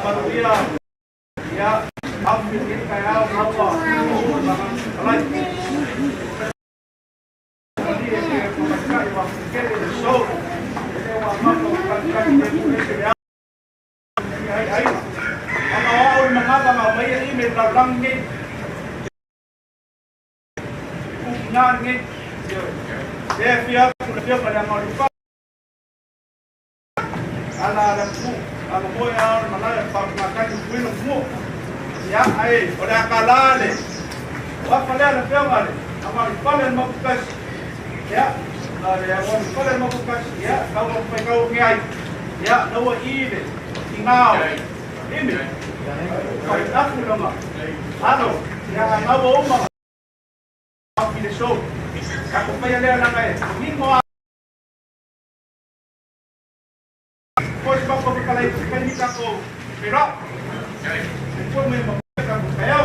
Manuia, ia, au tina ni e fia ku le fia pa le ngori pa ala ala ku ala mo ya mana pa ma ka ku no mu ya ai o le kalale wa fa le le fia ngale ama pa le mo ku ya la le wa pa le mo ku ya ka wa pa ka ngi ai ya no wa i le tingao imi pa ta ku lo ma alo ya na wo ma ki le show ka ko pa ya le la ngai ni mo Pois pa ko pa lai pa ni ka ko pero ko me ma ka ko kayo.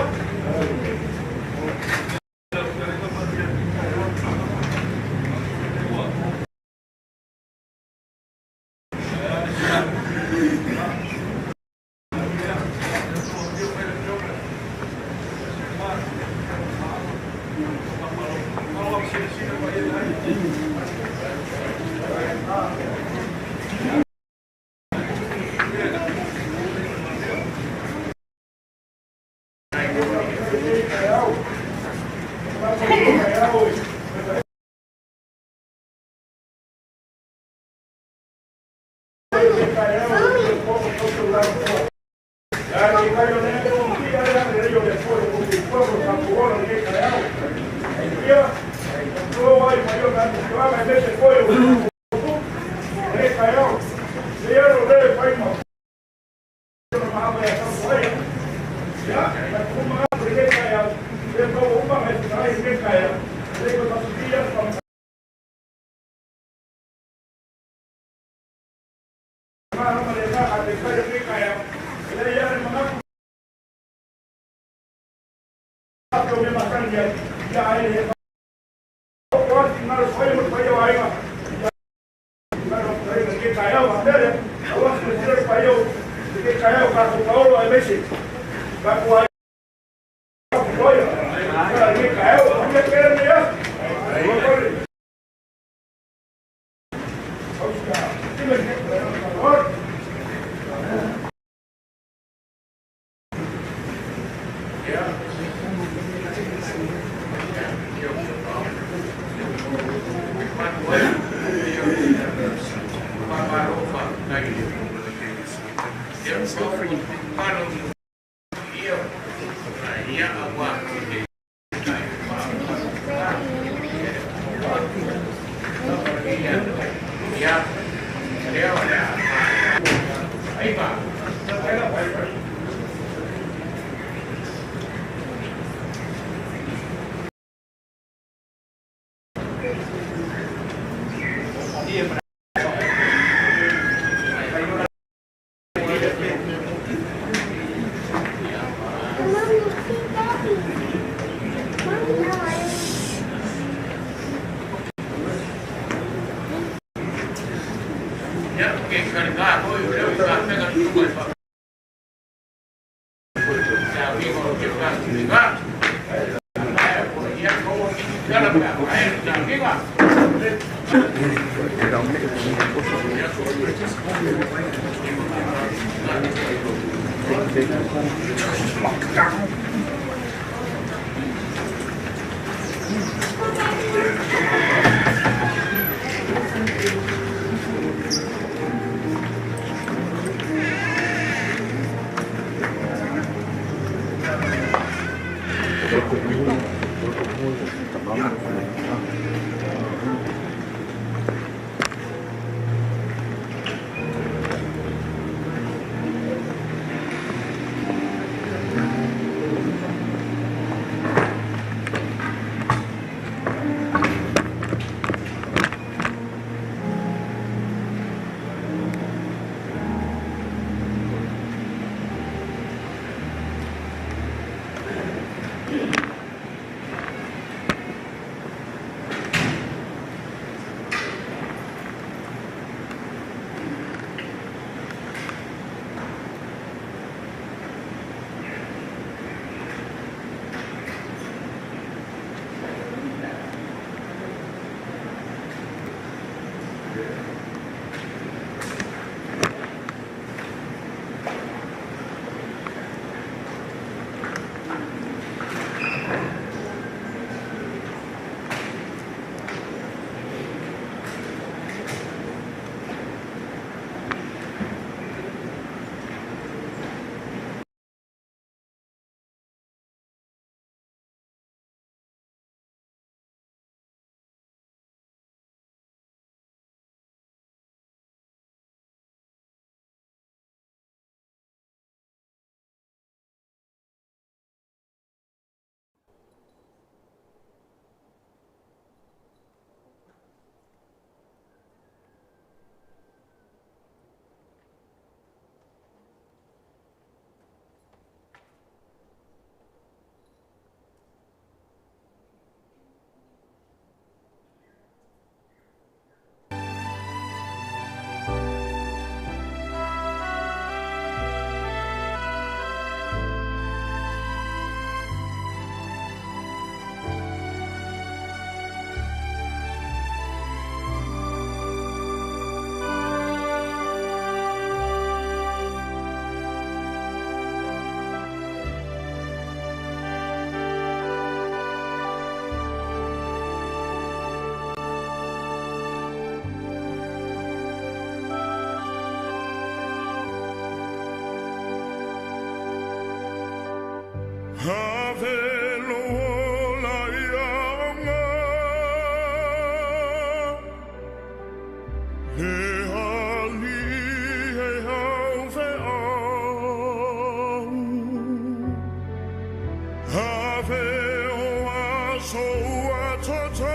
Aso ua toto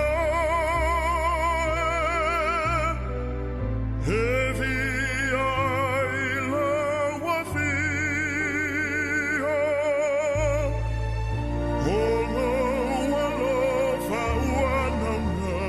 e via i lau afio o lou alofa ua naunau.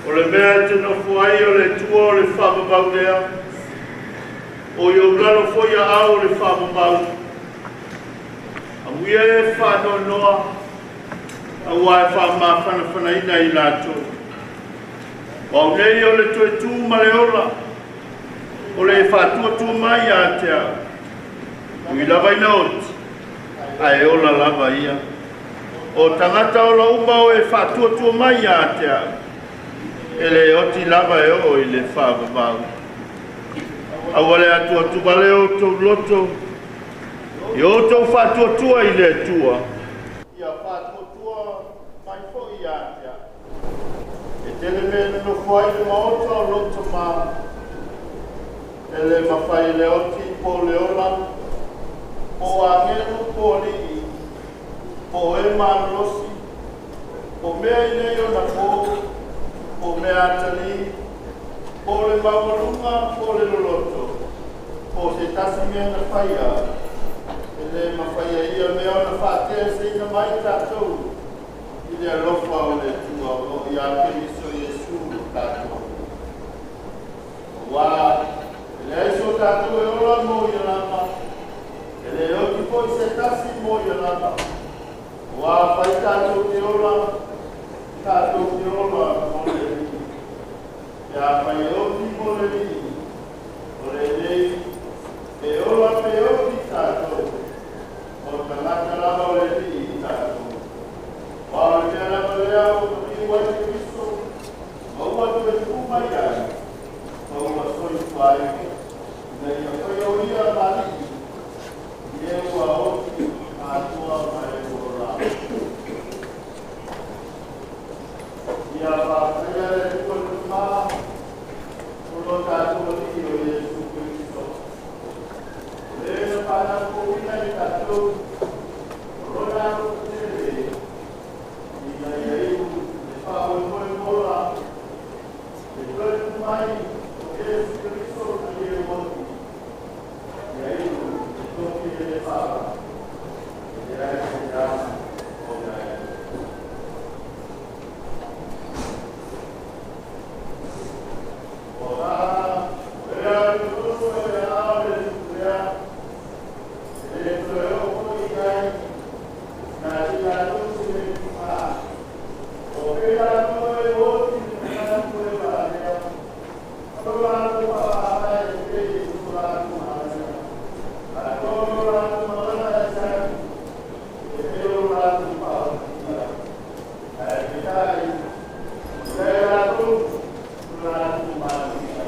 O le mea e te nofo ai o le tua o le faavavau lea, o i ou lalo foi aao o le faavavau. Amuia e faanoanoa, aua e faamafanafanaina i latou. O au nei o le toe tu ma le ola, o le faatuatua mai ia te au. Ui lava ina oti, ae ola lava ia. O tagata ola uma o e faatuatua mai ia te au, e le oti lava e oo i le faavavau. Aua le atuatuvale o tou loto, Ia outou faatuatua i le Atua, ia faatuatua mai foi ia te au. E tele mea e nonofo ai le maota o lou tamā, e le mafai e le oti po o le ola, po o agelu po o alii, po o e malolosi, po o mea i nei ona po, po o mea atalii, po o le maualuga po o le loloto, po o se tasi mea na faia, e le mafai e ia mea ona faateseina mai tatou i le alofa o le Atua o lo o ia Keriso Iesu lo tatou. Auā e leai so tatou e ola mo ia lava, e le oti foi se tasi mo ia lava. Auā afai tatou te ola, tatou te ola mo le Alii. Pe afai e oti mo le Alii, o lenei pe ola pe oti tatou, o tagata lava o le Alii tatou. Aua o le mea lava lea ua maliu ai Keriso, ma ua toe tu'u mai ai, ma ua soifua ai, ina ia faia o ia ma Alii i e ua oti atoa ma e ua ola. Ia faafetaia le Atua le Tamā o lo tatou Alii o Iesu Keriso, o le na faanapopoina i tatou o lona alofa tele, ina ia iu le faamoemoe mola le toe tu'u mai o Iesu Keriso mai e ua oti, ia iu le tofi e le fava, e leai se leaga o ai. Ua ea le toso e ao le lea, e le toe oo foi i ai, na i latou se le ma. O ke latou e oti le manatu e valea, o latou faapae e pei o latou malaia. Atonu o latou malaga e sani, e pei o latou faaotia. Ae peitai, o lea latou, o latou manuia.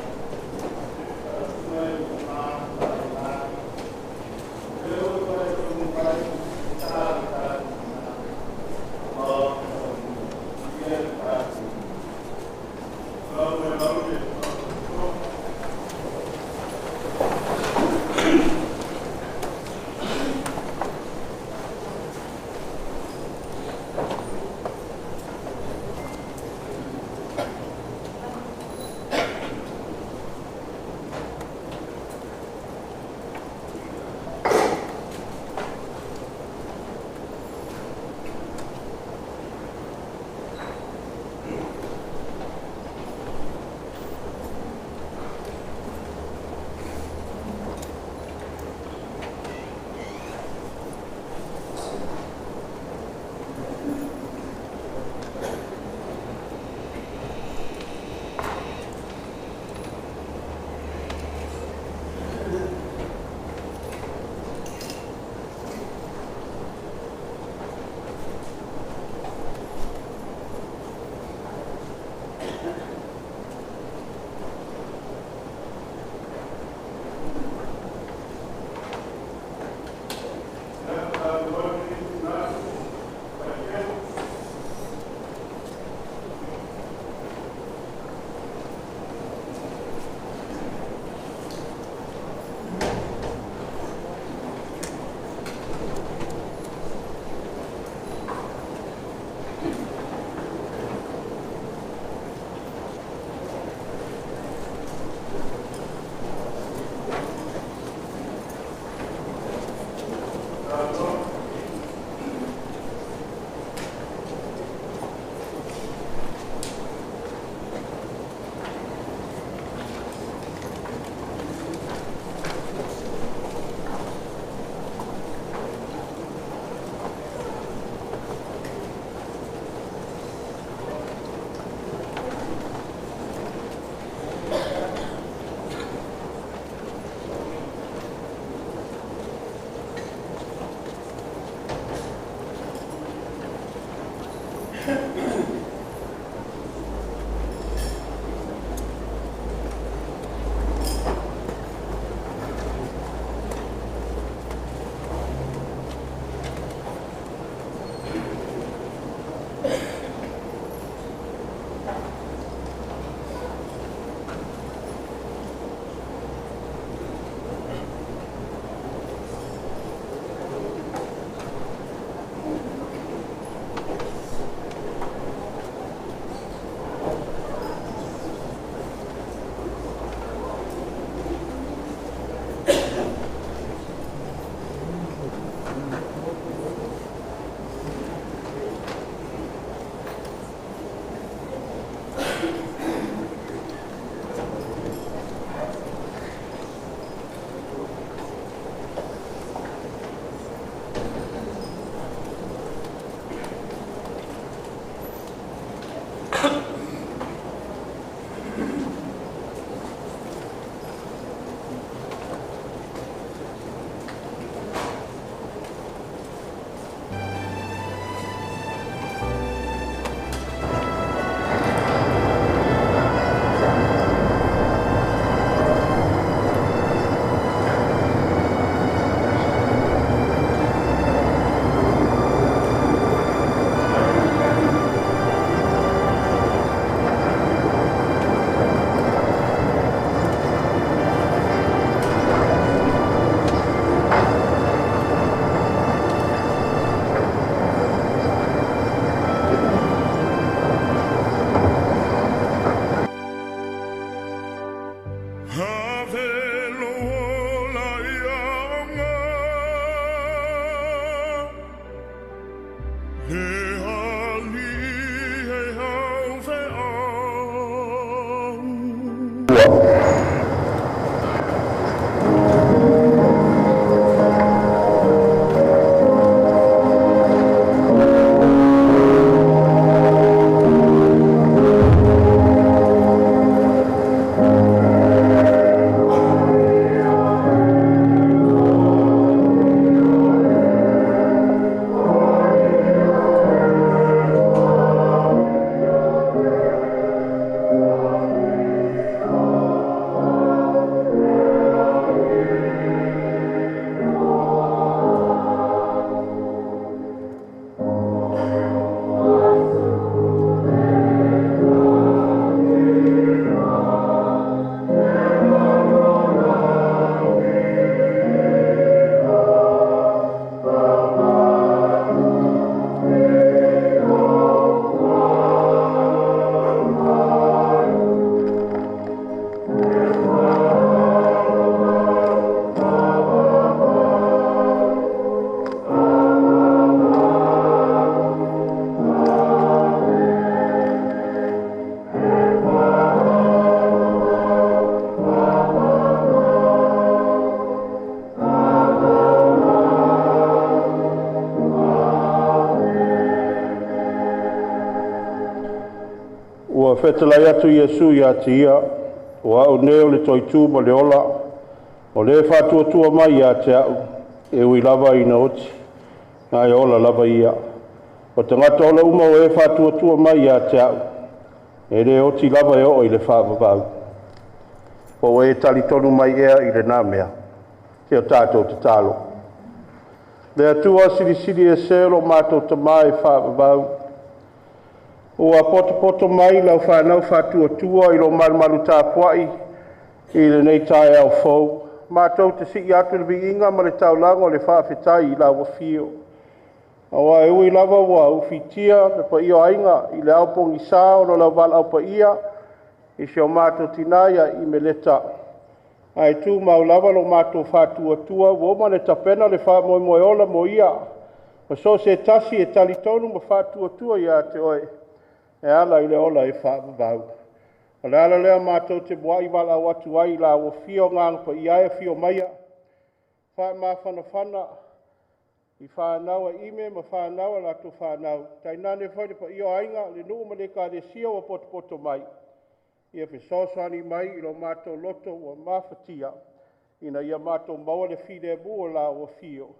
Fetalai atu Iesu ia te ia, “O a'u nei o le toitū ma le ola, o le faatuatua mai ia te a'u, e ui lava ina oti, ae ola lava ia. O tagata ola uma o e faatuatua mai ia te a'u, e le oti lava e oo i le faavavau.” Po ua e talitonu mai ea i lena mea? Se i o tatou tatalo. Le Atua silisili ese lo matou Tamā e faavavau, ua potopoto mai lau fanau faatuatua i lo malumalu tapuai i lenei taeao fou, matou te sii atu le viiga ma le taulaga o le faafetai i lau afio. Aua e ui lava ua ufitia le paia o aiga i le ao pogisa ona o lau valaau paia i si o matou tina ia Imeleta, ae tumau lava lo matou faatuatua ua uma ona tapena le faamoemoe ola mo ia, ma so o se tasi e talitonu ma faatuatua ia te oe e ala i le ola e faavavau. O le ala lea matou te muai valaau atu ai i lau afio, Agaga Paia e, afio maia faamafanafana i fanau a Ime ma fanau a latou fanau, tainane foi le paia o aiga, le nuu ma le Ekalesia ua potopoto mai. Ia fesoasoani mai i lo matou loto ua mafatia, ina ia matou maua le filemu o lau afio,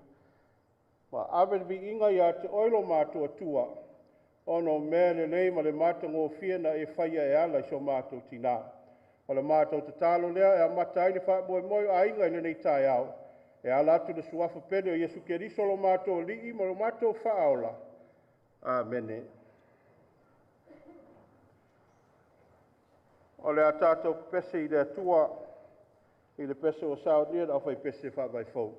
ma ave le viiga ia te oe lo matou Atua, ona o mea lelei ma le matagofie na e faia e ala i so matou tina. O le matou tatalo lea e amata ai le faamoemoe o aiga i lenei taeao, e ala atu i le suafa pele o Iesu Keriso lo matou Alii ma lo matou Faaola. Amene. O le a tatou pepese i le Atua i le pese ua saunia e le aufaipese faavae fou.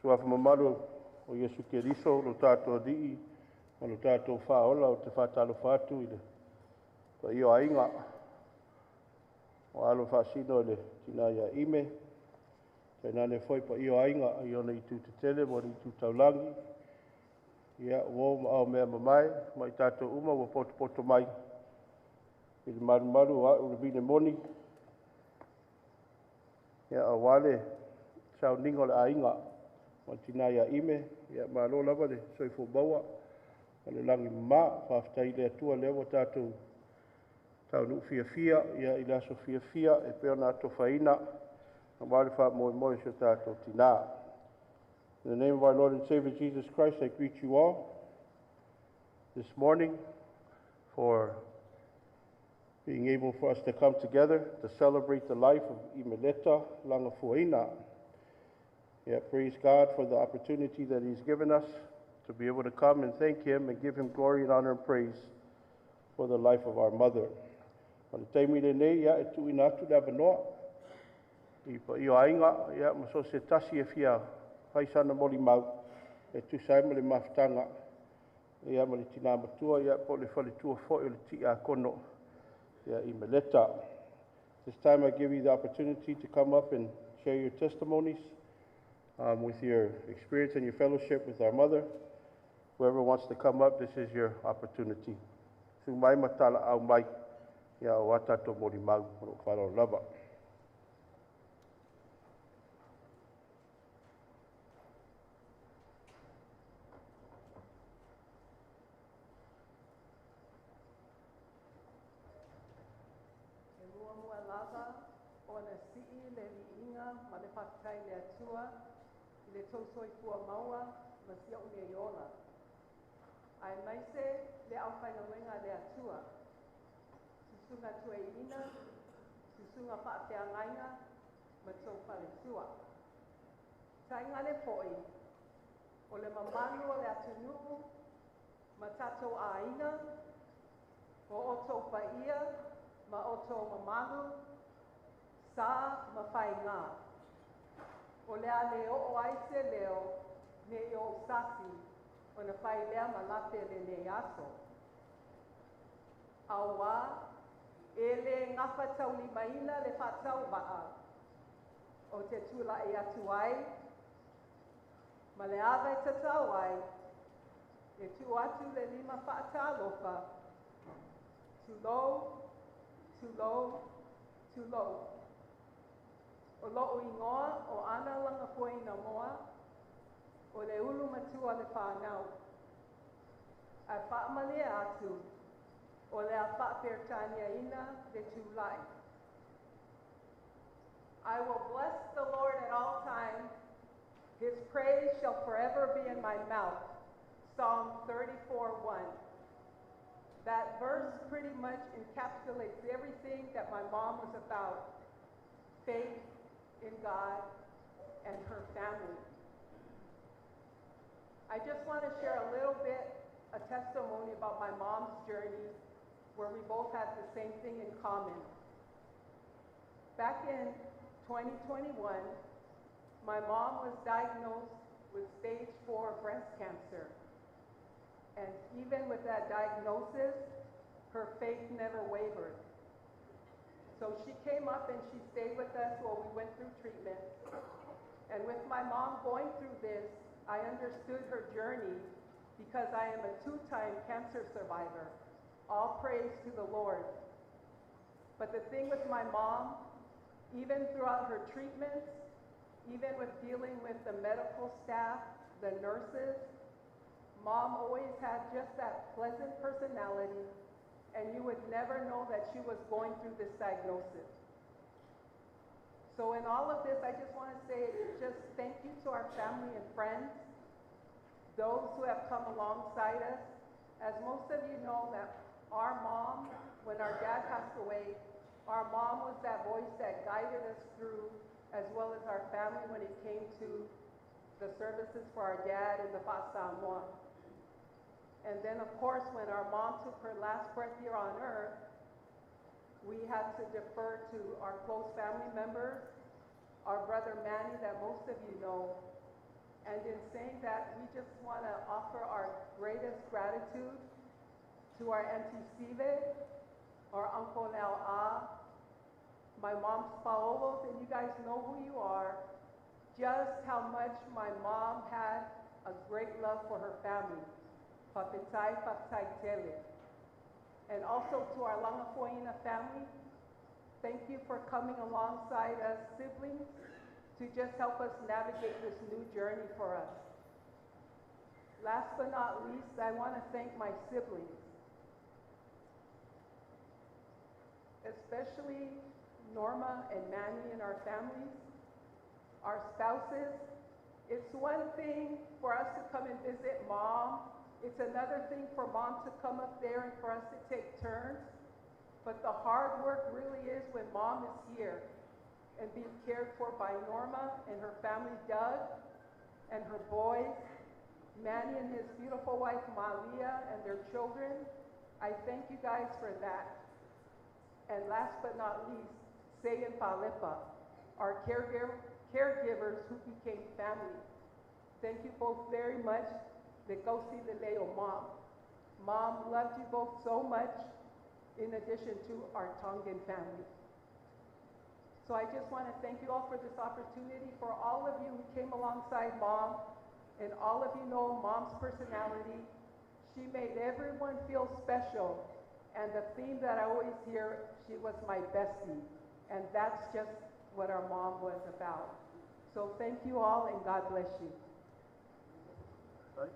Suafa mamalu o Iesu Keriso lo tatou Alii ma lo tatou Faaola, ou te faatalofa atu i le paia o aiga o alo faasino i le tina ia Ime, tainane foi paia o aiga i ona itu tetele ma ona itu taulagi, ia uo ma aumea mamae ma i tatou uma ua potopoto mai i le malumalu o au le vine moni, ia aua le sauniga o le aiga ma le tina ia Ime. Ia malo lava le soifua maua ma le lagi e mama. Faafetai i le Atua lea ua tatou taunuu fiafia ia i le aso fiafia e pei ona atofaina aua le faamoemoe o si o tatou tina. In the name of our Lord and Savior Jesus Christ, I greet you all this morning for being able for us to come together to celebrate the life of Imeleta Lagafuaina. Yeah, praise God for the opportunity that He's given us to be able to come and thank Him and give Him glory and honor and praise for the life of our mother. O le taimi lenei, ia, e tuuina atu le avanoa i paia o aiga, ia, ma so o se tasi e fia fai sana molimau e tusa ai ma le mafutaga, ia, ma le tina matua, ia, po o le faletua foi o le tiakono ia Imeleta. This time I give you the opportunity to come up and share your testimonies with your experience and your fellowship with our mother. Whoever wants to come up, this is your opportunity. Susu mai ma talaau mai, ia o a tatou molimau o loo faaaloalo lava. E muamua lava ona sii le viiga ma le faafetai i le Atua i le tou soifua maua ma si ou nei ola. Aemaise le aufaigaluega a le Atua, susuga toeaina, susuga faafeagaiga ma tou faletua. Tainane foi o le mamalu o le atunuu ma tatou aiga, o outou paia ma outou mamalu, sa ma faiga. O le a le oo ai se leo ne i ou sasi ona fai lea ma lape lenei aso. Auā e le gafataulimaina le faatauvaa ou te tulai atu ai ma le ava e tatau ai e tuu atu le lima faatalofa, tulou, tulou, tulou. O lou igoa o Ana Lagafuaina Moa, o le ulu matua o le fanau. Ae faamalie atu, o le a faa-Peretaniaina le tulai. I will bless the Lord at all times. His praise shall forever be in my mouth. Psalm 34:1. That verse pretty much encapsulates everything that my mom was about: faith in God and her family. I just want to share a little bit, a testimony about my mom's journey where we both had the same thing in common. Back in 2021, my mom was diagnosed with stage 4 breast cancer. And even with that diagnosis, her faith never wavered. So she came up and she stayed with us while we went through treatment. And with my mom going through this, I understood her journey because I am a 2-time cancer survivor. All praise to the Lord. But the thing with my mom, even throughout her treatments, even with dealing with the medical staff, the nurses, Mom always had just that pleasant personality, and you would never know that she was going through this diagnosis. So in all of this, I just want to say just thank you to our family and friends, those who have come alongside us. As most of you know, that our mom, when our dad passed away, our mom was that voice that guided us through, as well as our family when it came to the services for our dad and the Samoa. And then, of course, when our mom took her last breath here on earth, we had to defer to our close family members, our brother Manny that most of you know. And in saying that, we just want to offer our greatest gratitude to our Auntie Sive, our Uncle Leo my mom's Paolos, and you guys know who you are, just how much my mom had a great love for her family. Fa'afetai, fa'afetai tele. And also to our Lagafuaina family, thank you for coming alongside us siblings to just help us navigate this new journey for us. Last but not least, I want to thank my siblings, especially Norma and Manny and our families, our spouses. It's one thing for us to come and visit mom. It's another thing for mom to come up there and for us to take turns. But the hard work really is when mom is here and being cared for by Norma and her family, Doug, and her boys, Manny and his beautiful wife, Malia, and their children. I thank you guys for that. And last but not least, Say and Palepa, our caregivers who became family. Thank you both very much. The Kosi Leo mom. Mom loved you both so much, in addition to our Tongan family. So I just want to thank you all for this opportunity, for all of you who came alongside mom, and all of you know mom's personality. She made everyone feel special. And the theme that I always hear, she was my bestie. And that's just what our mom was about. So thank you all, and God bless you. Right.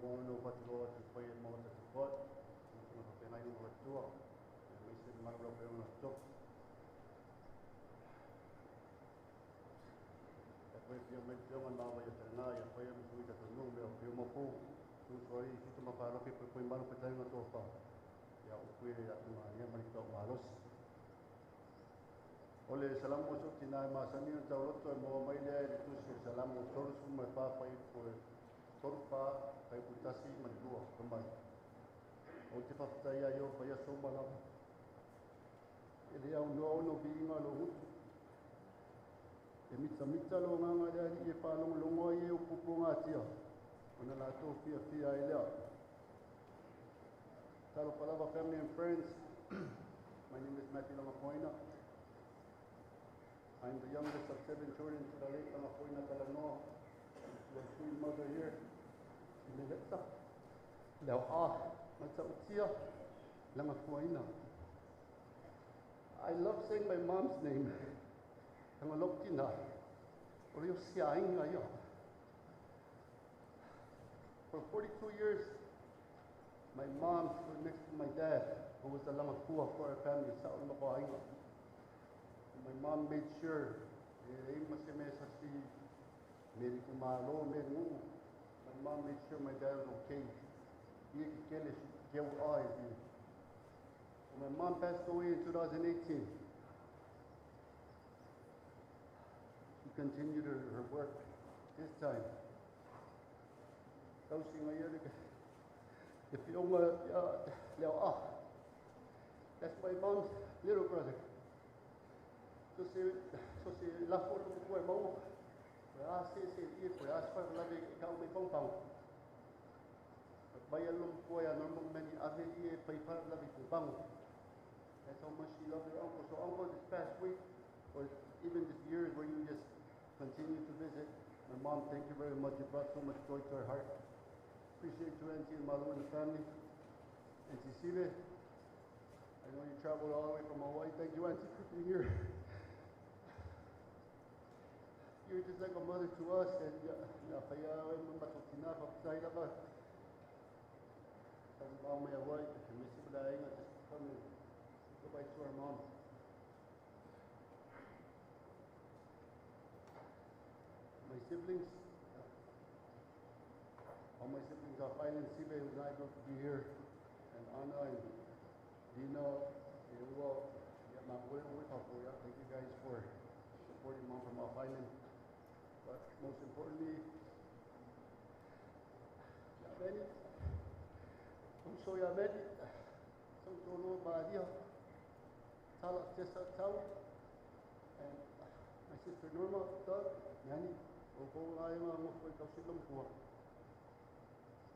Ono whaturoa te pai e maota te poat, o tōna whapengai o whatua, e meise te marura pe ona tō. E koe pia mai te onga nā wai a te ngā, ia koe mi hui tata nō mea pio mōpō, tū soa i whitu mawhāroke koe koe maru pe taunga tō whā. Ia o koe atu ngā nia mani tō malosi. O le salamu o so tina e māsani o tauroto e moa mai lea e le tusi o salamu o torusu mai whāwhai koe toru pā kai putasi ma le lua ka mai. O te whawhitai ai o whai aso malama. E le au noa ono viinga lo hutu. E mita mita lo nganga lea li e whālongo longo ai e o pupu ngā tia. Ona la tō fia fia e lea. Talo palava family and friends. My name is Matthew Lagafuaina. I'm the youngest of 7 children to the late Lagafuaina Talanoa. My sweet mother here. Meleta. Leo a, Matautia, Lagafuaina. I love saying my mom's name. Tangaloktina. Oreo siainga yo. For 42 years, my mom stood next to my dad, who was the Lagafua for our family, Sa'ul Makoainga. And my mom made sure, my mom made sure my dad was okay. My mom passed away in 2018. She continued her work this time. That's my mom's little brother. That's how much she loved her uncle. So uncle, this past week, or even this year, where you just continue to visit my mom, thank you very much. You brought so much joy to her heart. Appreciate you, Auntie and Malu and the family. Auntie Sive, I know you traveled all the way from Hawaii. Thank you, Auntie, for being here. You're just like a mother to us. And just come and go back to our mom. My siblings, All my siblings off island, Sibe, who's not able to be here, and Anna and Dina, thank you guys for supporting Mom from off island. But most importantly, and my sister Norma, Doug, Yani,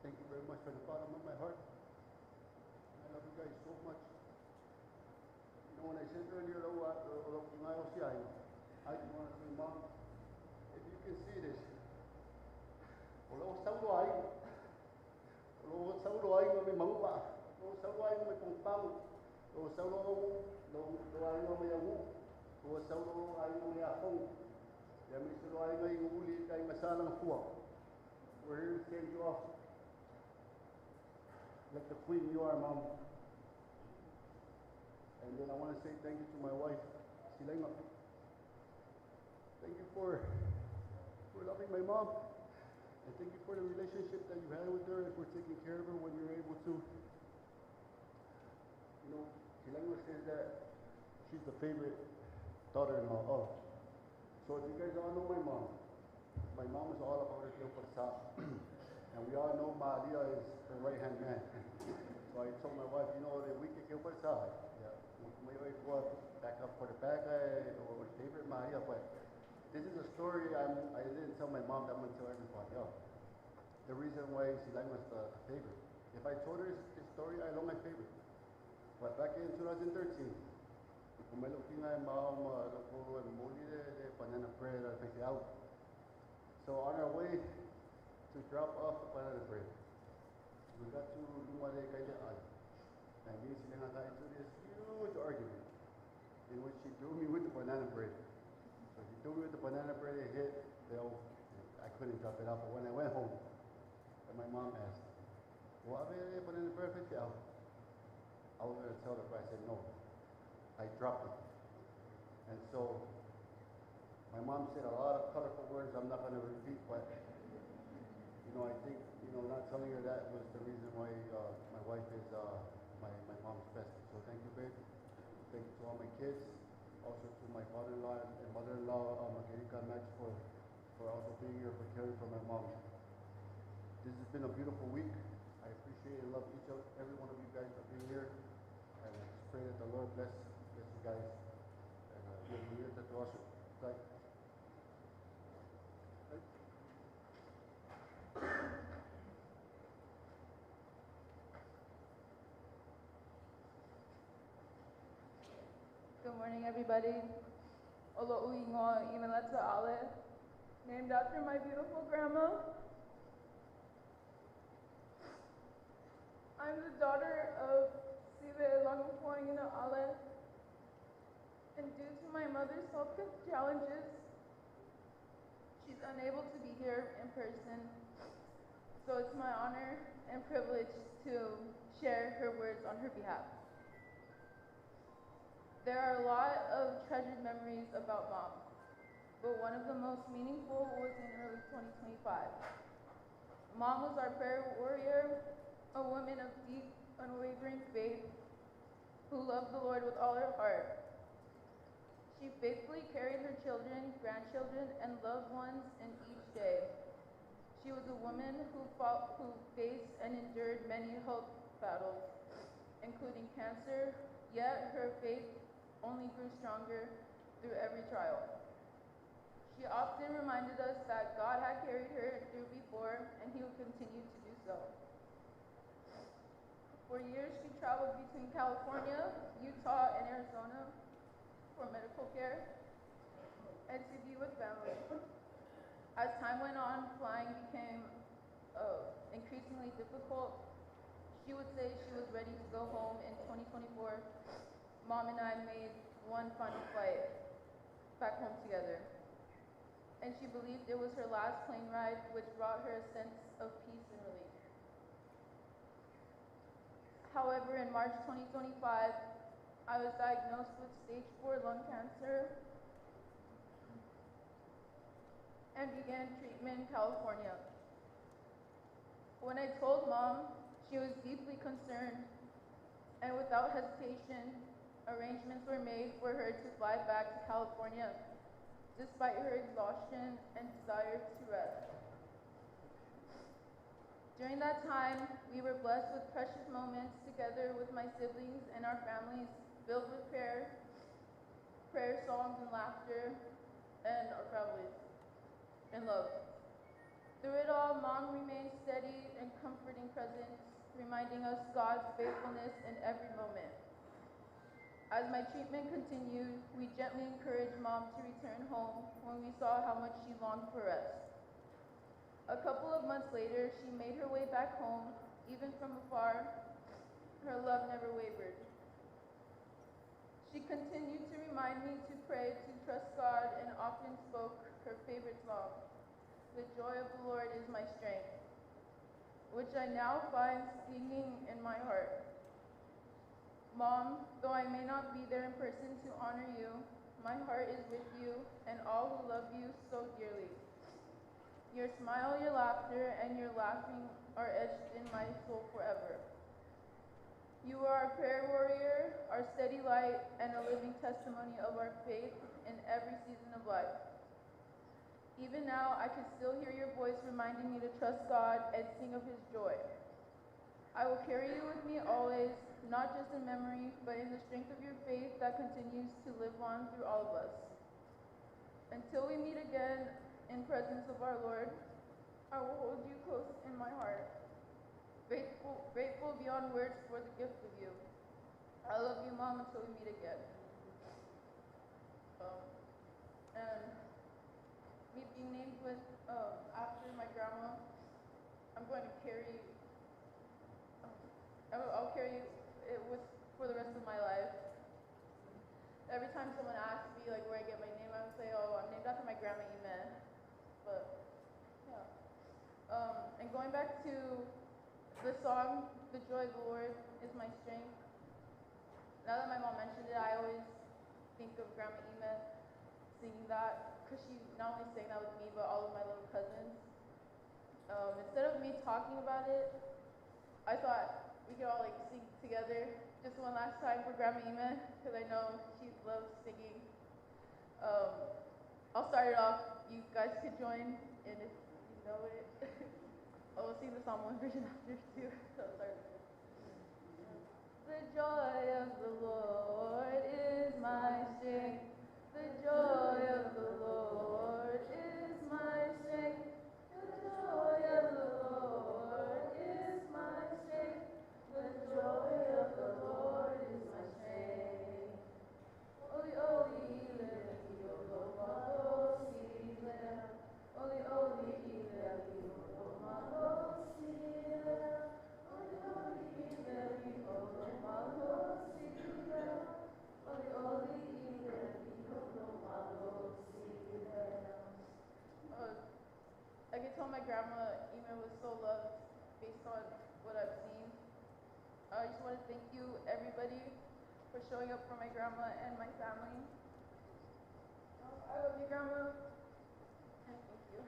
thank you very much from the bottom of my heart. I love you guys so much. You know, when I said earlier, I just want to say, Mom, if you can see this, we're here to send you off like the queen you are, Mom. And then I want to say thank you to my wife, Silenga. Thank you for loving my mom. And thank you for the relationship that you had with her and for taking care of her when you were able to. You know, Silenga says that she's the favorite daughter-in-law of. So if you guys all know my mom is all about her. And we all know Malia is her right-hand man. So I told my wife, you know, the week yeah, back up for the back or favorite Malia, but this is a story I didn't tell my mom, that I'm gonna tell everybody else. The reason why Silang was the favorite. If I told her this story, I know my favorite. But back in 2013, so on our way to drop off the banana bread, we got to Lumale Kaile, and me and Silenga got into this huge argument in which she threw me with the banana bread. So she threw me with the banana bread, it hit, fell, and I couldn't drop it off. But when I went home, and my mom asked, well, banana bread fell. I was gonna tell her, but I said no. I dropped it. And so my mom said a lot of colorful words I'm not gonna repeat, but you know, I think, you know, not telling her that was the reason why my wife is my mom's bestie. So thank you, babe. Thank you to all my kids. Also to my father-in-law and mother-in-law, Margarita and Max, for also being here, for caring for my mom. This has been a beautiful week. I appreciate and love each of every one of you guys for being here. And I just pray that the Lord bless you guys. And Good morning, everybody. Olo uingo Imeleta Ale, named after my beautiful grandma. I'm the daughter of Sive Langafuangina Ale, and due to my mother's health challenges, she's unable to be here in person. So it's my honor and privilege to share her words on her behalf. There are a lot of treasured memories about Mom, but one of the most meaningful was in early 2025. Mom was our prayer warrior, a woman of deep, unwavering faith who loved the Lord with all her heart. She faithfully carried her children, grandchildren, and loved ones in each day. She was a woman who fought, who faced and endured many health battles, including cancer, yet her faith only grew stronger through every trial. She often reminded us that God had carried her through before, and he would continue to do so. For years, she traveled between California, Utah, and Arizona for medical care and to be with family. As time went on, flying became increasingly difficult. She would say she was ready to go home in 2024. Mom and I made one final flight back home together. And she believed it was her last plane ride, which brought her a sense of peace and relief. However, in March 2025, I was diagnosed with stage 4 lung cancer and began treatment in California. When I told Mom, she was deeply concerned, and without hesitation, arrangements were made for her to fly back to California, despite her exhaustion and desire to rest. During that time, we were blessed with precious moments together with my siblings and our families, filled with prayer, prayer songs and laughter, and our families, and love. Through it all, Mom remained steady and comforting presence, reminding us God's faithfulness in every moment. As my treatment continued, we gently encouraged Mom to return home when we saw how much she longed for rest. A couple of months later, she made her way back home, even from afar. Her love never wavered. She continued to remind me to pray, to trust God, and often spoke her favorite song, "The Joy of the Lord is My Strength," which I now find singing in my heart. Mom, though I may not be there in person to honor you, my heart is with you and all who love you so dearly. Your smile, your laughter, and your laughing are etched in my soul forever. You are our prayer warrior, our steady light, and a living testimony of our faith in every season of life. Even now, I can still hear your voice reminding me to trust God and sing of his joy. I will carry you with me always, not just in memory, but in the strength of your faith that continues to live on through all of us. Until we meet again in presence of our Lord, I will hold you close in my heart, grateful beyond words for the gift of you. I love you, Mom, until we meet again. And me being named with after my grandma, I'm going to carry. I'll carry it with for the rest of my life. Every time someone asks me like where I get my name, I would say, "Oh, I'm named after my grandma Ime." But yeah. And going back to the song, "The Joy of the Lord is My Strength." Now that my mom mentioned it, I always think of Grandma Ime singing that, because she not only sang that with me, but all of my little cousins. Instead of me talking about it, I thought we could all like sing together just one last time for Grandma Ime, because I know she loves singing. I'll start it off. You guys could join in if you know it. Oh, we'll sing the Samoan version after too. So I'll start. The joy of the Lord is my strength. The joy of the Lord is my strength. The joy of the Lord is my strength. The joy of the Lord is my strength. Oli oli ile olo malo sile. Oli oli ile olo malo sile. Oli oli ile olo malo sile. Oli oli ile olo malo sile. I could tell my grandma Ime was so loved based on what I've seen. I just want to thank you, everybody, for showing up for my grandma and my family. I love you, Grandma, and thank you.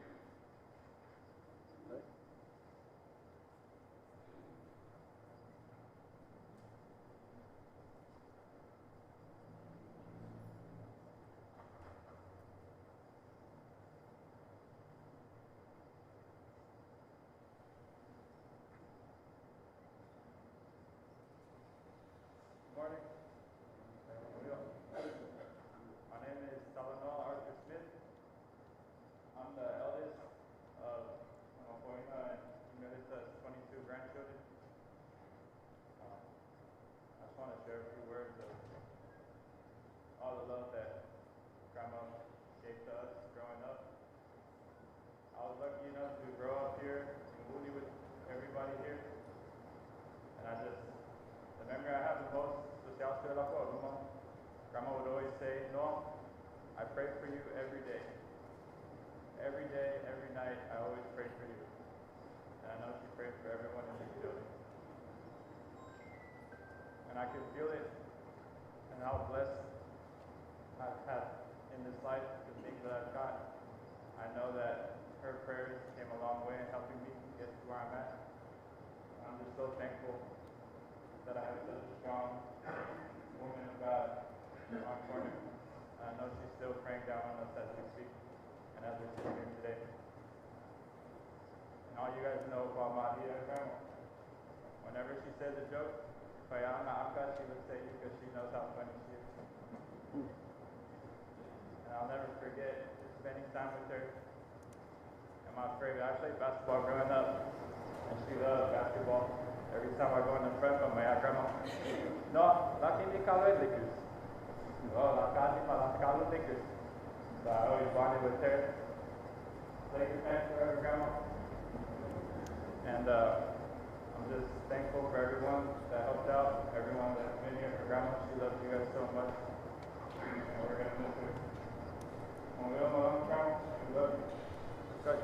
Good morning. My name is Talanoa Arthur Smith. I'm the eldest of Mamapoina and Melissa's 22 grandchildren. I just want to share a few words of all the love that Grandma gave to us growing up. I was lucky enough to grow up here in Woody with everybody here. And the memory I have the most is Grandma would always say, "No, I pray for you every day. Every day, every night, I always pray for you." And I know she prayed for everyone in this building. And I can feel it and how blessed I've had in this life, the things that I've got. I know that her prayers came a long way in helping me get to where I'm at. so thankful that I have such a strong woman of God in my corner. I know she's still praying down on us as we speak and as we're sitting here today. And all you guys know about Maria Grandma. Whenever she says a joke, she looks at you because she knows how funny she is. And I'll never forget just spending time with her. And my favorite, I played basketball growing up, and she loved basketball. Every time I go in the front, I'm like, Grandma, no, Lakers. Oh, Lakers. So I always bonded with her. Laker fan forever, Grandma. And I'm just thankful for everyone that helped out, everyone that's been here for Grandma. She loves you guys so much, and we're gonna miss her. Grandma, we love you. Good.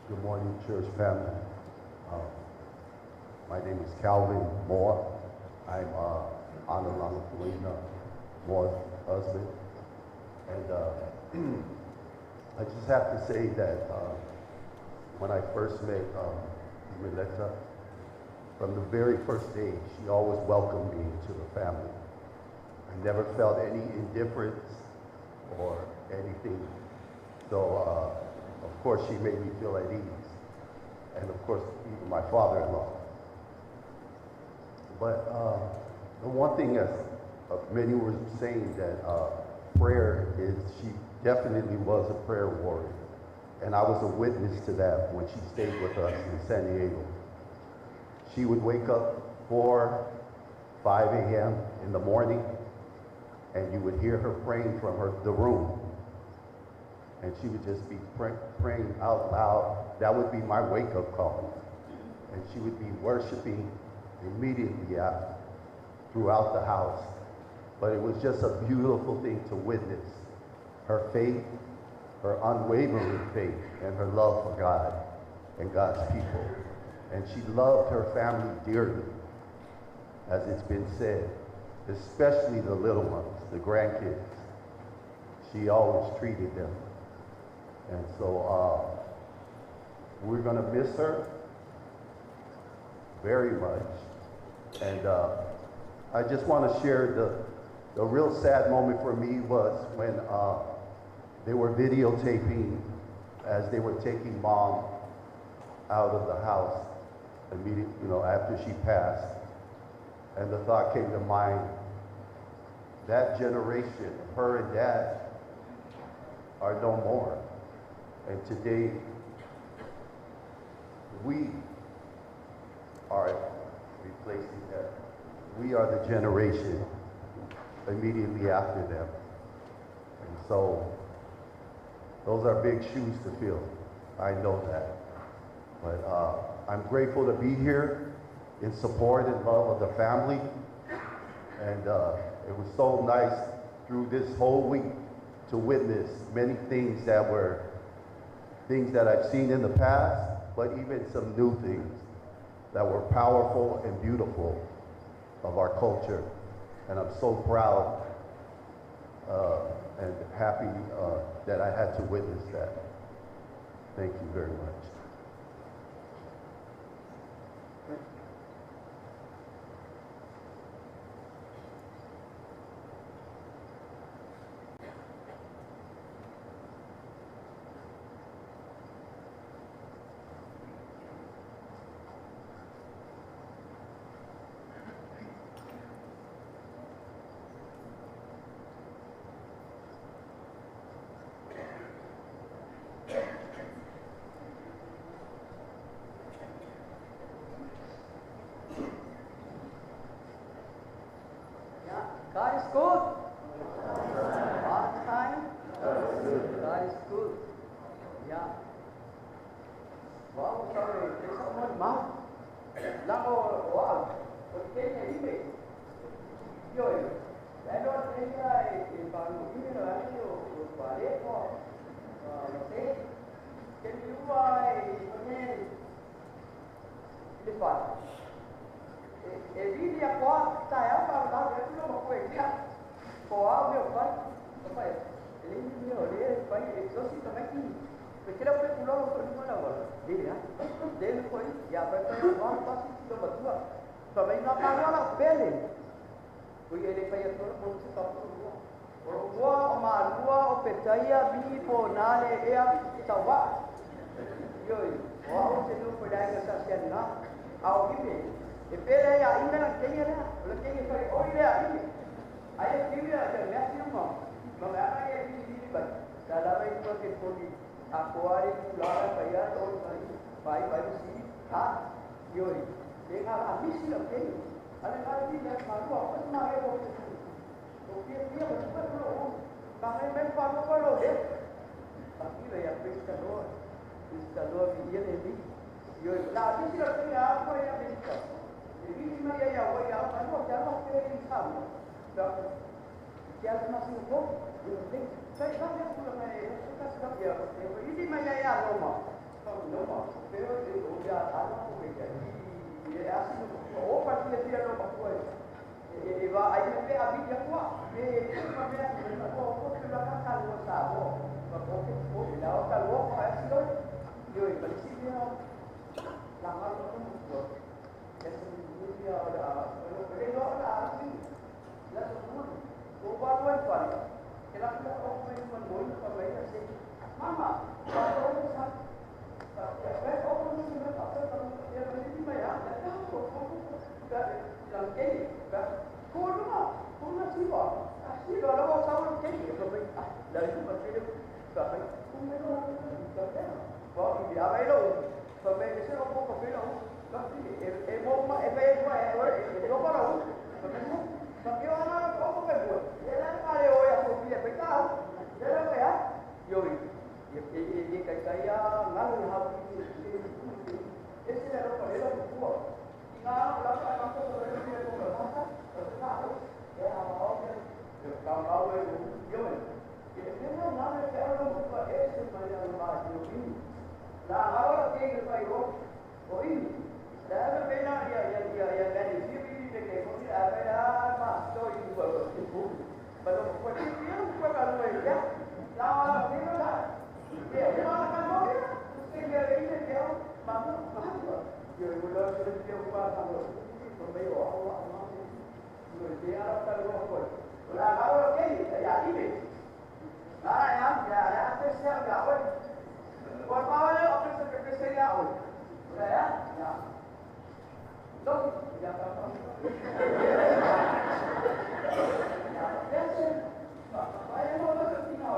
Good morning, church family. My name is Calvin Moore. I'm Anna Lalafuaina Moore's husband. And I just have to say that when I first met Meletta, from the very first day, she always welcomed me into the family. I never felt any indifference or anything. So, of course, she made me feel at ease. And of course, even my father-in-law. But the one thing, as many were saying, that prayer is, she definitely was a prayer warrior. And I was a witness to that when she stayed with us in San Diego. She would wake up 4, 5 a.m. in the morning, and you would hear her praying from the room. And she would just be praying out loud. That would be my wake-up call. And she would be worshiping immediately after, throughout the house. But it was just a beautiful thing to witness her faith, her unwavering faith, and her love for God and God's people. And she loved her family dearly, as it's been said, especially the little ones, the grandkids. She always treated them. And so we're gonna miss her very much. And I just wanna share the real sad moment for me was when they were videotaping as they were taking Mom out of the house immediately, after she passed. And the thought came to mind, that generation, her and Dad, are no more. And today, we are replacing them. We are the generation immediately after them. And so, those are big shoes to fill. I know that. But I'm grateful to be here in support and love of the family. And it was so nice through this whole week to witness many things that were things that I've seen in the past, but even some new things that were powerful and beautiful of our culture. And I'm so proud and happy that I had to witness that. Thank you very much. God is good. All the time. God is good. Yeah. Wow, sorry. There's someone mouth. Lango, wow. Yo, I don't think I Pale ko se ke mi ua e ne le fa e vi a qua ta ya pa la e tu no ko e ka ko a me o fa ko fa e le mi o le fa e so si to mai ki pe ke la pe pulo ko ni la wala de ya de ko ya pa pa wa pa si to ba tua pa mai na pa la pele ko ye le fa ya to ko si pa o lua o malua o petaia bi po nale ea tawa yoi o au te nu ko dai sa sen na au ime e pele ya ime la kenya la o la kenya fa o ile ime ai kiwi a te merci mo ma ma ai e bi bi ba ta la vai ko ke ko ni a ko ari la pa ya to ai vai vai si ha yoi le ga a mi si la kenya ale ga ni la ma ko pa ma e ko o que dia mas pa lo pa mai mai pa lo pa lo de pa ki lo ya pescador pescador vi ele vi yo la vi si la kenya ko ya me ka e vi ma ya ya wa ya pa no ya no ke ni sa no da ya ma si ko yo te sai sa ya ku la mai sa sa ya ko i di ma ya ya no ma no ma pero de o ya a no ko ya i e asi no o pa ti tira no pa ko e va ai me pe a vi ya kwa me ma me ma ko ko ke la ka lo sa bo ma ko ke ko la o ka lo pa asi lo yo i pa si ya la ma lo ko ko es un día la lo que no la asi la so ko ko va lo pa ke la ko ko me ko mo pa me se mama pa ko sa pa pe ko ko ni me pa pa ya me ni ma ya la ko ko ko la ke ko no ko na si ba si lo lo sa wo ke ko me la ni pa pe pa pe ko me lo pa pe bo i a ve lo pa me se lo ko ko pe lo pa e e mo ma e pe ko e lo pa lo pa me pa ke wa na ko ko pe bu e la pa le o ya ko pi pe ka e la pe ha yo i e e kai kai ya nga lo ha e se la lo pa le lo ko nga la pa ma ko ko le ko ko ma sa ya ma o ke ka ma o yo e me na na me ke lo ko e se ma ya ma yo i la ahora que el país o i la me na ya ya ya ya ya ni si vi de que ko ya me la ma so i ko ko pero ko ti yo ko ka lo ya la la ni la ya ya la ka no ya se me le ke ma ma yo lo se le ko pa sa lo ko me yo a ma lo de ara ka lo ko la ahora que ya dime ah ya ya ya te se ya hoy por favor o que se ya hoy ya ya no ya pa ya ya pa pa ya no lo que no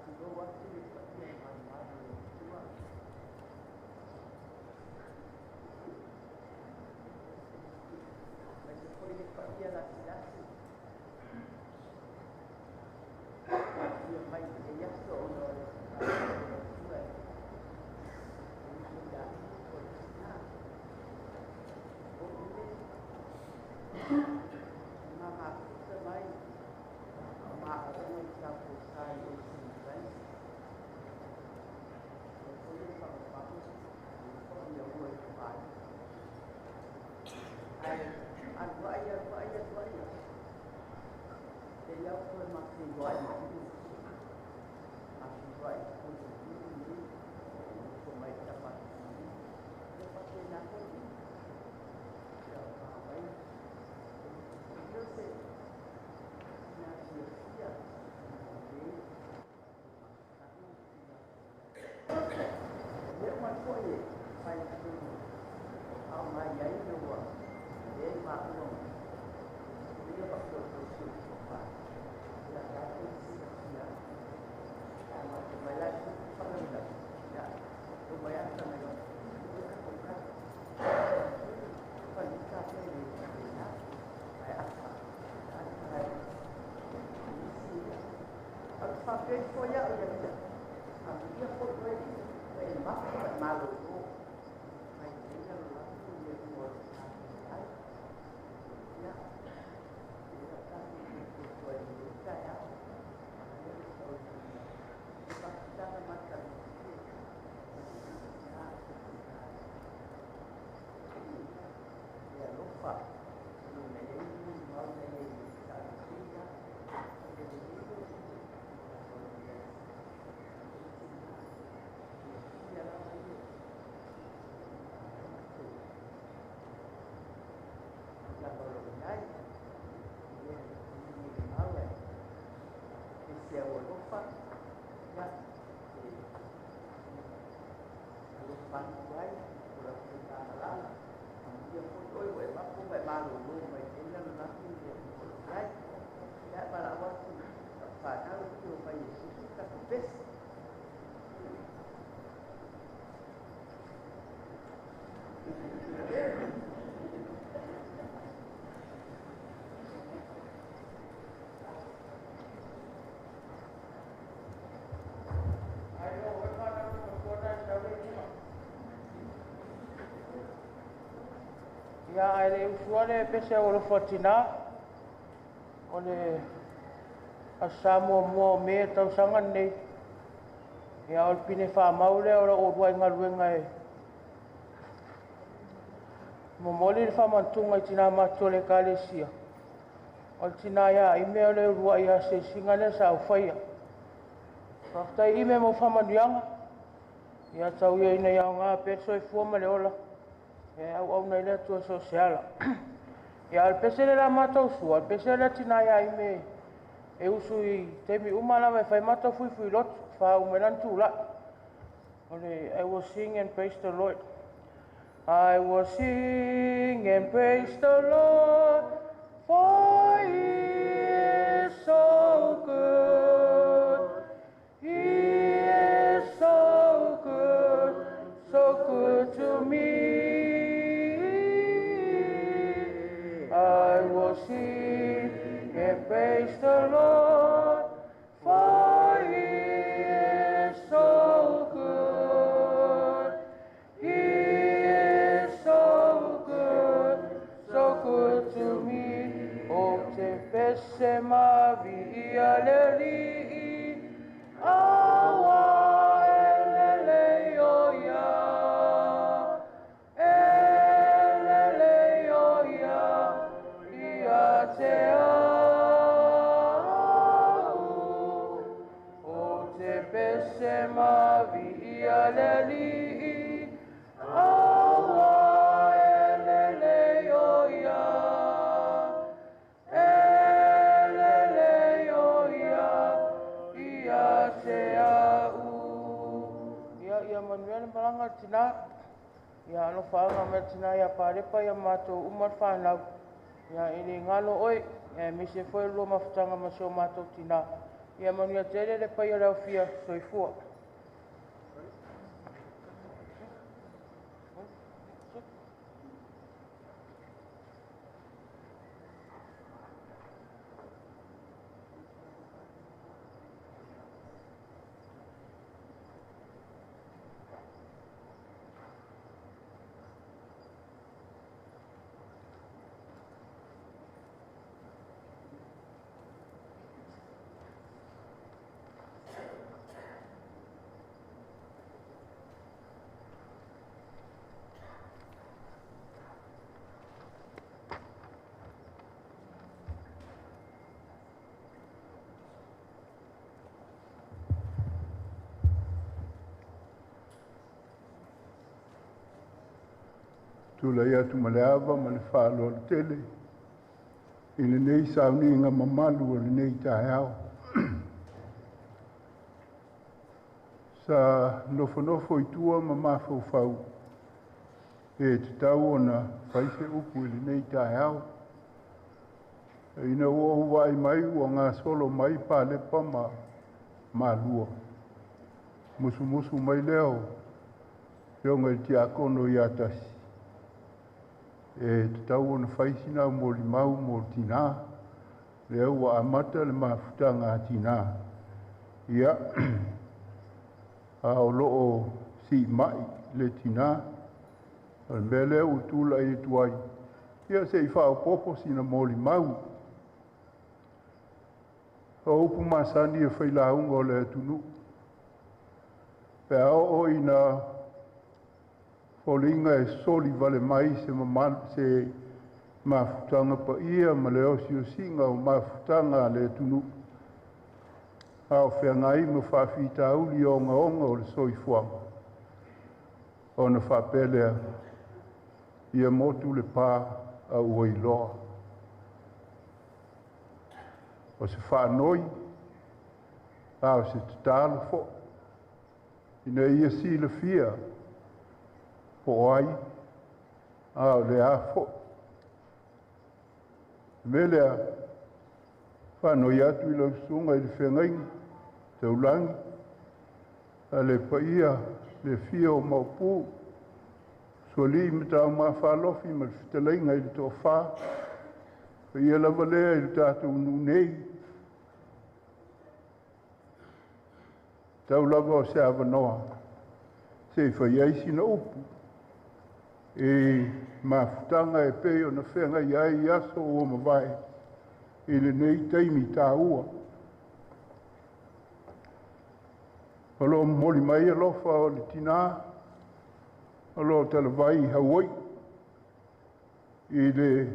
Faatulou atu i le paia o malumalu o le Atua. Aemaise foi le paia lasilasi ua mai i lenei aso ona o le faaaloalo o le Atua e uso ia inu po o le tina. O ime na mafuta mai ma aoga i Taufosa i Ocean Place. O foi le faamamalu o ia ua i le vai. Ae alu ai, alu ai, alu ai. E iau koe mafeiloai ma inu. Mafeiloai i le inu nei. O mai tapa. Ia faapena foi inu. Ia mai. O se na fiafia le lea mai foi e fai tonu au mai ai na ua le maua ia pa to to su pa la ta te si ya ma te mai la su pa la la ya o mai a ta mai lo ka ko ka pa ni ka te le na ai a a ai si a fa pe fo ya o ya a ia fo ko e ma ma malo mai ia lo la ia mo ai ya ia ta ko ko e ta ya ya so pa ta ma ka ya ya lo fa no me le ni ma me le ta ya e le ya la la lo ai ye ni mau e e se o lo fa ya e lo fa ai o la ta la ia fo oi we ma ko mai ma lo lo mai e la la ku ye ko lo ai ya pa la wa tu fa na lo ku mai su su ta ko pes. Ia ae le usua le pese o alofa tinā o le aso Sa muamua o Me tausaga lenei. Ia o le pine faamau lea o lau uluai galuega e momoli le faamanatuga i tinā matutua o le Ekalesia. O le tinā ia Ime o le uluai asiasiga lea sa ou faia. Faafetai Ime mo faamanuiaga. Ia tau ia ina ia aoga pea le soifua ma le ola. Ia e auauna ai le Atua so o se ala. Ia o le pese lea o le a matou sua, o le pese lea tinā ia Ime e usu i taimi uma lava e fai matou fuifui lotu, faauma ai lana tulai. O le I will sing and praise the Lord. I will sing and praise the Lord, for he is so good. He is so good, so good to me. I will sing and praise the Lord, for he is so good. He is so good, so good to me. O te pese ma viia le alii, aua e lelei o ia. E lelei o ia, ia te au. O te pese ma viia le alii, aua e lelei o ia. E lelei o ia, ia te au. Ia, ia manuia le malaga a le tinā. Ia alofaaga mai le tinā ia Palepa ia matou uma le whanau. Ia e le galo oe, ia aemaise foi le lua mafutaga ma si o matou tinā. Ia manuia tele le paia o le aufia. Soifua. Tulai atu ma le ava ma le faaaloalo tele i lenei sauniga mamalu o lenei taeao. Sa nofonofo i tua ma mafaufau e tatau ona fai se upu i lenei taeao. Ina ua ou vaai mai ua gasolo mai Palepa ma Malua, musumusu mai lea o afioga i tiakono ia Tasi, e tatau ona fai sina au molimau mo tinā, lea ua amata le mafutaga a tinā. Ia, a o loo siimai le tinā, o le mea lea ua tulai atu ai, ia se i faaopoopo sina molimau. O upu masani e failauga o le atunuu, pe a oo ina foliga e soli vale mai se mamalu, se mafutaga paia ma le osiosiga o mafutaga a le atunuu, a o feagai ma faafitauli ogaoga o le soifuaga, ona faapea lea, ia motu le pa a ua iloa. O se faanoi, a o se tatalo foi, ina ia silafia po o ai, a o le a foi. O le mea lea, faanoi atu i lau susuga i le feagaiga taulagi a le paia le afio o Maopu, Sualii ma Taumafalofi ma le fetalaiga i le Toafa, paia lava lea i le tatou nuu nei, tau lava o se avanoa se i fai ai sina upu i mafutaga e pei ona feagai ai i aso ua mavae i lenei taimi taua. O lo o momoli mai alofa o le tinā o lo o talavai i Hawaii i le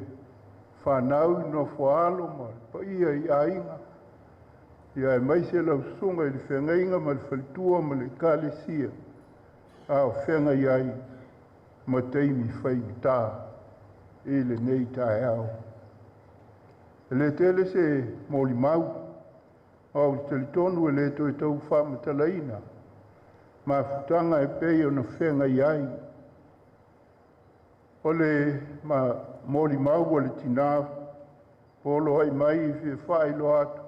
whanau i nofoalo ma le paia i aiga, ia aemaise lau susuga i le feagaiga ma le faletua ma le ekalesia a o feagai ai ma taimi faigata i lenei taeao. E le tele se molimau, a o le talitonu e le toe tau faamatalaina mafutaga e pei ona feagai ai. O le molimau o le tinā poloai mai i fia faailoa atu,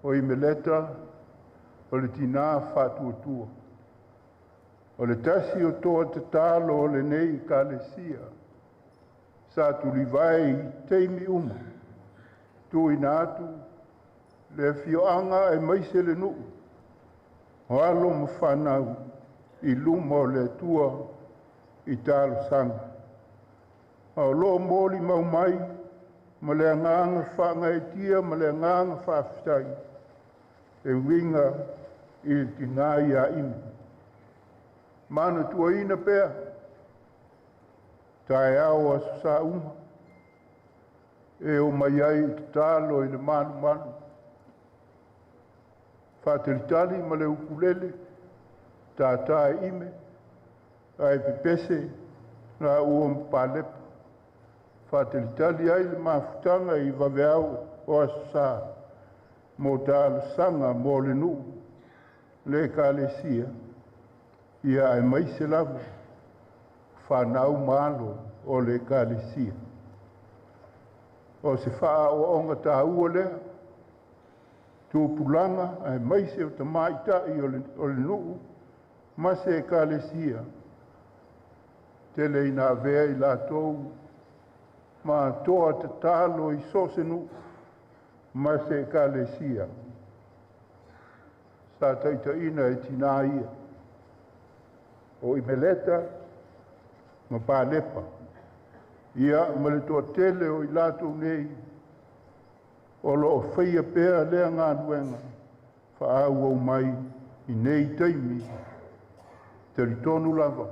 o Imeleta o le tinā faatuatua. O le tasi o toa tatalo o lenei ekalesia, sa tulivae i taimi uma, tuuina atu le afioaga aemaise le nuu, o alo ma fanau i luma o le Atua i talosaga. A o loo molimau mai ma le agaga faagaeetia ma le agaga faafetai e uiga i le tinā ia Imi. Manatuaina pea taeao o aso Sa uma e o mai ai i tatalo i le malumalu, faatalitali ma le ukulele, tātā e ime, ae pepese la ua ma Palepa, faatalitali ai le mafutaga i vaveao o aso Sa mo talosaga mo le nuu, le ekalesia, ia aemaise lava whanau ma alo o le ekalesia. O se faaoaoga taua lea, Tupulaga aemaise o tamaitai o le nuu ma se ekalesia tele ina avea i latou ma toa tatalo i so o se nuu ma se ekalesia sa taitaiina e tinā ia o Imeleta ma Palepa ia ma le toatele o i latou nei o lo o faia pea lea galuega faaauau mai i nei taimi. Talitonu lava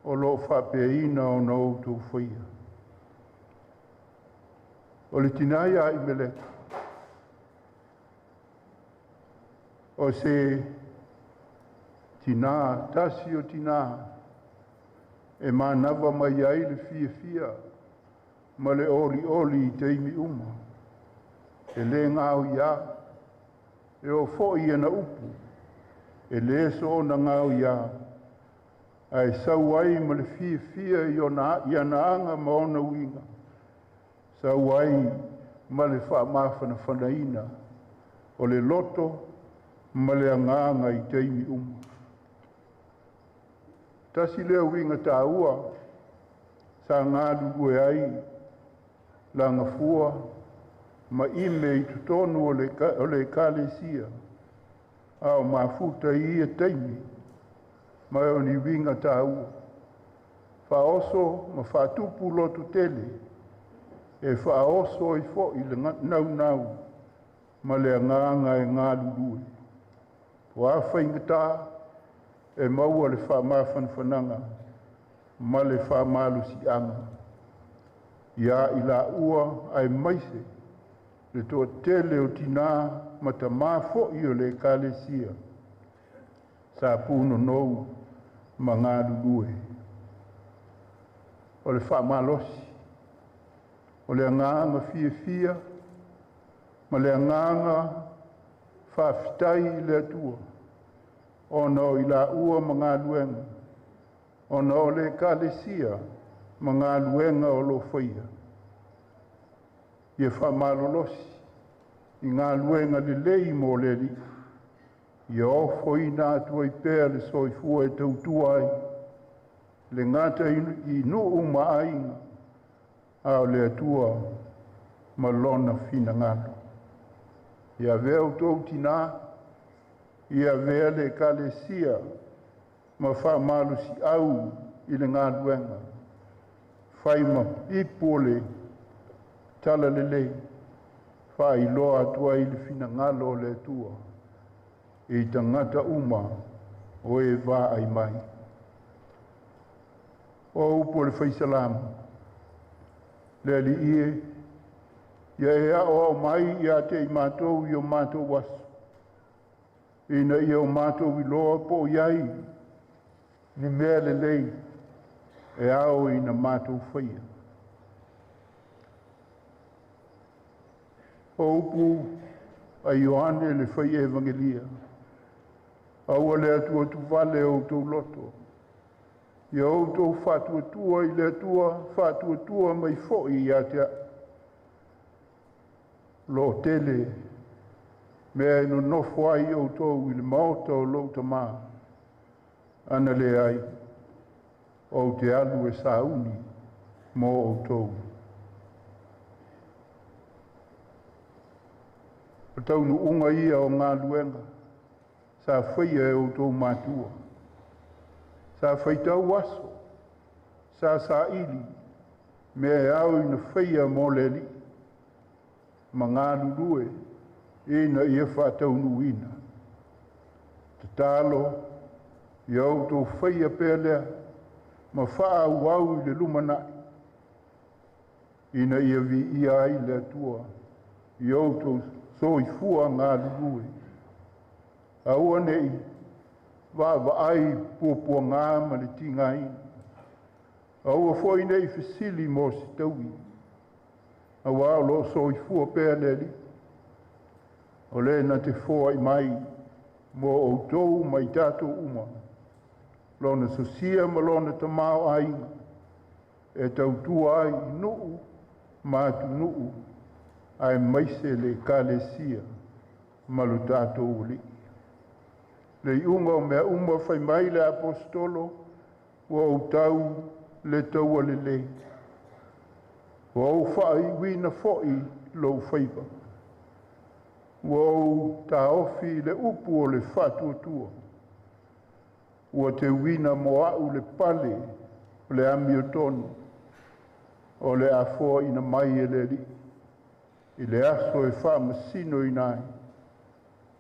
o lo o faapeaina ona outou faia. O le tinā ia Imeleta, o se tinā tasi o tinā e manava mai ai le fiafia ma le olioli i taimi uma. E le gaoiā, e oo foi i ana upu, e le soona gaoiā, ae sau ai ma le fiafia i ona i ana aga ma ona uiga, sau ai ma le faamafanafanaina o le loto ma le agaga i taimi uma. Tasi lea uiga taua sa galulue ai Lagafua ma Ime i totonu o le ekalesia a o mafuta i ia taimi ma o ni uiga taua. Faaoso ma faatupu loto tele e faaoso ai foi le naunau ma le agaga e galulue. Ua faigata e maua le faamafanafanaga ma le faamalosiaga ia i laua aemaise le toatele o tinā ma tamā foi o le ekalesia sa punonou ma galulue. O le faamalosi, o le agaga fiafia ma le agaga faafetai i le Atua ona o i laua ma galuega, ona o le ekalesia ma galuega o lo o faia. Ia faamalolosi i galuega lelei mo le Alii, ia ofoina atu ai pea le soifua e tautua ai, le gata i nuu ma aiga, a o le Atua ma lona finagalo. Ia avea outou tinā, ia avea le ekalesia ma faamalosiau i le galuega, fai ma ipu o le talalelei, faailoa atu ai le finagalo o le Atua i tagata uma o e vaai mai. O upu o le faisalamo, le Alii e, ia e aoao mai ia te i matou i o matou aso, ina ia o matou iloa po o i ai ni mea lelei e ao ina matou faia. O upu a Ioane le fai evangelia, aua le atuatuvale o outou loto, ia outou faatuatua i le Atua, faatuatua mai foi ia te au. Lo tele mea e nonofo ai outou i le maota o lou tamā, ana leai, ou te alu e sauni mo outou. O taunuuga ia o galuega sa faia e outou matua. Sa faitau aso, sa saili, mea e ao ina faia mo le Alii, ma galulue ina ia faataunuuina. Tatalo ia outou faia pea lea ma faaauau i le lumanai, ina ia viia ai le Atua i outou soifua galulue. Aua nei vaavaai puapuagā ma le tigaina. Aua foi nei fesili mo se taui, auā o lo o soifua pea le Alii, o le na te foai mai mo outou ma i tatou uma, lona sosia ma lona tamaoaiga e tautua ai i nuu ma atunuu aemaise le ekalesia. ma lo tatou Alii. Le iuga o mea uma fai mai le Aposetolo, ua ou tau le taua lelei, ua ou faaiuina foi lou faiva, ua ou taofi le upu o le faatuatua, ua teuina mo a'u le pale o le amiotonu, o le a foaina mai e le Alii i le aso e faamasinoina ai,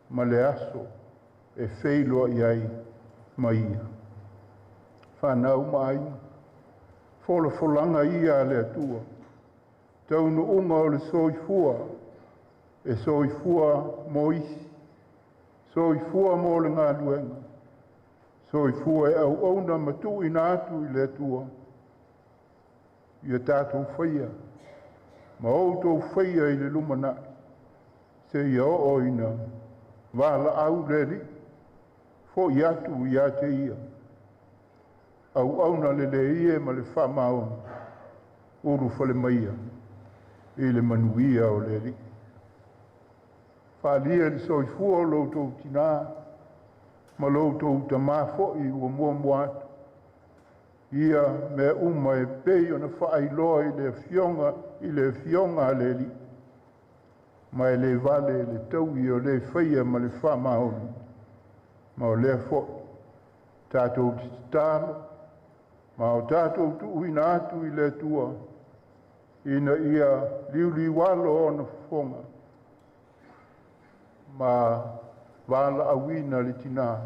ma le aso e feiloai ai ma Ia. Fanau ma aiga, folafolaga ia a le Atua, taunuuga o le soifua, e soifua mo isi, soifua mo le galuega, soifua e auauna ma tuuina atu i le Atua, ia tatou faia ma outou faia i le lumanai, seia oo ina valaau le Alii, fo'i atu ia te Ia, auauna lelei e ma le faamaoni, ulufale maia i le manuia o le Alii. Faalia le soifua o lo outou tinā ma lo outou tamā foi ua muamua atu, ia mea uma e pei ona faailoa i le afioga i le afioga a le Alii, ma e le vale le taui o le faia ma le faamaoni, ma o lea foi tatou te tatalo ma o tatou tuuina atu i le Atua, ina ia liuliualo ona fofoga ma valaauina le tinā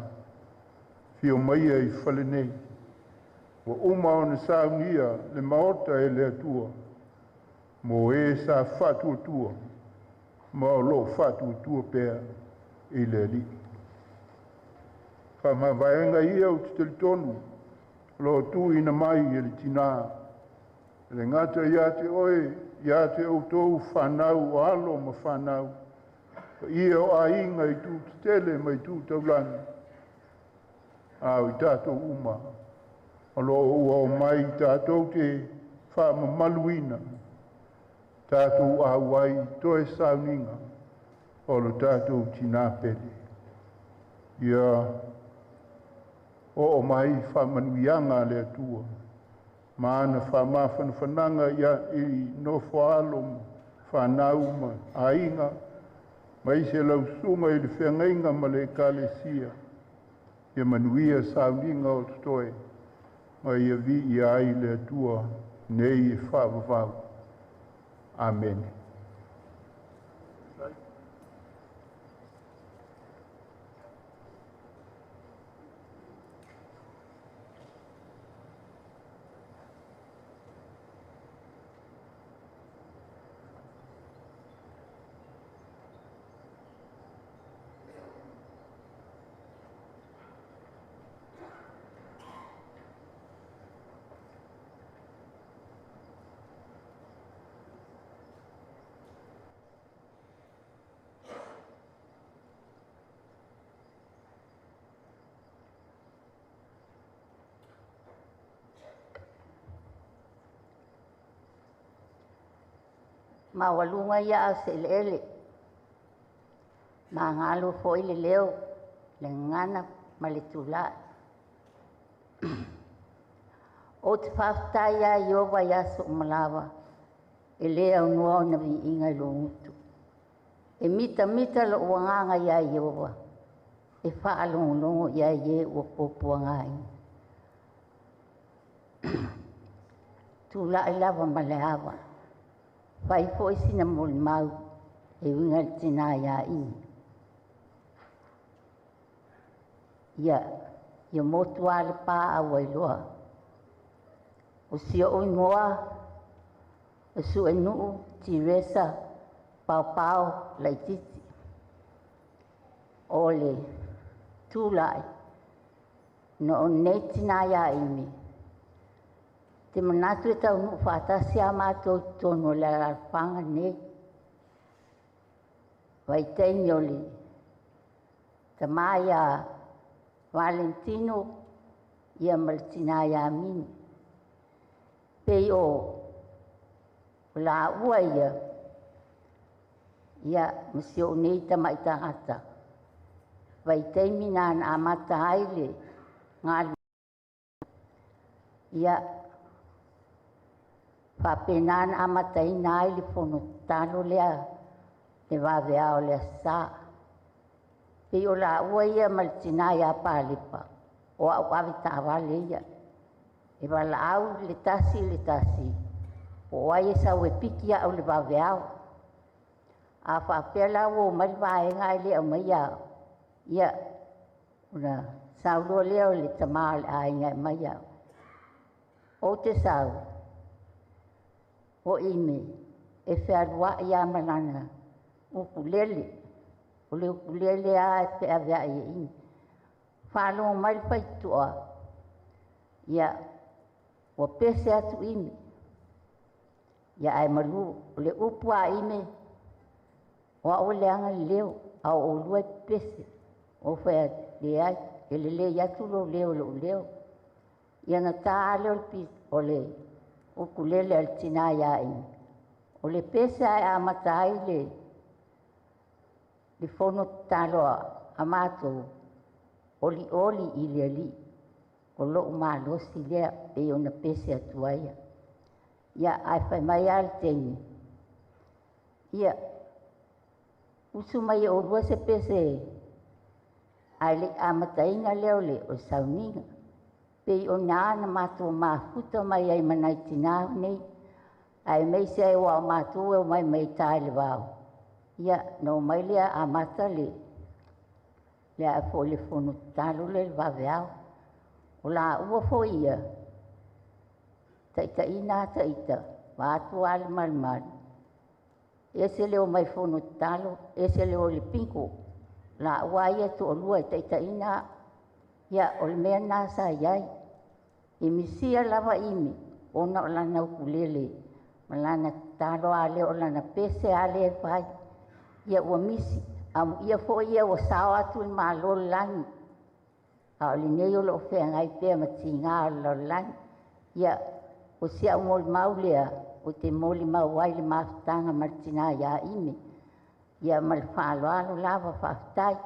fio maia i fale nei, ua uma ona saunia le maota e le Atua, mo e sa faatuatua ma o loo faatuatua pea i le Alii. Faamavaega ia ou te talitonu o loo tuuina mai e le tinā, e le gata ia te oe, ia te outou fanau o alo ma fanau, paia o aiga i tu tetele ma i tu taulagi, a o i tatou uma o loo ua o mai tatou te faamamaluina tatou auai toe sauniga o lo tatou tinā pele. Ia oo mai faamanuiaga a le Atua ma ana faamafanafanaga ia i nofo alo ma fanau ma aiga, ma ise lau susuga i le feagaiga ma le ekalesia, ia manuia sauniga o totoe, ma ia viia ai le Atua nei e faavavau. Amene. Maualuga ia ao se eleele, magalo foi le leo, le gagana ma le tula'i. Ou te faafetai ia Ieova i aso uma lava, e lē aunoa ona viiga i lou gutu. E mitamita lo'u agaga iā Ieova, e faalogologo i ai i e ua puapuagaina. Tula'i lava ma le ava, fai foi sina molimau e uiga i le tinā ia Imi. Ia, ia motu a le pā au ai loa. O si o'u igoa, o Suenuu Tiresa Paopao Laititi. O le tula'i, na o nei tinā iā Imi, te manatu e taunuu faatasi a matou i totonu o le alaalafaga nei. Vaitaimi o le tamā ia Valentino ia ma le tinā ia Mini. Pei o laua ia, Ia, ma si o'u nei tama'i tagata, vaitaimi na na amata ai le galu. Ia, faapena na amataina ai le fono tatalo lea le vaveao o le Aso Sa. Pei o laua ia ma le tinā ia Palepa, o a'u ave taavale ia. E valaau le tasi i le tasi, po o ai e sau e piki a'u i le vaveao. A faapea la ua omai le vaega ae le aumaia a'u, ia, ona sau loa lea o le tamā o le aiga e aumai a'u. Ou te sau, o Ime e fealuai lava ma lana ukulele. O le ukulele lava e feaveai e Ime. Faalogo mai le faitotoa, ia, ua pese atu Ime. Ia ae malu, o le upu a Ime, o a'u e leaga le leo, a o oulua e pepese. Ou fai atu, leai, e lelei atu lou leo i lo'u leo. Ia na ta lea o le ukulele a le tinā ia Ime. O le pese ae amata ai le fono tatalo a matou, olioli i le Alii, o lo'u malosi lea pei ona pese atu ai. Ia, ae fai mai lava le teine, ia, usu mai e oulua se pese ae le'i amataina lea o le sauniga. Pei o ina na matou mafuta mai ai ma nai tinā nei, aemaise ai aua o matou e omai mai uta i le vao. Ia, na omai lea amata le a foi le fono tatalo lea i le vaveao. O laua foi ia, taitaiina a ita, vaeatu lava le malumalu, ese le omai fono tatalo, ese le o i le bingo. Laua ia e toalua e taitaiina a'u. Ia, o le mea lena sa i ai. E misia lava Ime, ona o lana ukulele, ma lana tatalo lava lea o lana pese lava lea e fai. Ia ua misi, amuia foi ia ua sao atu i le Malo o le lagi, a o lenei o lo'o feagai pea ma tigā o le lalolagi. Ia, o si a'u molimau lea, ou te molimau ai le mafutaga ma le tinā ia Ime. Ia ma le faaaloalo lava, faafetai.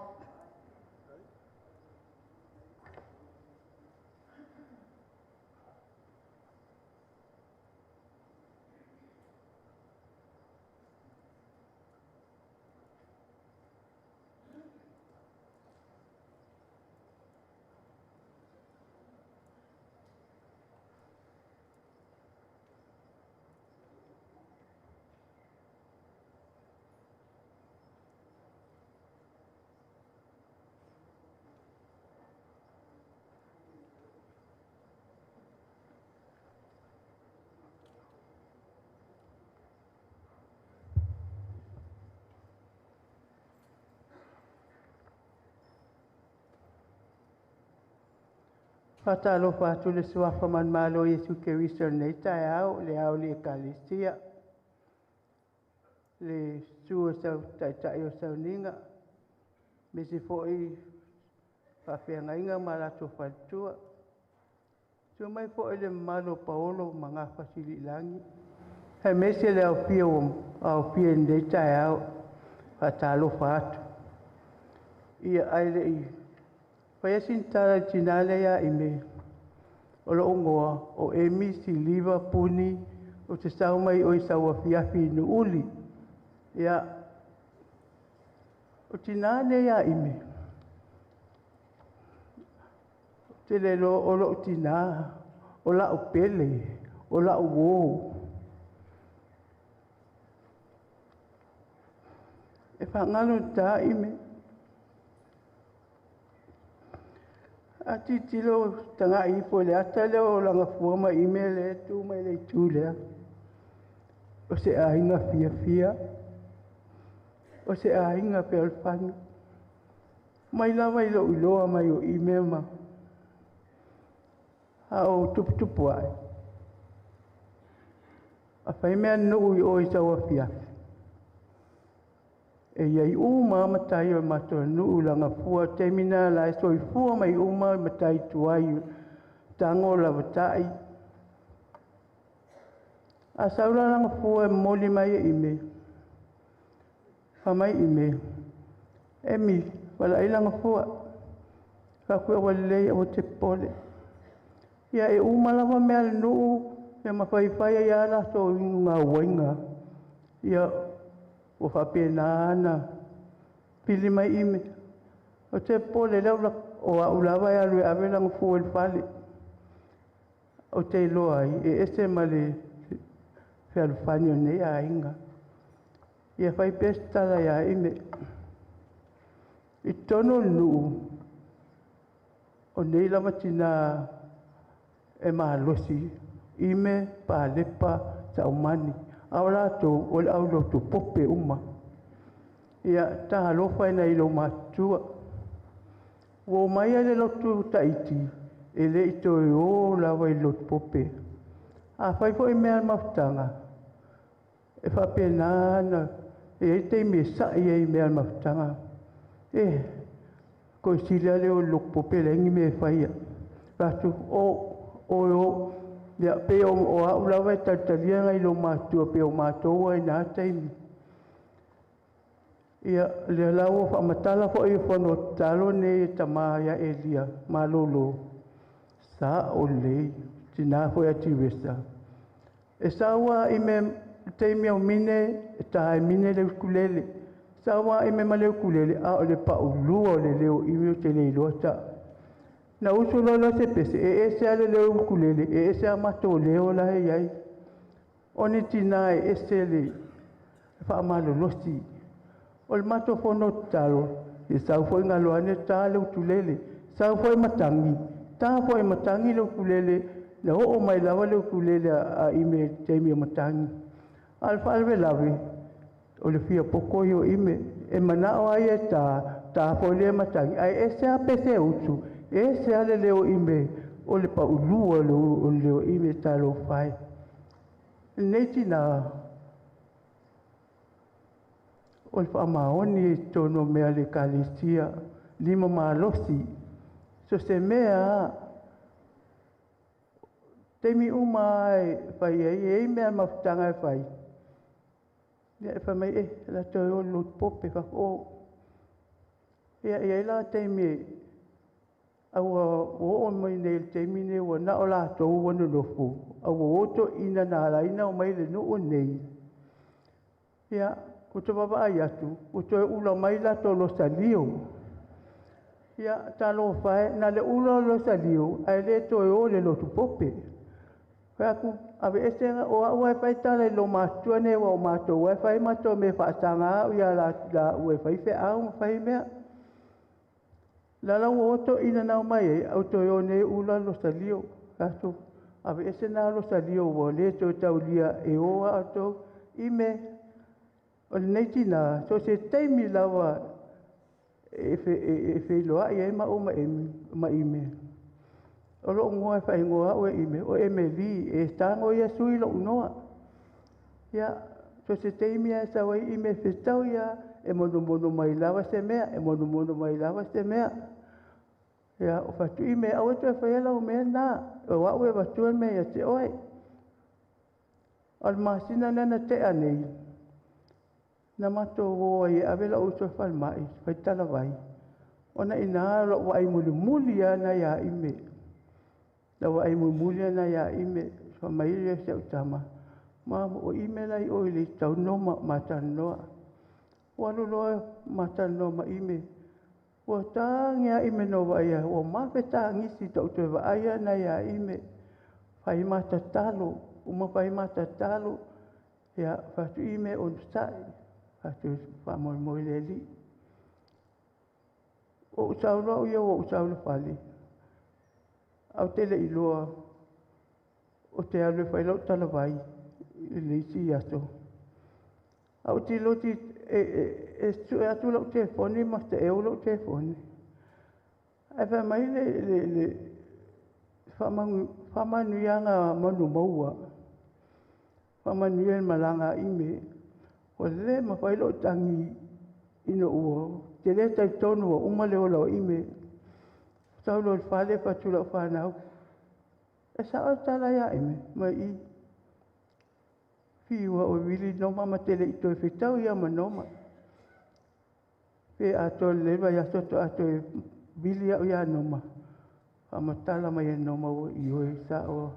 Faatalofa atu le suafa manumalo o Iesu Keriso i lenei taeao, le ao o le Ekalesia, le susu o sau taitai o sauniga, aemaise foi faafeagaiga ma latou faletua. Susu mai foi le mamalu o Paolo ma Gafasililagi, aemaise le aofia ua aofia i lenei taeao. Faatalofa atu. Ia, ae le i faia sina tala i le tinā lea ia Ime, o lo'u igoa o Emi Siliva Puni, ou te sau mai o i Sauafiafi i Nuuuli. Ia, o tinā nei ia Ime, te le loa o lo'u tinā, o la'u pele, o la'u uō. E faagalo tā Ime. A tilotilo taga'i ifo i le ata lea o Lagafua ma Ime lea e tu mai le itu lea. O se aiga fiafia, o se aiga fealofani. Mai lava i lo'u iloa mai o Ime ma a o tuputupu ae. A fai mea nuu i o i Sauafiafi, e iai uma lava matai o le matou nuu i Lagafua taimi na la e soifua mai uma matai tuai tago lavatai. A sau la Lagafua e momoli mai e Ime, Fai mai ime, Emi, valaai laga fua. Fai atu ua lelei aua te popole. Ia e uma lava mea a le nuu, ia ma faifai ai lava latou inugauaiga. Ia ua faapena ona pili mai ime. Ou te popole lea o au lava e alu e ave laga fua i le fale. Ou te iloa ai e ese ma le fealofani o lenei aiga. Ia fai pea se tala ia ime. I totonu o le nuu, o nei lava tinā e malosi, ime, palepa, saumani. A o latou, o le aulotu pope uma. Ia talofa e nai lou matutua. Ua omai ai le lotu Taiti, e le i toe o lava i le lotu pope. A fai foi mea a le mafutaga, e faapena ona e i ai taimi e sa'i ai i mea a le mafutaga. E, koe sili lava le o i le lotu pope e leai ni mea e faia. Fai atu, o, oe o. Ia, pei o au lava e talitalia nai lou matutua pei o matou ai na taimi. Ia, lea la ua faamatala foi i fono tatalo nei e tama ia Elia malolo, sa'o lelei, tinā foi a Tiresa. E sau lava i me taimi o mine, e tā e mine le ukulele. Sau lava i me ma le ukulele, a o le paulua o le leo imi o te le iloa ta. Na usu loa la se pese, e ese lava le leo ukulele, e ese a matou leo la e iai. O ni tinā e ese le faamalolosi. O le matou fono tatalo, e sau foi galo ane tā le utulele. Sau foi matagi, tā foi matagi le ukulele, na oo mai lava le ukulele a ime taimi o matagi. A o le faalavelave, o le fia poko ia o ime. E manao ai e tā, tā foi lea matagi, ae ese lava pese usu, ese lava le leo ime o le paulua o le leo ime talofa e. Lenei tinā, o le faamaoni i totonu o mea a le ekalesia, lima malosi, so se mea lava, taimi uma lava e fai ai, e i ai mea mafutaga e fai, ia e fai mai, e, o le a toe o i le lotu pope, fai atu, o. Ia, e i ai la taimi a ua oo mai nei i le taimi lenei ua na o latou ua nonofo, a ua o toeaiina na ala ai ona omai i le nuu lenei. Ia, ua toe vaavaai atu, ua toe ula mai latou losalio. Ia, talofa e, na o le ula o le losalio, ae le toe o i le lotu pope. Fai atu, aveese, o au lava e fai tala i lou matutua nei, aua o matou lava e fai matou mea e faasaga au ia laua e fai feau ma fai mea. La la ua o toeaiina na omai ai, a ua toe o nei ula le losalio. Fai atu, aveese na losalio ua le toe taulia e o lava outou. Ime, o lenei tinā, so o se taimi lava e feiloai ai maua ma Emi, ma Ime. O lou igoa e faaigoa au e Ime, o Emeli, e tago ia sui lou igoa. Ia, so o se taimi lava e sau ai Ime e fetau ia, e monomono mai lava se mea, e monomono mai lava se mea. Ia, o fai atu Ime, aua e toe faia lau mea lena, o au e avatua le mea ia te oe. O le masina lea na tea nei, na matou o ai e ave lou uso i le falemai, fai talavai, ona i ina lou vaai mulimuli lava lena ia Ime. Lau vaai mulimuli lena ia Ime, fai mai le si au tama, ma o Ime la i o i le tauno ma talanoa. Ua alu loa ma talanoa ma Ime. Ua tagi a Ime na vaai ai, ua mafe tagisi ta'u toe vaai ana ia Ime. Fai ma tatalo, uma fai ma tatalo, ia fai atu Ime onosai, fai atu faamoemoe i le Alii. O ou sau loa au ia ua ou sau i le fale, ae ou te le i iloa ou te alu e fai lau talavai i le isi aso. Ae ou te iloa e sue atu lau telefoni ma taeu lau telefoni. Ae fai mai le faamanuiaga manu maua, faamanuia i le malaga a Ime. Ua le mafai lou tagi ina ua te le talitonu ua uma le ola o Ime. Sau loa i le fale fai atu i lau fanau, e sa'o le tala ia Ime, mai i. Fiu au e vili Noma ma te le i toe fetau ia ma Noma. Pe atoa lelei le vaiaso faatoa toe vili au ia Noma, faamatala mai e Noma ua ioe sao.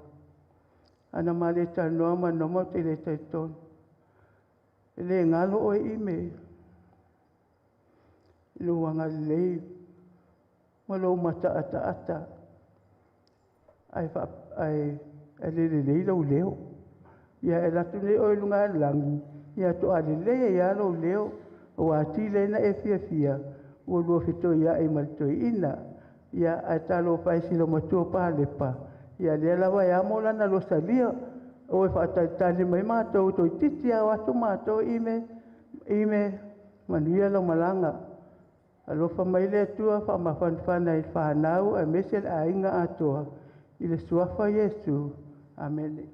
Ana ma le talanoa ma Noma ou te le talitonu. E le galo oe Ime i lou agalelei ma lou mataataata ae ae le lelei lou leo. Ia e alu atu nei oe i luga o le lagi, ia toa lelei ai lava lou leo, ua atili ai ona e fiafia ua lua fetoiai ma le toeaina. Ia ae talofa e i si loomatua Palepa, ia lea lava e amo lana losalia, o e faatalitali mai matou toeitiiti lava o atu matou Ime, Ime, manuia lau malaga. Alofa mai le Atua faamafanafana i le fanau aemaise le aiga atoa i le suafa o Iesu. Amene.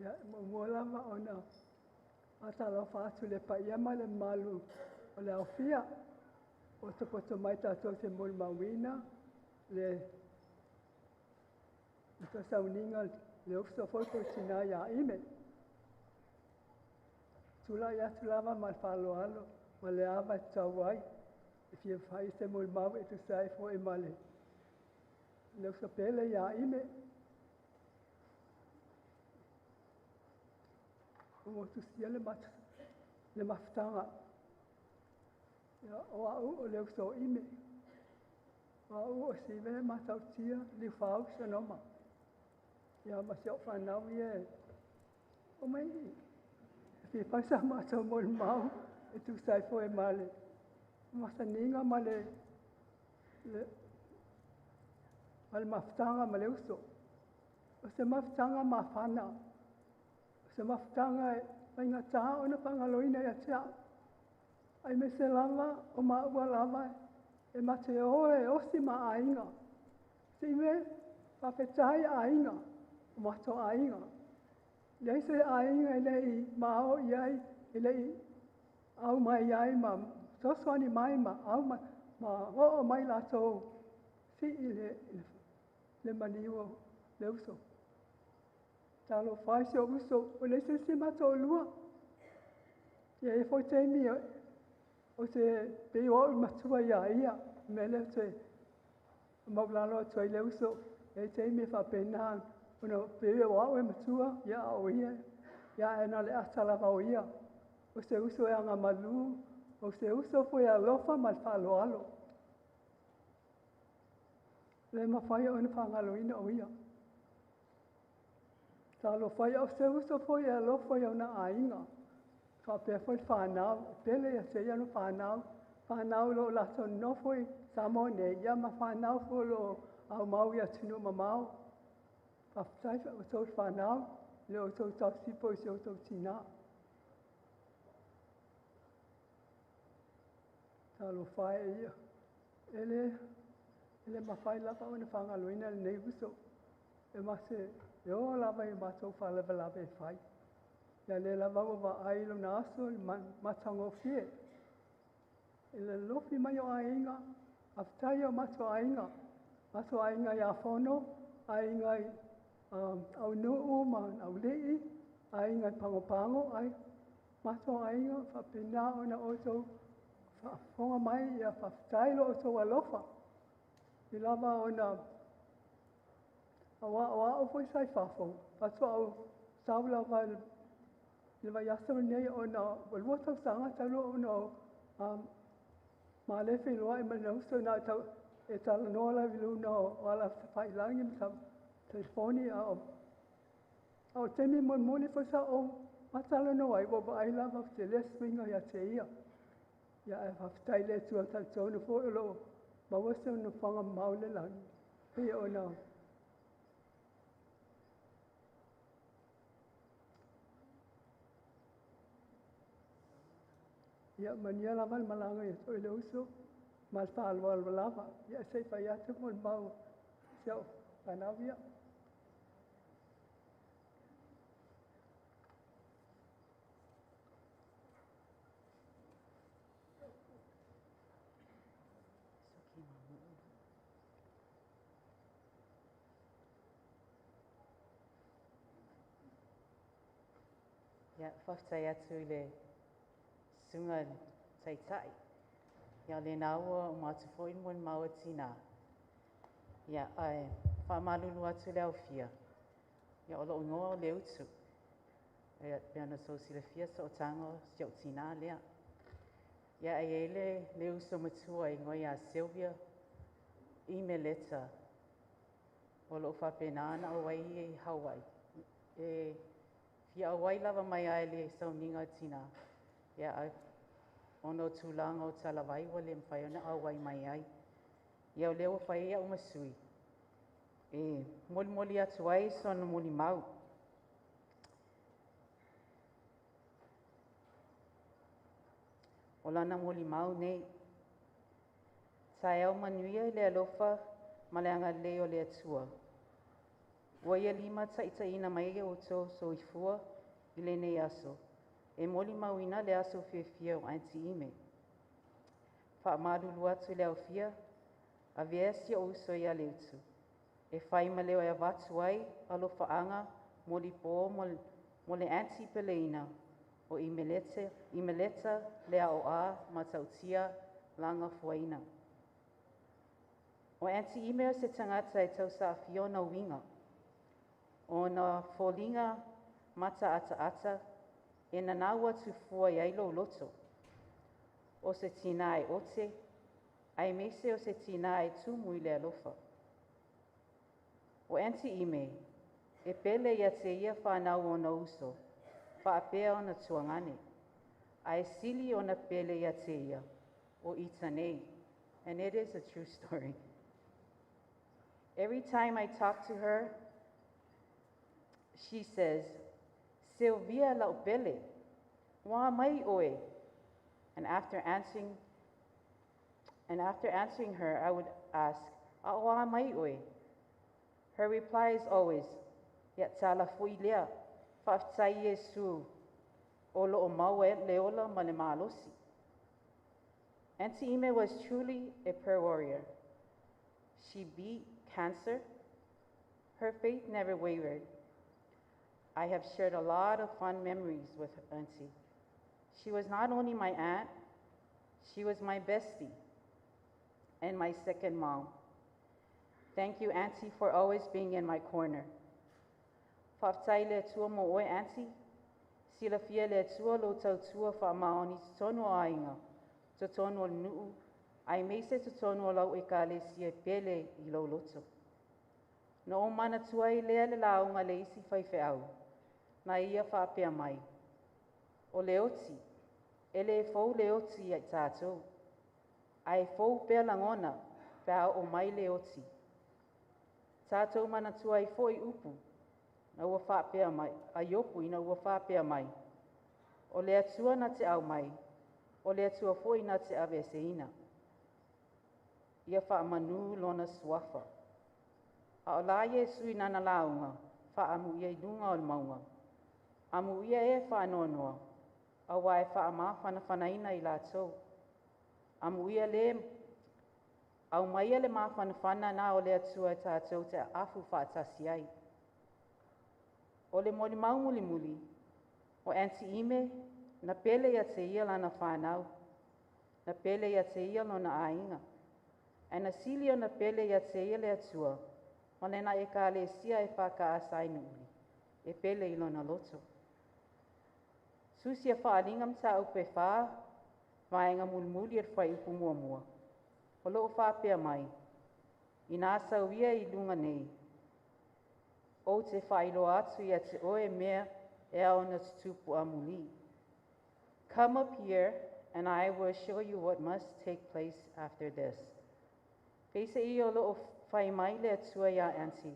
Ia, e muamua lava ona faatalofa atu i le paia ma le mamalu o le aofia potopoto mai tatou te molimauina le sauniga le uso foi po o tina ia Ime. Tulai atu lava ma le faaaloalo ma le ava e tatau ai e fia fai se molimau e tusa ai foi ma le uso pele ia Ime. Ua tusia le mafutaga. Ia, o au o le uso o Ime. O au o Sivene Matautia Liufau Sonoma. Ia, ma si au fanau ia e o mai e fia fai sa matou molimau e tusa ai foi ma le masaniga ma le mafutaga ma le uso. O se mafutaga mafana, o se mafutaga e faigata ona faagaloina ia te au. Aemaise lava o maua lava e mate o e osi ma aiga. Sime faafetai aiga, o matou aiga. Leai se aiga e le i mao i ai, e le i au mai ai ma fesoasoani mai ma au mai, ma oo mai latou sii le maliu o le uso. Talofa e si ou uso, o le isi isi matou lua. Ia e foi taimi o te pei o au i matua ia ia, mea lea te maulalo atu ai le uso, e taimi e faapena, ona pei o au e matua, ia a o ia, ia e na le ata lava o ia. O se uso e agamalu, o se uso foi alofa ma le faaaloalo. Le mafai ona faagaloina o ia. Talofa e, o se uso foi e alofa i ona aiga. Faapea foi le fanau, pele ia te ia no fanau, fanau lo latou nofo i Samoa nei, ia ma fanau foi lo au mau i atunuu mamao. Faafetai o outou fanau, le outou tausipo i si outou tinā. Talofa e ia. E le mafai lava ona faagaloina lenei uso. E mase, e o lava i matou faalavelave e fai. Ia le lava ua vaai lona aso i le matagofie. I le lofi mai o aiga, faafetai o matou aiga. Matou aiga ia Fono, aiga i Aunuu ma Aulii, aiga i Pagopago, ai, matou aiga faapena ona outou faafofoga mai, ia faafetai lo outou alofa. I lava ona aua o au foi sa i fafo, faatoa ou sau lava I le vaiaso lenei ona ua lua tausaga talu ona ma le feiloai ma lona uso na e talanoa lava i luga o ala tafailagi ma telefoni a o le taimi mulimuli foi sa ou faatalanoa ai ua vaai lava ua tele se suiga ia te ia. Ia ae faafetai i le Atua talitonu foi o lo o maua si ona nofoaga mamao i le lagi pei ona Ia manuia lava le malaga ia te oe le uso ma le faaaloalo lava. Ia se i fai atu molimau si au fanau ia. Ia, faafetai atu i le susuga i le Taitai. Ia, o lena ua uma atu foi le molimau a tinā. Ia, ae faamalulu atu i le aofia, ia o lou igoa o Leutu. Ia, pei ona outou silafia, sootaga o si ou tinā lea. Ia, e i ai le uso matua e igoa ia Sylvia Imeleta, o lo o faapena ona auai i Hawaii. E fia auai lava mai lava i le sauniga a tinā, ia, ae ona o tulaga o talavai ua le mafai ona auai mai ai. Ia o lea ua fai ai au ma sui, e molimoli atu ai sona molimau. O lana molimau nei. Taeao manuia i le alofa ma le agalelei o le Atua. Ua ia limataitaiina mai ai outou soifua i lenei aso, e molimauina le aso fiafia o Aunty Ime. Faamalulu atu i le aofia, avea si ou uso ia Leutu, e fai ma leo e avatu ai alofaaga molipo mo le Aunty peleina o Imeleta le Aoa Matautia Lagafuaina. O Aunty Ime o se tagata e tausaafia ona uiga, ona foliga mataataata e nanau atu fua i ai lou loto. O se tinā e ote, aemaise o se tinā e tumu i le alofa. O Aunty Ime, e pele ia te ia whānau ona uso, faapea ona tuagane, ae sili ona pele ia te ia, o ita nei. And it is a true story. Every time I talk to her, she says, Sylvia lau pele, wā mai oe. And after answering her, I would ask, A wā mai oe? Her reply is always, Ia tala fui lea, faafetai Iesu, o lo o maua e le ola ma le malosi. Auntie Ime was truly a prayer warrior. She beat cancer. Her faith never wavered. I have shared a lot of fond memories with Auntie. She was not only my aunt, she was my bestie and my second mom. Thank you, Auntie, for always being in my corner. Faafetai le Atua mo oe, Auntie. Silafia le Atua lo tautua faamaoni totonu o aiga, totonu o le nuu, aemaise totonu o lau ekalesia e pele i lou loto. Na ou manatua ai lea le lauga le isi faifeau, na ia faapea mai. O le oti, e le fou le oti ia i tātou. Ae fou pea lagona, pe a oo mai le oti. Tātou manatua ai foi upu, na ua faapea mai, a Iopu ina ua faapea mai. O le Atua na te aumai, o le Atua foi na te aveeseina. Ia faamanu lona suafa. A o la Iesu i nana lauga, faamuia i luga o le mauga. Amuia e faanoanoa, aua e faamafanafanaina i latou. Amuia le aumaia le mafanafana na o le Atua e tātou te afu faatasi ai. O le molimau mulimuli, o Aunty Ime, na pele ia te ia lana whānau, na pele ia te ia lona aiga. Ae na sili ona pele ia te ia le Atua, ma lena ekalesia EFKS i Nuuuli, e pele i lona loto. Tusi a Faaaliga Mataupu e 4, vaega mulimuli o le fuaiupu muamua, o loo faapea mai: Inā sau ia i luga nei, ou te faailoa atu ia te oe mea e ao ona tutupu amulī. Come up here, and I will show you what must take place after this. Peiseai o loo fai mai le Atua iā Aunty,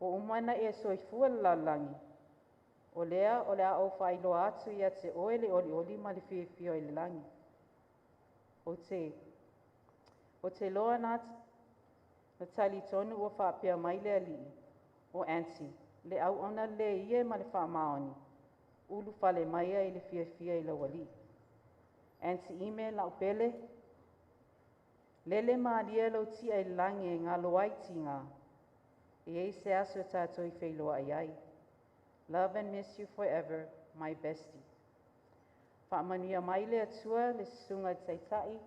ua uma ona e soifua i le lalolagi, o lea o le a ou faailoa atu ia te oe le olioli ma le fiafia i le lagi. Ou te loa na talitonu ua faapea mai le Alii, o Aunty, le auauna lelei ia ma le faamaoni, ulufale maia i le fiafia i lau Alii. Aunty Ime lau pele, lele mālie lau tia i le lagi e galo ai tiga, e i ai se aso tatou i feiloai ai. Love and miss you forever, my bestie. Faamanuia mai le Atua le susuga i le Taitai,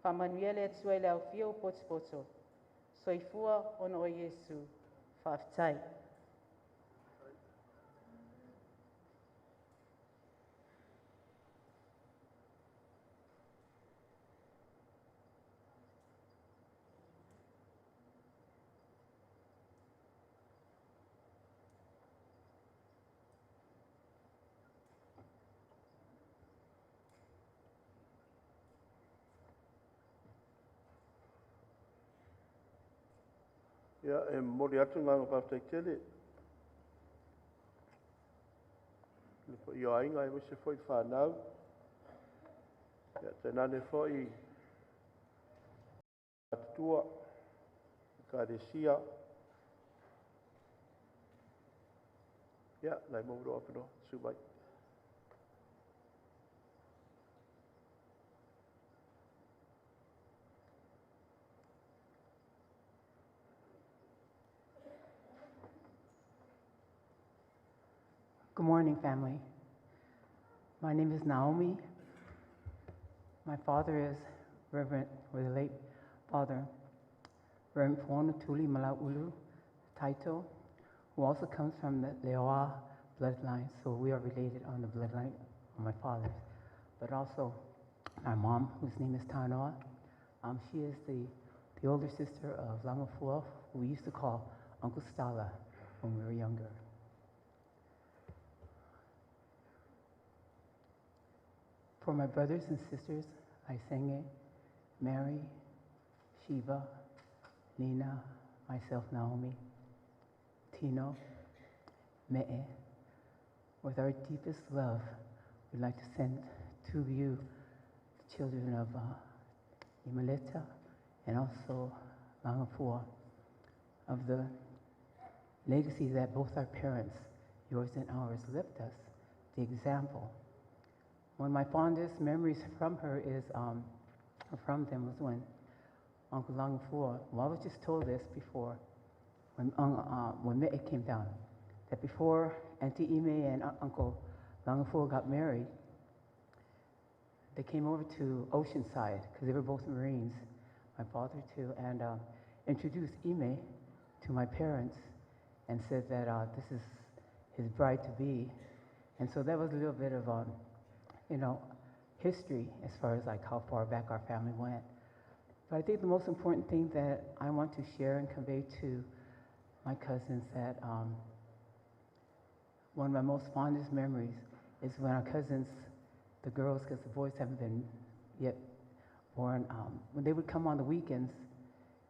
faamanuia le Atua i le aufia o potopoto. Soifua ona o Iesu. Faafetai. Ia, e momoli atu le agaga faafetai tele i le paia o aiga aemaise foi le fanau, ia tainane foi matutua, Ekalesia. Ia, nai mo lou avanoa, susu mai. Good morning, family. My name is Naomi. My father is Reverend, or the late father, Reverend Fono Tuli Malauulu Taito, who also comes from the Leoa bloodline, so we are related on the bloodline of my father's. But also my mom, whose name is Tanoa, she is the older sister of Lamafua, who we used to call Uncle Stala when we were younger. For my brothers and sisters, Aisenge, Mary, Shiva, Nina, myself, Naomi, Tino, Me'e, with our deepest love, we'd like to send to you, the children of Imaleta and also Langafua, of the legacy that both our parents, yours and ours, left us, the example. One of my fondest memories from her is, from them was when Uncle Langafua, well, I was just told this before, when Me'e came down, that before Auntie Ime and Uncle Langafua got married, they came over to Oceanside, because they were both Marines, my father too, and introduced Ime to my parents and said that this is his bride-to-be. And so that was a little bit of history as far as how far back our family went. But I think the most important thing that I want to share and convey to my cousins that one of my most fondest memories is when our cousins, the girls, because the boys haven't been yet born, when they would come on the weekends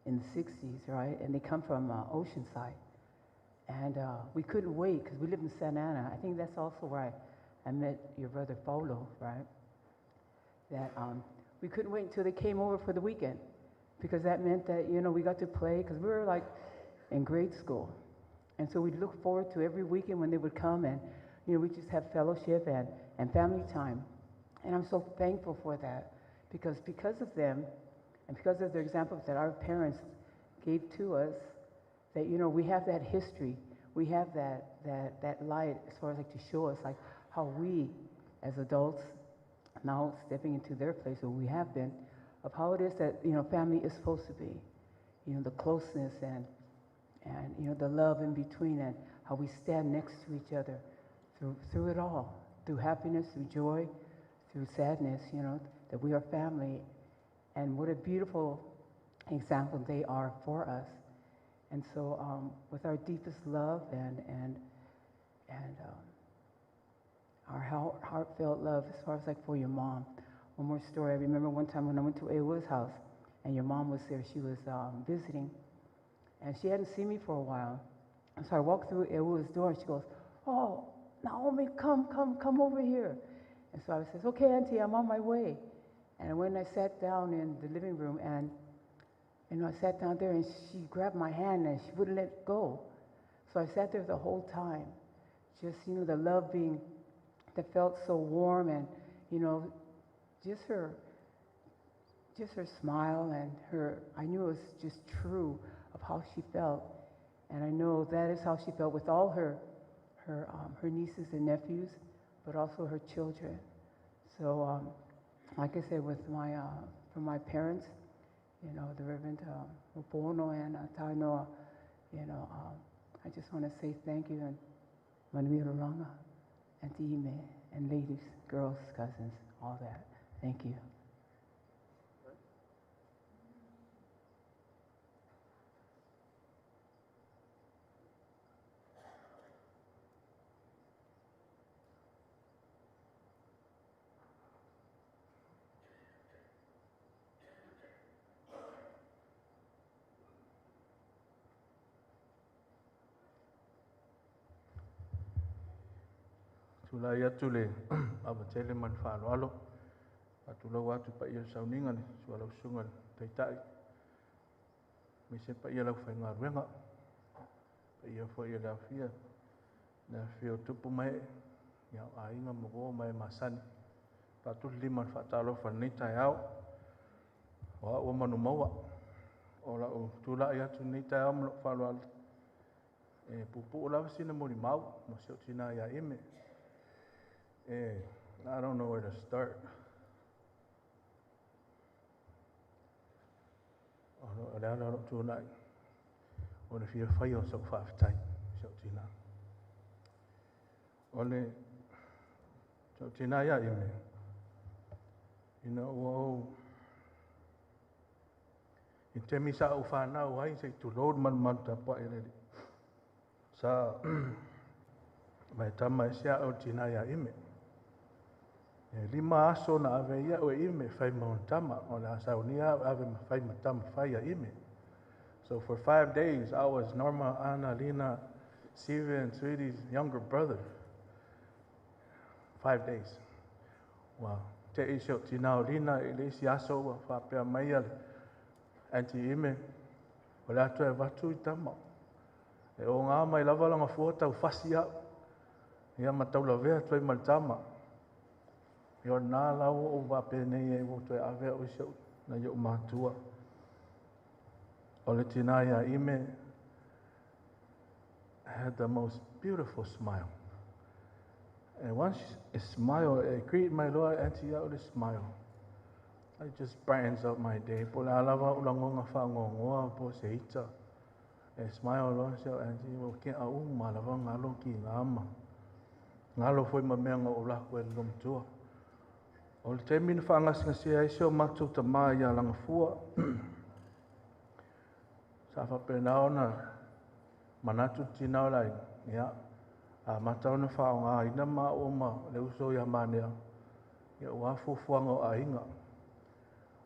in the 60s, right? And they come from Oceanside. And we couldn't wait because we lived in Santa Ana. I think that's also where I met your brother Paulo, right? That we couldn't wait until they came over for the weekend, because that meant that we got to play, because we were in grade school. And so we'd look forward to every weekend when they would come, and we'd just have fellowship and family time. And I'm so thankful for that, because of them, and because of the example that our parents gave to us, that we have that history, we have that light as far as to show us how we, as adults, now stepping into their place where we have been, of how it is that family is supposed to be, the closeness and the love in between, and how we stand next to each other through it all. through happiness, through joy, through sadness, you know, that we are family. And what a beautiful example they are for us. And so with our deepest love and our heartfelt love, as far as like for your mom. One more story. I remember one time when I went to Eua's house, and your mom was there. She was visiting, and she hadn't seen me for a while. And so I walked through Eua's door, and she goes, "Oh, Naomi, come over here." And so I says, "Okay, Auntie, I'm on my way." And when I sat down in the living room, and you know, I sat down there, and she grabbed my hand, and she wouldn't let go. So I sat there the whole time, just, you know, the love being, that felt so warm, and, you know, just her smile and her, I knew it was just true of how she felt. And I know that is how she felt with all her nieces and nephews, but also her children. So, like I said, with my, from my parents, you know, the Reverend Opono and Tainoa, you know, I just want to say thank you, and Manuia Ranga, Auntie Ime, and ladies, girls, cousins, all that. Thank you. Tulai atu le avatele ma le faaaloalo, faatulou atu paia le sauniga le sualausuga le taitai, aemaise paia lau faigaluega, paia foi e le afia, le afia o tupu ma ee, ia o aiga ma uo ma e masani. Faatuli lima le faatalofa lenei taeao, o au o manumaua, o lau tulai atu lenei taeao ma lou faaaloalo, e puupuu lava sina molimau mo si ou tina ia Ime. I don't know where to start. O le ala o lou tulai, o le fia fai o sau faafetai, si ou tina. O le sau tina ia Ime, ina ua ou i temi sa ou whanau ai se i tulou le malumalu tapuai e le alii. Sa mai tama e se au tina ia Ime. E 5 aso na ave ia o Ime fai ma ona tama. O le asaunia au ave ma fai ma tama fai ia Ime. So for 5 days, I was Norma, Anna, Lina, Siva, and Sweetie's younger brother. 5 days. Wow. Te i se o tina o Lina i le isi aso ua whapea mai a le Auntie Ime. O le atu e vatu i tama. E o ngā mai lava langa fua tau fasi au. Ia ma tau lavea toi ma le tama. Ia o nā lau o wape nei e o toi avea o isi au na iau mātua. O le tina ia Ime had the most beautiful smile. And once a smile, I greet my Lord, Auntie au le smile. It just brightens up my day. Po le alava o langonga whangongoa po se ita. E smile loa se au Auntie, o ke au ma lava ngalo ki ngā ama. Ngalo foi ma mea ngā o lako e lomtua. O le taimi na whaangasingasia ai se o mātou tamā ia langafua. Sa whapena ona manatu tina o lai. Ia, a mata ona whaonga ina ma o ma le uso ia manea. Ia ua fuafuaga o aiga.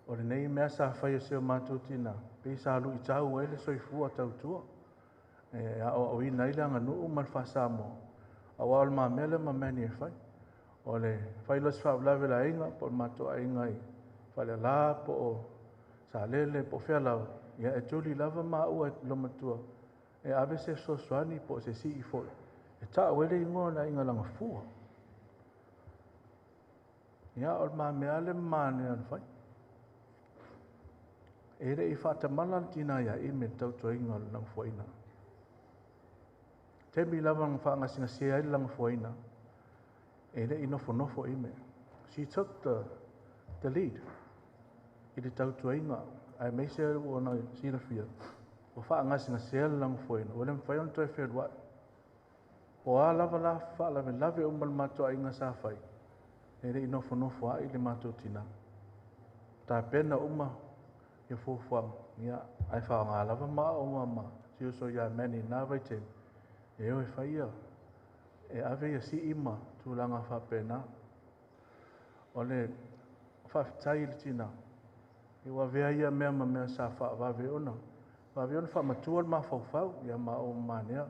O le nei mea sa whai o se o mātou tina. Pei sa lu i tau e le soifua tautua. E a o ina i le anganuu ma le whasamoa. A wā o le mamele ma mea ni e whai. O le whai los whaulave la inga, po o le mātou aiga i whale la, po o sa lele, po o fea lava. Ia e tuli lava ma ua e lomatua. E ave se sosoani po o se sii foi. E taa wele ingoa la inga langa fua. Ia o le mamea le mane an whai. E re i whaatamala le tina ia i me tautoinga o le langafuaina. Temi lava nga whaangasingasia ai le langafuaina. E re i nofonofo i me. She took the lead. I le tautoinga. Ai meise ua na silafia. O whaangasingasia le langafuaina. O le mwhai on toi whenua. Po a lava la faalavelave uma le matou aiga sa fai, e le'i nofonofo a'i le matou tinā. Tapena uma ia fuafuaga, ia, ae faaaogā lava maua ma si uso ia Manny i na vaitaimi, e o e fai ia, e ave ia si'i ma tulaga faapena. O le faafetai i le tinā, ua avea ia mea ma mea sa faavave ona, vave ona faamatua le mafaufau ia maua ma Manea.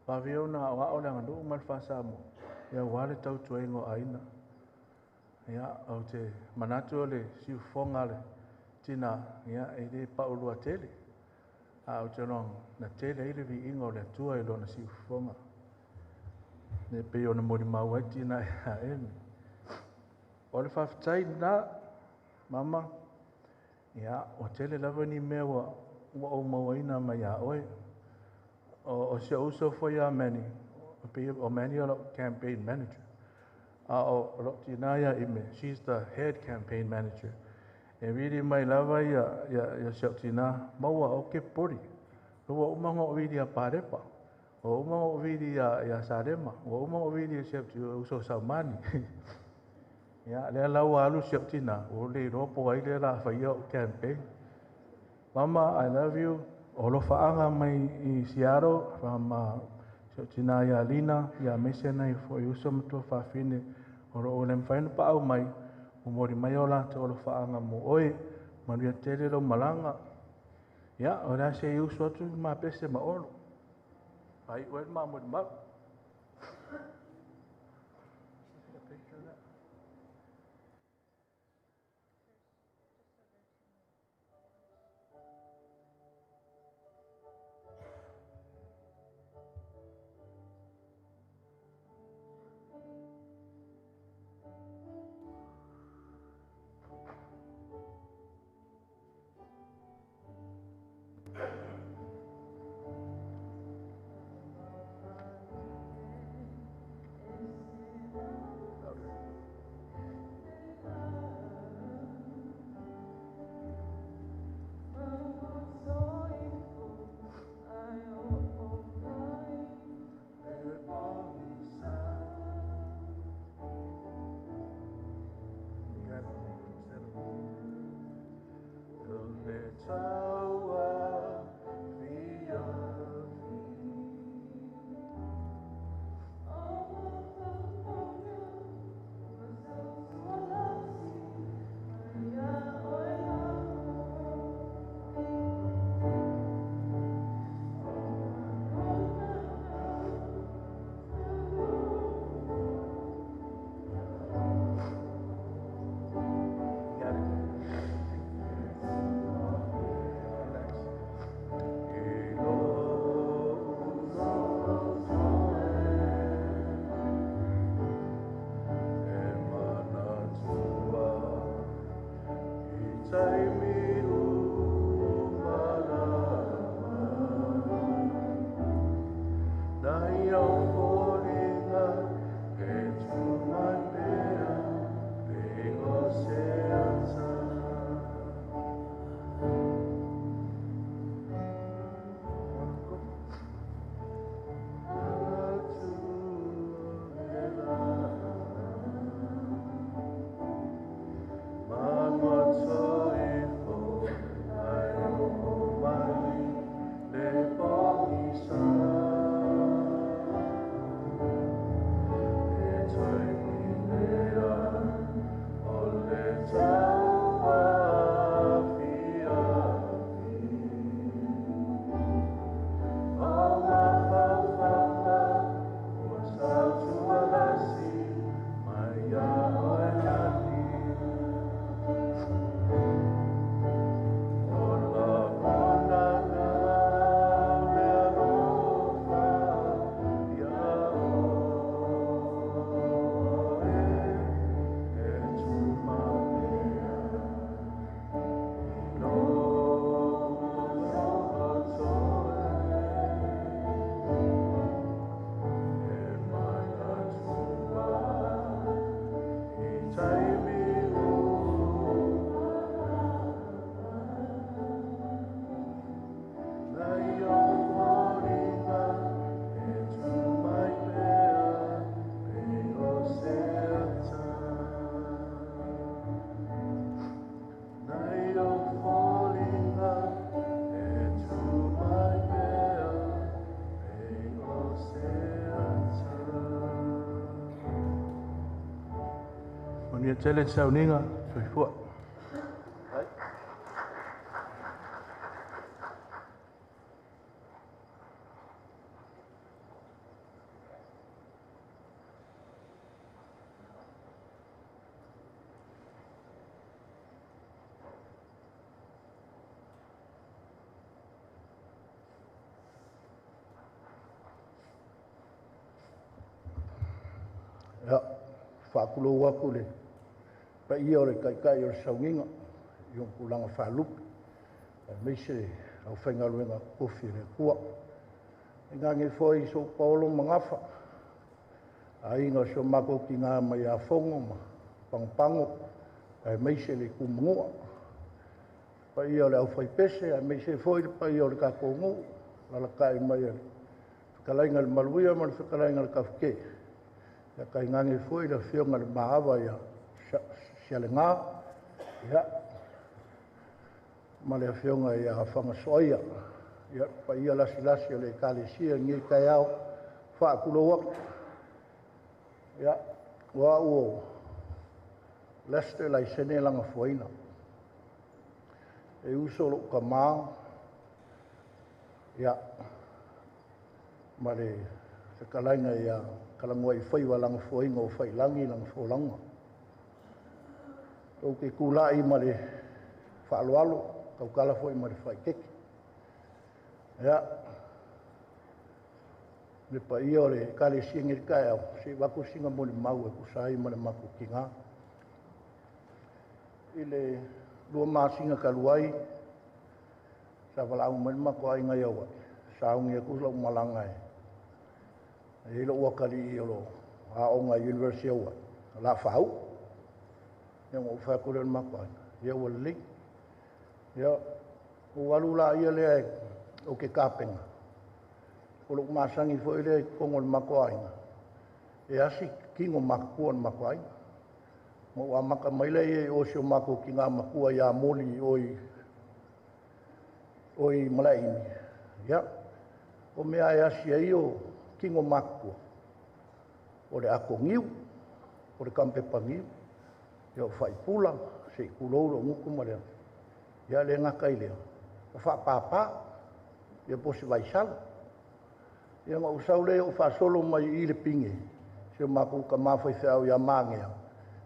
Vave ona aoao le aganuu ma le faa-Samoa, ia aua le tautuaina o aiga. Ia, ou te manatu o le siufofoga a le tinā, ia, e le paulua tele. A ou te iloa na tele ai le viiga o le Atua i lona siufofoga. E pei ona molimau ai tinā ia Emi. O le faafetai lena, mama, ia, ua tele lava ni mea ua ou mauaina mai iā oe. O si ou uso foi ia Manny, pei o Manny o lau campaign manager. A o lou tinā ia Ime, she's the head campaign manager. E vili mai lava ia si au tinā, maua ou te popole. Ua uma ona ou vili ia Palepa, ua uma ona ou vili ia Salema, ua uma ona ou vili i si ou uso Saumani. Ia, lea la ua alu si au tinā, ua le iloa po o ai lea o le a faia o'u campaign. Mama, I love you. O alofaaga mai i Seattle from si ou tinā ia Lina, ia aemaise nai foi uso ma tuafafine o loo le mafai ona paau mai, momoli mai o latou alofaaga mo oe. Manuia tele lou malaga. Ia, o le a se i usu atu ma pese ma Olo. Ai oe le mamolimau. Manuia tele le sauniga, soifua. Ia, faatulou atu le paia o le taitai o le sauniga i ona tulaga faalupe, aemaise le aufaigaluega totofi a le Atua. Tainane foi sou paolo ma gafa, aiga o si o matou tina mai Afono ma Pagopago aemaise le itu Manua. Le paia o le aufaipese aemaise foi le paia o le tatou nuu, alaalatai mai le fetalaiga i le Maluia ma le fetalaiga i le Tafite, tainane foi le afioga i le Maava ia Sialega, ia, ma le afioga ia Fagasoaia. Ia, le paia lasilasi o le Ekalesia i lenei taeao, e faatulou atu. Ia, o au o Lester Laisene Lagafoaina. E uso lou tama, ia, ma le fetalaiga ia Kalagoaifaiva Lagafoaina o Failagi lana folauga. Ou te tulai ma le faaaloalo, tautala foi ma le faaeteete. Ia, le paia o le Ekalesia i lenei taeao, se i avatu sina molimau e tusa ai ma le matou tina. I le 2 masina talu ai, sa valaau mai le matou aiga i Hawaii, e sauni atu lau malaga e i ai lou atalii o lo o aoga i le University o Hawaii, o le a faauu. Ia ona ou fai atu lea i le matou aiga, ia ua lelei. Ia, ou alu laia lea ou te tapena, o lou masani foi lea i totonu o le matou aiga, e asi tino matutua o le matou aiga. Na ou amata mai lea i o i si o matou tina matua ia Moli i o i Malaeimi, ia, o mea e asi ai o tino matutua, o le ato niu, o le tagapepa niu, ia o faipula, se i tulou lou gutu ma le… Ia le gata i lea, o faapapa, ia po o se vaisala. Ia ona ou sau lea ou faasolo mai i le pine, si o matou tama faifeau ia Magea,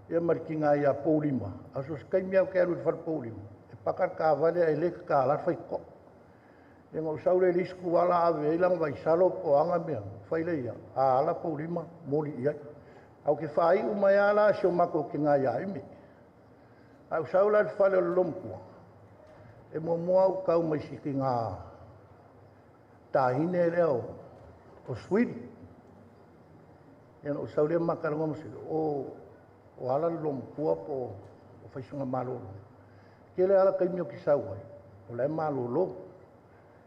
ia ma le tina ia Poulima, ae so o se taimi lava ou te alu i le fale Poulima, e paka le taavale ae le tatala le faitotoa. Ia ona ou sau lea i le isi ituala ave ai lana vaisalo po o a na mea, fai lea i ai, a ala Poulima, moli i ai. Ae ou te faaiu mai lava la i si o matou tina ia Ime. Ae ou sau la i le fale o le loomatua, e muamua ou tau mai si tina tahine lea o Suili. Ia ona ou sau lea ma talanoa ma Suili, o ala le loomatua po o fai sona malologa. E tele lava taimi ou te sau ai, o la e malolo.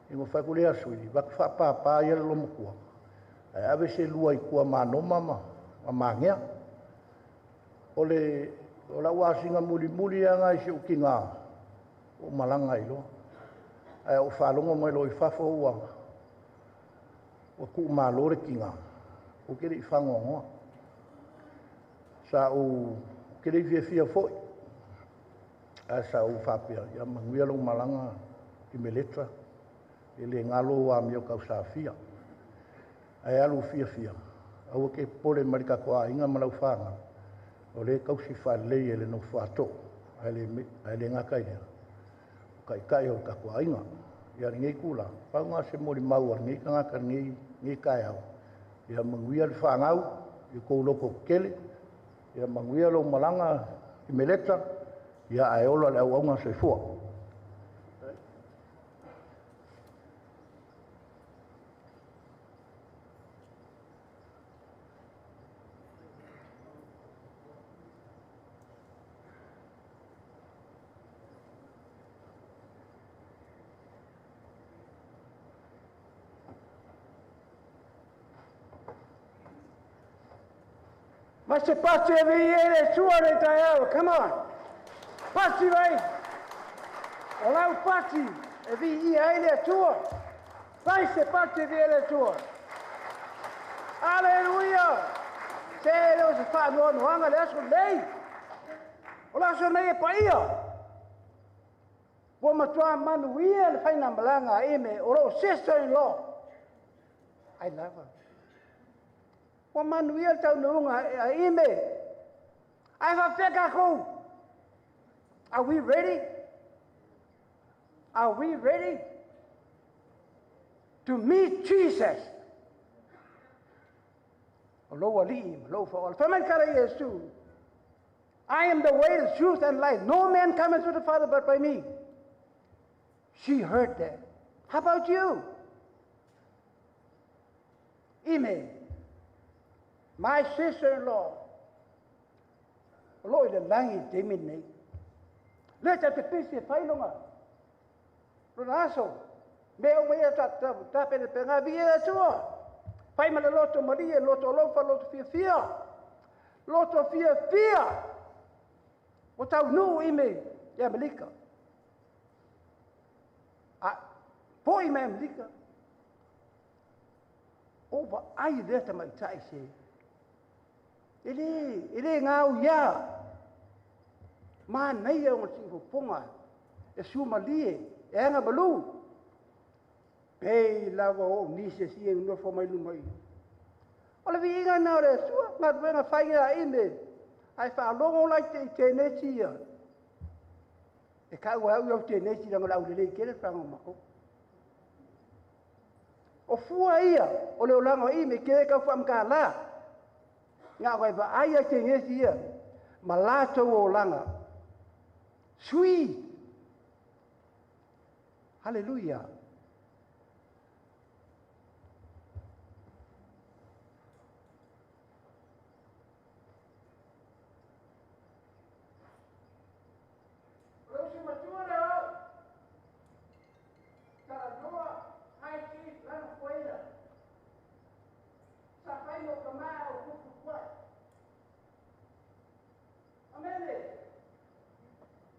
Ia ona ou fai atu lea ia Suili, avatu faapapa ia le loomatua, ae ave se lua i tua ma Noma ma Magea. O lau asiga mulimuli lava lena i si ou tina, ua ou malaga ai loa. Ae ou faalogo mai loa i fafo ua tuumalo le tina, ou te le i faanoanoa. Sa ou te le i fiafia foi, ae sa ou faapea, ia manuia lau malaga i Meleta, e le galo ou amio tausafia. Ae alu fiafia, aua te popole mai le tatou aiga ma lau fanau, o lea e tausi faalelei e le nofo a too, ae le gata i lea, o taitai o le tatou aiga. Ia lenei tulaga, pau lena o se molimau a lenei tagata i lenei taeao, ia manuia le fanau, i outou loto tetele, ia manuia lou malaga i Meleta, ia ae ola le auauna. Soifua. Ma se pasi e vi e le sua le taeao. Come on. Pasi vai. O lau pasi e vi ia ai le Atua. Vai se pasi e vi e le Atua. Aleluia. Se le o se whaanoanoanga le aso lei. O le aso nei e paia. Ua matua manuia le faigamalaga a Ime o lou sister-in-law. I love her. Ua manuia le taunuuga a Ime. Ae faapefea tatou? Are we ready? Are we ready to meet Jesus? O lou alii ma lou faaola. Fai mai le tala Iesu. I am the way, the truth, and life. No man cometh to the Father but by me. She heard that. How about you? Ime, my sister-in-law, o loo i le lagi i le taimi lenei. Lea tatou te pisi e fai lona aso. Mea uma ia tapenapena viia le Atua. Fai ma le loto malie, loto alofa, loto fiafia. Loto fiafia. Ua taunuu Ime i Amerika. A foi mai Amerika. O vaai lea tamaitai se. E le gau ia. Manaia ona siufofoga e sumalie, e aga malu. Pei lava o nisi e sia i nofo mai luma i. O le viiga na o le Atua, galuega fai a Ime, ae faalogo lai te i tenesi ia. E kau au iau tenesi leaga o le aulelei tele falaga o matou. O fua ia, o le olaga o Ime, ke le tau faamatala. Na o e vaai ai tenesi ia, ma latou olaga. Sweet. Hallelujah.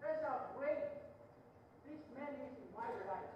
That's how great this man is in my life.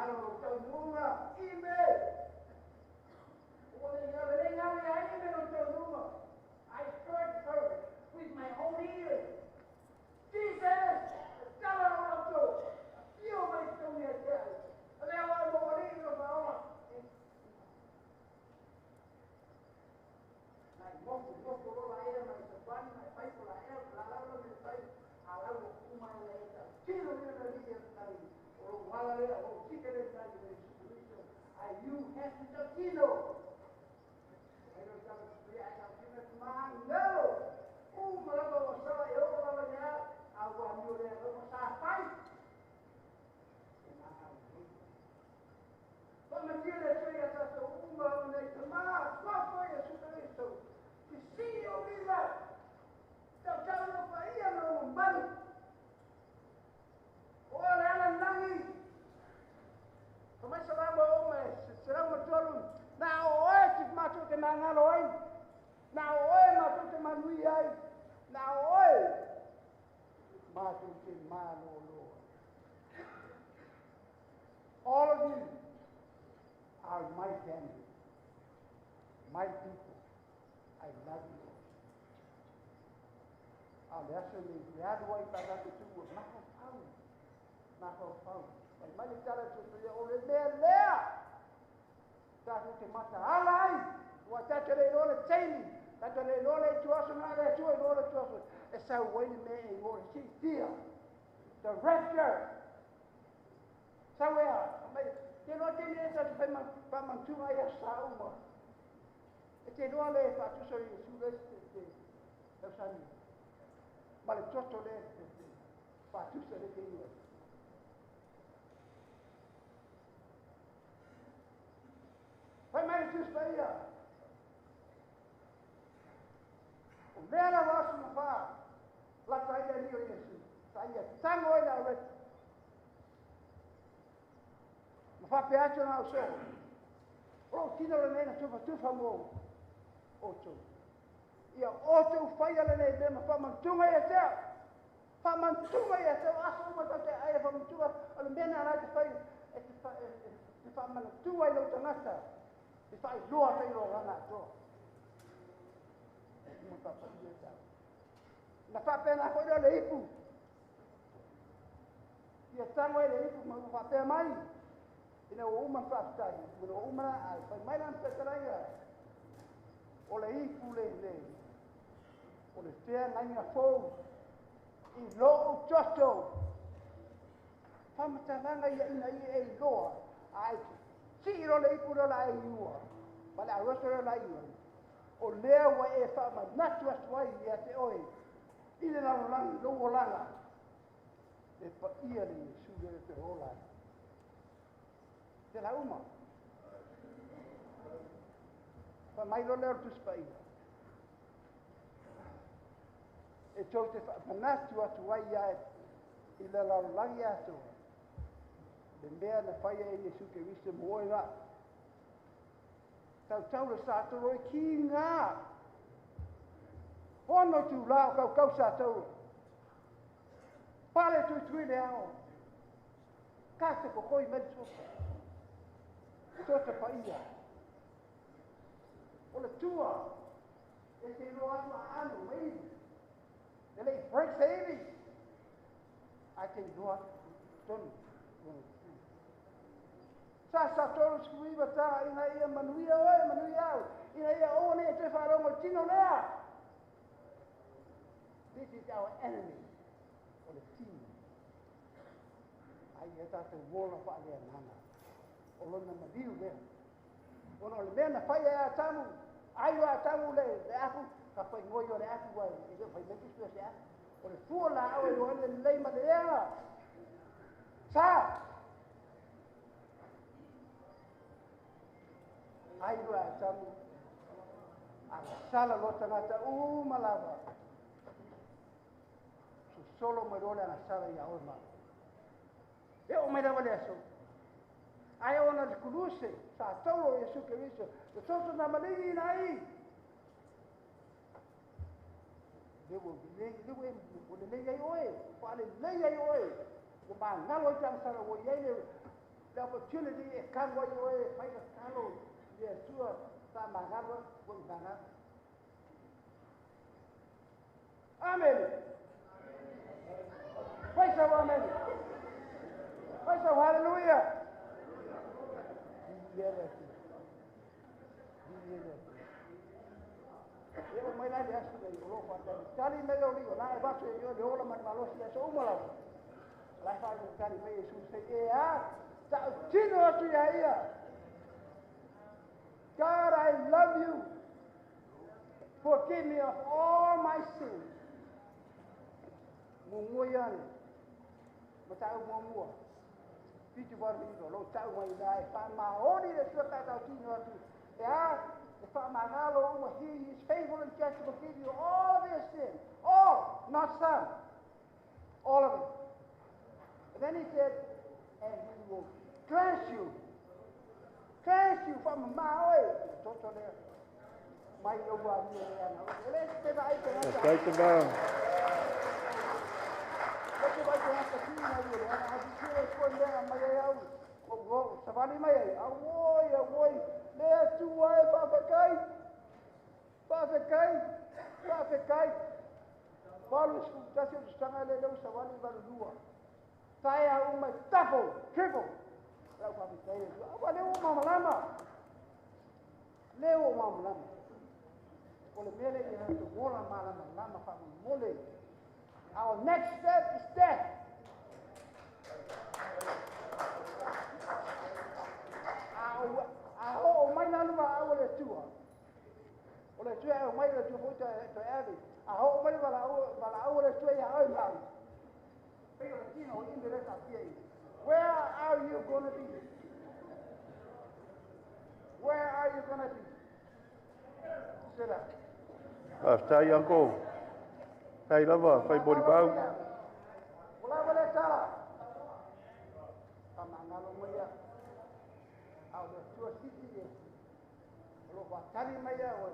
ngalo lo taunuga ime. Ua le ngalo le ngalo ia ime lo taunuga. I heard her with my own ears. Jesus, tala o lautou. Afio mai tau ia te au. Lea wa mo wali lo maola. Nai mofu mofu lo la ea mai sa pani mai pai ko la ea la la lo me pai a la lo kuma le eta. Tino ni na li e tali. O lo wala le o tike le tali le Jesu. Ai you have to tino. Ai lo tala tu ia ai tino tu mangalo. U malaba o sa e o la ya a wa mi o le lo sa pai. All of you are my family, my people. I love you. A le aso le le alu ai pa tatou tu ua mafaufau, mafaufau. Fai mai le tala tu tu ia o le mea lea. Tatou te mataala ai, ua tatou le iloa le taimi, tatou le iloa le ituaso na le Atua iloa le ituaso. E sau ai le mea e igoa le siitia. The rapture. Sau ea, mai, te loa te mea sa te whai whamantunga ia sa uma. E te loa le whaatusa i Yesu le te te tausani. Ma le toto le te te whaatusa le te ingoa. Whai mai le tusi pa ia. O mea la wasu na wha, lata ia ni o Yesu. Sa ia tango ai la reti. Ma whape atu na o so. O lou tino le nei na tufa tufa mo outou. Ia outou whaia le nei mea ma whamantunga ia te au. Whamantunga ia te au. Aso uma tau te aia whamantunga. O le mea na lai te whai e te whamanatua i lau tangata. Te whai loa te ilo ranga atoa. Uma papa ia te au. Na whapena koe leo le ipu. Ia tango e le ipu ma whapea mai. Ina ua uma whaafitai, ina ua uma na ai, whai mai lana whetaraia. O le ipu le le, o le whia ngai ngā fōu, i lou toto. Whamatalanga ia ina ia e loa, ai, si i le ipu le la e iua, ma le aroso le la iua. O lea ua e whamanatu atu ai ia te oe, i le lalolagi, lou olaga, e pa ia le Yesu le te ola. Te la uma. Fa mai lo leo tusi pa ia. E tau te whamanatu atu ai ia i le lalolagi atoa. Le mea na whaia e Yesu Keristo mo oe la. Tau tau le sa toro e ki ngā. Hono tu la o kau kau sa tau. Pale tui tui le ao. Ka te kokoi mai sopa. Tota pa ia. O le tua. E te roa atu a anu mai. E le break saving. Ai te roa tonu. Sa sa tolu sikuiva tā ina ia manuia oe, manuia au. Ina ia o ne te wharongo tino lea. This is our enemy. O le tino. Ai e tātou wola wha lea nana. O lona maliu lea. Ona o le mea na whai e a tamu. Ai o a tamu le afu. Ka whai ngoi o le afu wai. E le whai meki sua se afu. O le fua la au e roa le lei ma le ea. Sa! Ai o a tamu. A sala lo tangata uma lava. Solo mai roa le ana sala ia oe ma. E o mai lava le aso. Ai ona le kuluse, sa taulo Yesu Keristo, le toto na maligi na i. Le wo le le wo le le ai oe, pa le le ai oe. Ko ma ngalo i tang sala wo iai le Le opportunity e kanu ai oe e fai tatalo i le Atua faamagalo ua i vagalo. Amene. Fai sau amene. Fai sau hallelujah. Viia le Atua. Viia le Atua. E o mai la le aso nei o lo faatalitali mai lou lio la e vaso e le ola ma le malosi i aso uma lava. La e faatalitali mai Iesu se e a ta'utino atu ia ia. God, I love you. Forgive me of all my sins. Muamua ia ane. Ma ta'u muamua. Fitu valu iva, lou ta'u mai la e faamaoni le Atua pe a ta'utino atu. E a e faamagalo uma. He is faithful and just to forgive you all of your sin. All, not some. All of it. And then he said, and he will cleanse you. Cleanse you faamamā oe. Toto lea. Mai lou amio leaga. E le se vaai tagata. Faafetai tama. Le se vaai tagata ki mai o leaga. A sisile koe mea mai ai au. O savali mai ai. Auoi, auoi. Le Atua e faafekai. Faafekai. Faafekai. 81 o tausaga le leu savali 82. Taea uma double, triple. Lau faafetai le Atua. Aua lea ua malamalama. Lea ua malamalama. O le mea lea ia tatou ola malamalama faamolemole. Our next step is death. A oo mai la le valaau a le Atua. O le Atua e aumai, o le Atua foi toe ave. A oo mai le valaau a le Atua ia oe ma au. Pei o le tino o ime le taatia i. Where are you going to be? Where are you going to be? Sit up. Faafetai uncle. Faafetai lava fai molimau. Ua lava le tala. Faamagalo mai ia. A o le Atua sisi e. O lo faatali mai ia oe.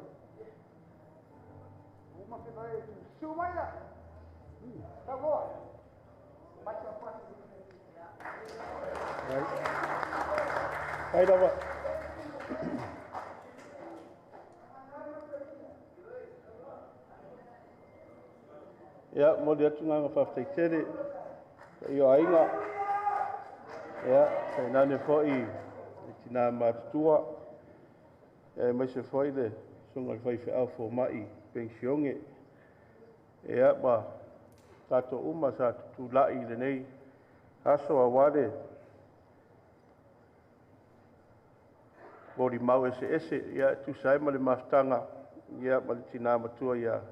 Uma feiloai e tu mai ia. Tau loa. Mai sa pasi. Faafetai lava. Ia, momoli atu agaga faafetai tele i o aiga. Ia, tainane foi i tinā matutua. Ia, aemaise foi le susuga i le faifeau fomai penisione. Ia, ma tatou uma sa tutulai i lenei aso aua le molimau eseese, ia, e tusa ai ma le mafutaga, ia, ma le tinā matua ia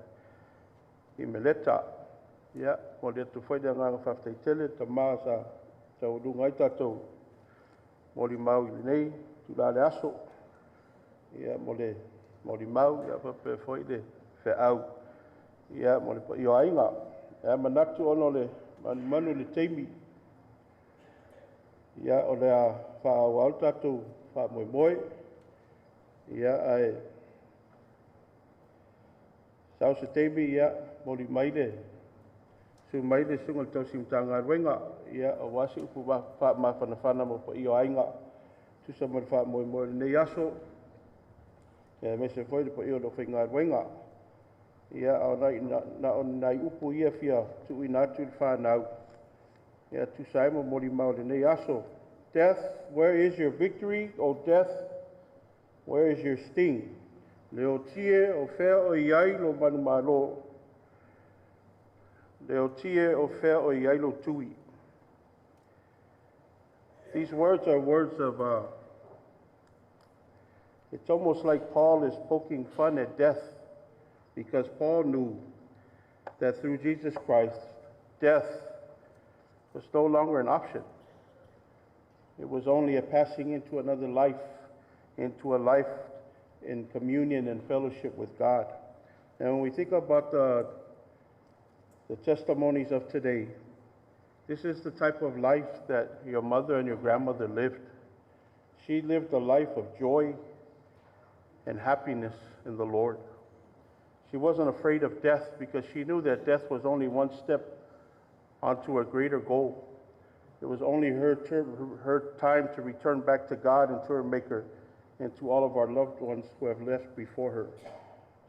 Imeleta. Ia, momoli atu foi le agaga faafetai tele tama sa taualuga ai tatou molimau i lenei itula le aso. Ia, mo le molimau, ia faapea foi le feau, ia, mo le paia o aiga. Ia, manatu ona o le manumanu i le taimi, ia, o le a faaauau le tatou faamoemoe. Ia, ae sau se taimi, ia, momoli mai le susu mai le susuga i le tausi Matagaluega, ia, aua se upu faamafanafana mo paia o aiga, tusa ma le faamoemoe o lenei aso, ia, aemaise foi le paia o le aufaigaluega. Ia, a o na o nai upu ia fia tuuina atu i le fanau, ia, tusa ai ma molimau o lenei aso. Death, where is your victory? O death, where is your sting? Le otie o fea o i ai lo manumalo. Le otie o fea o i ai lo tui. These words are words of, it's almost like Paul is poking fun at death, because Paul knew that through Jesus Christ, death was no longer an option. It was only a passing into another life, into a life in communion and fellowship with God. And when we think about the testimonies of today, this is the type of life that your mother and your grandmother lived. She lived a life of joy and happiness in the Lord. She wasn't afraid of death because she knew that death was only one step onto a greater goal. It was only her, term, her time to return back to God and to her Maker and to all of our loved ones who have left before her.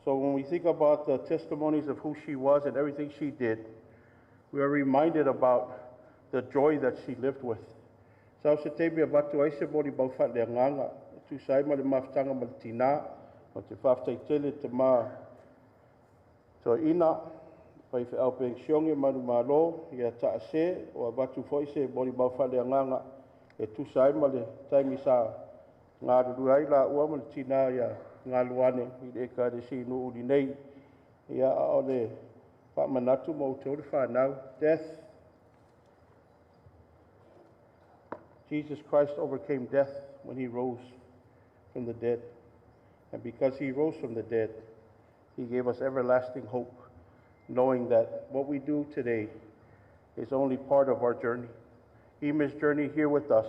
So when we think about the testimonies of who she was and everything she did, we are reminded about the joy that she lived with. Sa o se taimi avatu ai se molimau faaleagaga e tusa ai ma le mafutaga ma le tinā ma te faafetai tele te ma toeaina faifeau penisione manumalo ia taase o avatu foi se molimau faaleagaga e tusa ai ma le taimi sa galulue ai laua ma le tinā ia galuane i le ekalesia i Nuu lenei ia a o le faamanatu ma outou le fanau. Death. Jesus Christ overcame death when he rose from the dead. And because he rose from the dead, he gave us everlasting hope, knowing that what we do today is only part of our journey. Ima's journey here with us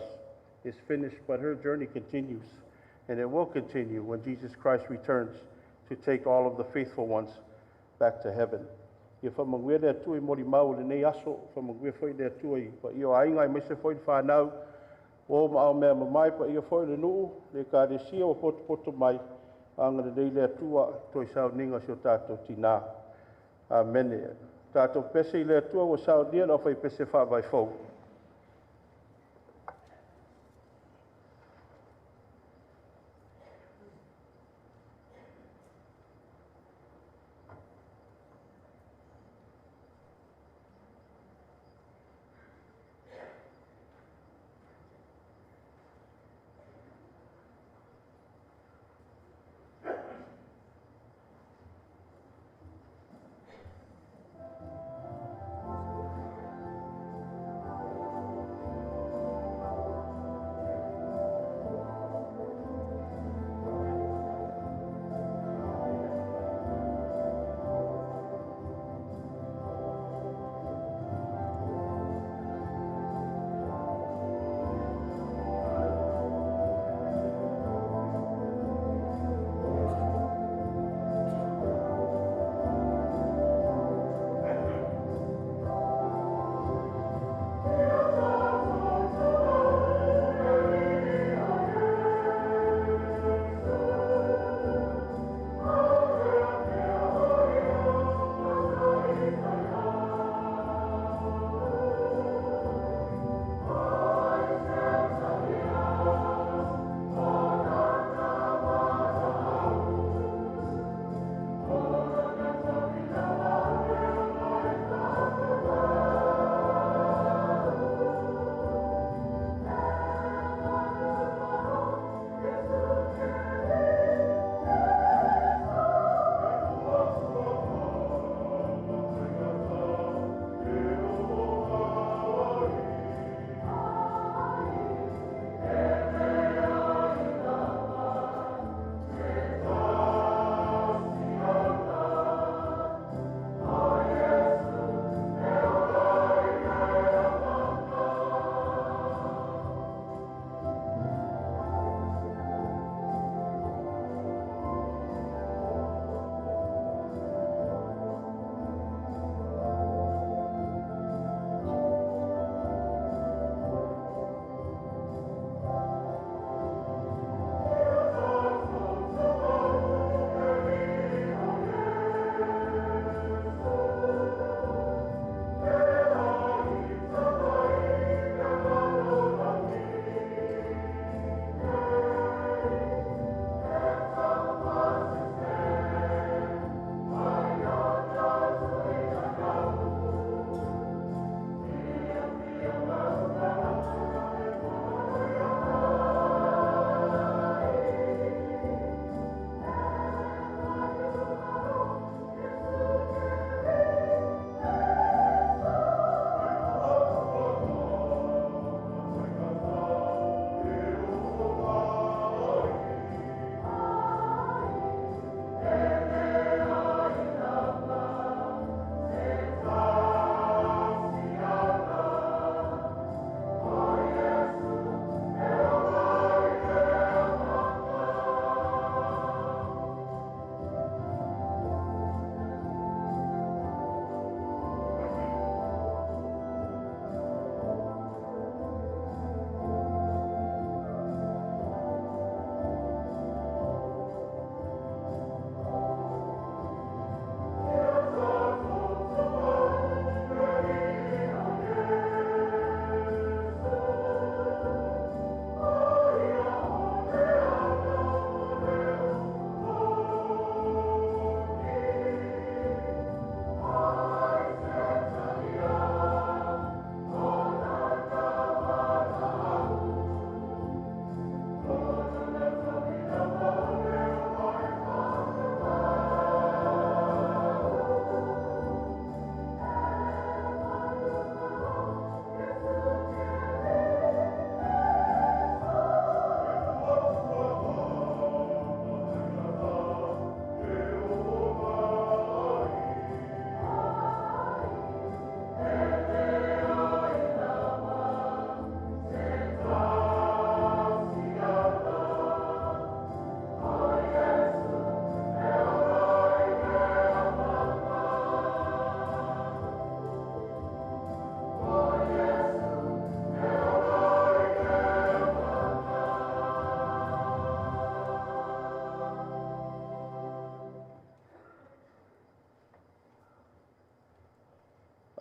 is finished, but her journey continues, and it will continue when Jesus Christ returns to take all of the faithful ones back to heaven. Ia faamanuia le Atua i molimau o lenei aso, faamanuia foi le Atua i paia o aiga aemaise foi le fanau, o ma ao mea mamae paia foi le nuu, le ekalesia ua potopoto mai, agalelei le Atua toe sauniga si o tatou tinā. Amene. Tatou pese i le Atua ua saunia le aufaipese faavae fou.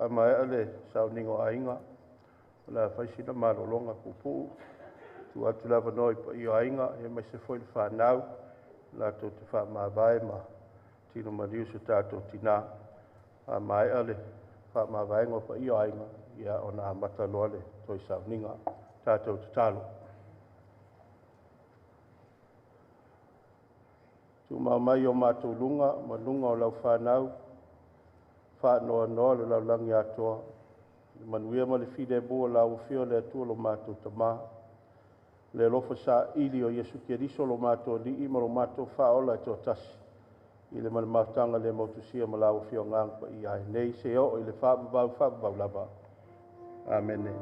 A maea le sauniga o aiga, o le a fai sina malologa puupuu, tuu atu le avanoa i paia o aiga, aemaise foi le fanau, latou te faamavae ma tino maliu so tatou tinā. A maea le faamavaega o paia o aiga, ia ona amata loa le toe sauniga. Tatou tatalo. Tumau mai o matou luga ma luga o lau fanau, faanoanoa le lalolagi atoa, le manuia ma le filemu o lau afio le Atua lo matou Tamā, le alofa saili o Iesu Keriso lo matou Alii ma lo matou Faaola e toatasi, i le ma le mafutaga le mautusia ma lau Afioga Agaga Paia ai nei se oo i le faavavau faavavau lava. Amene.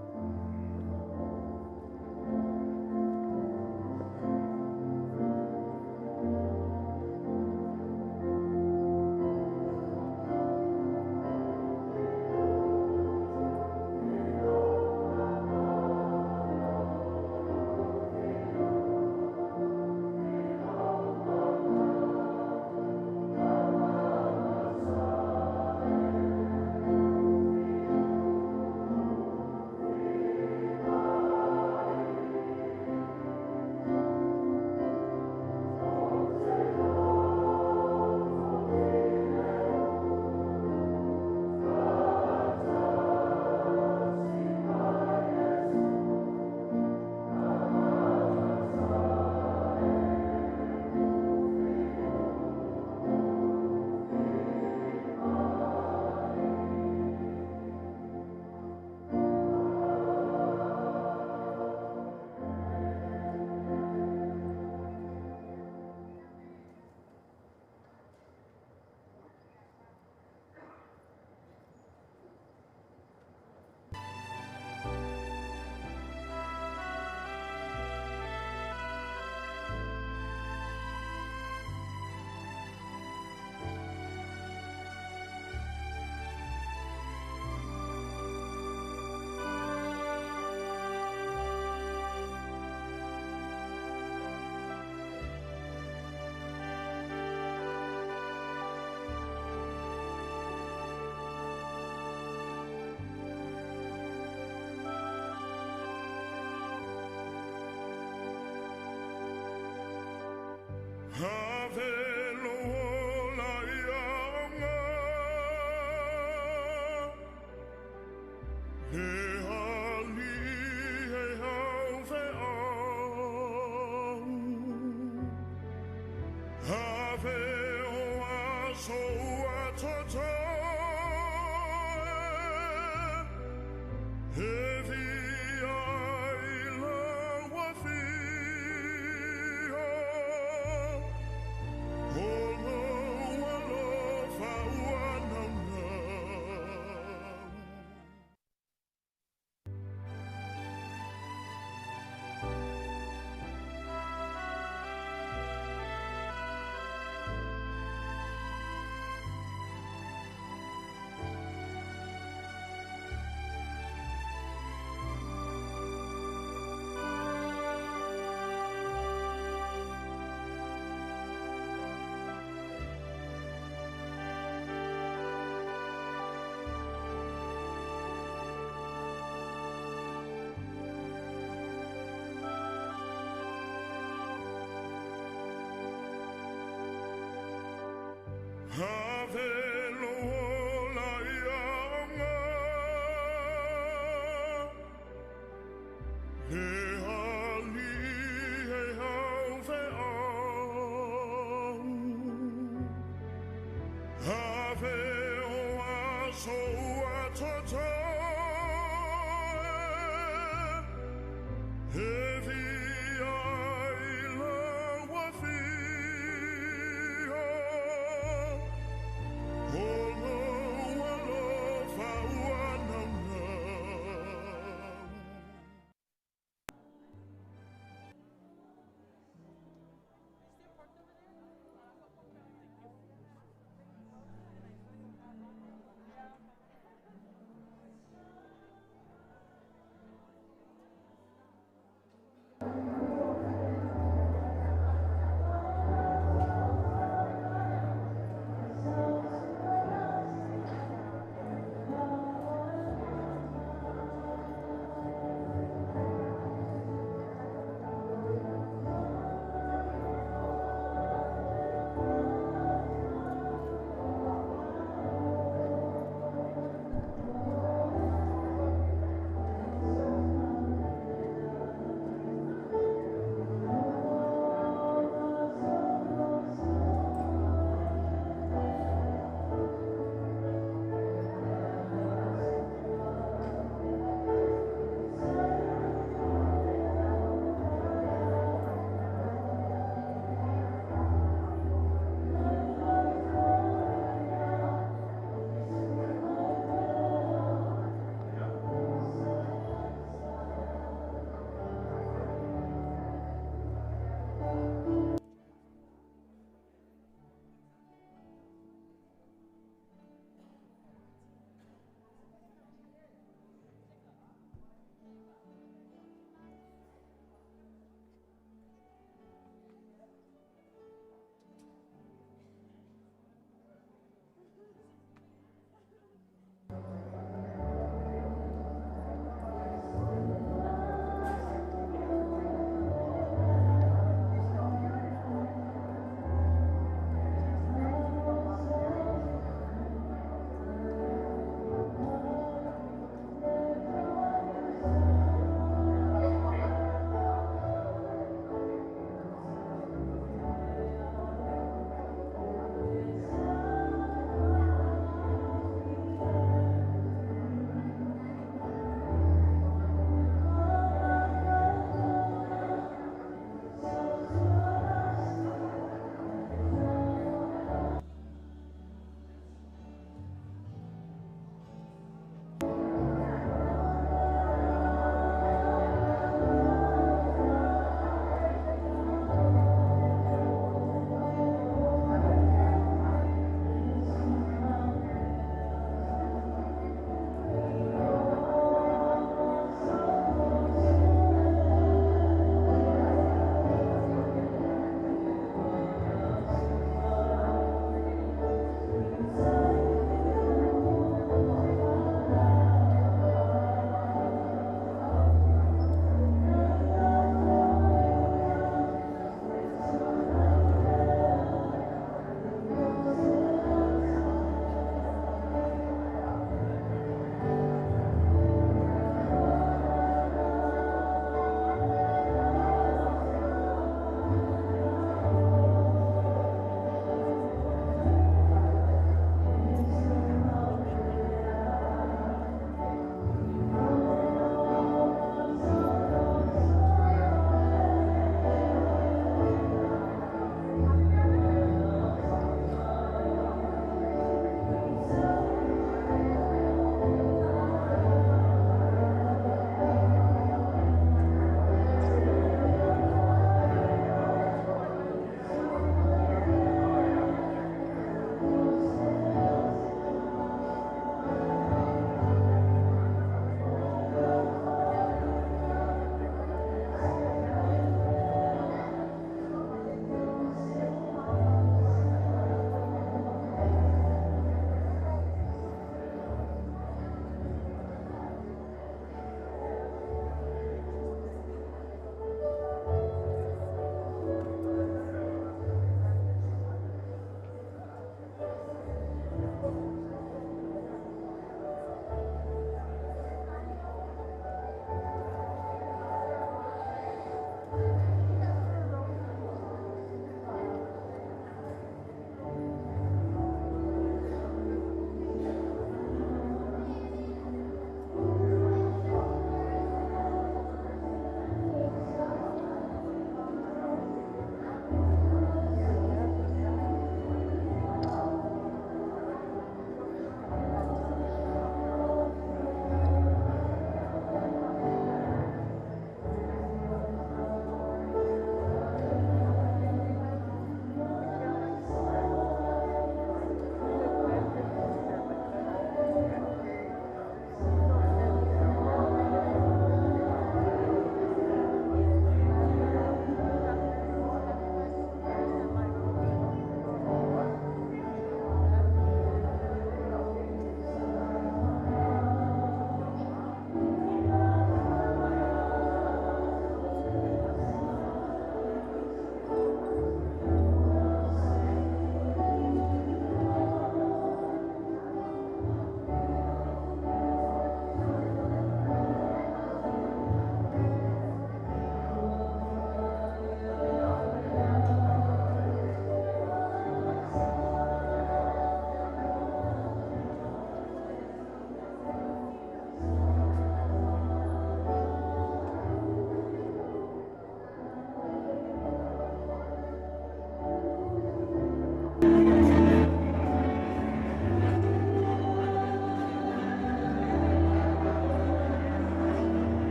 Ave lo ola ia le ali e au fe au. Ave o aso ua toto e via i la wafia. O lo alofa ua naunau.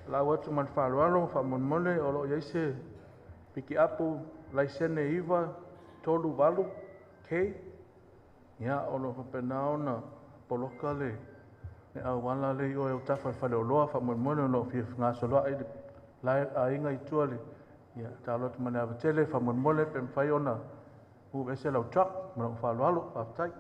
Lau atu ma le faaaloalo faamolemole o loo i ai se pikiapu laisene 938 K ia o loo faapena ona poloka le auala le i o e autafa i le faleoloa faamolemole o loo fia gasoloai le aiga i tua le ia tatalo atu ma le ava tele faamolemole pe mafai ona move ese lau truck ma lou faaaloalo. Faafetai.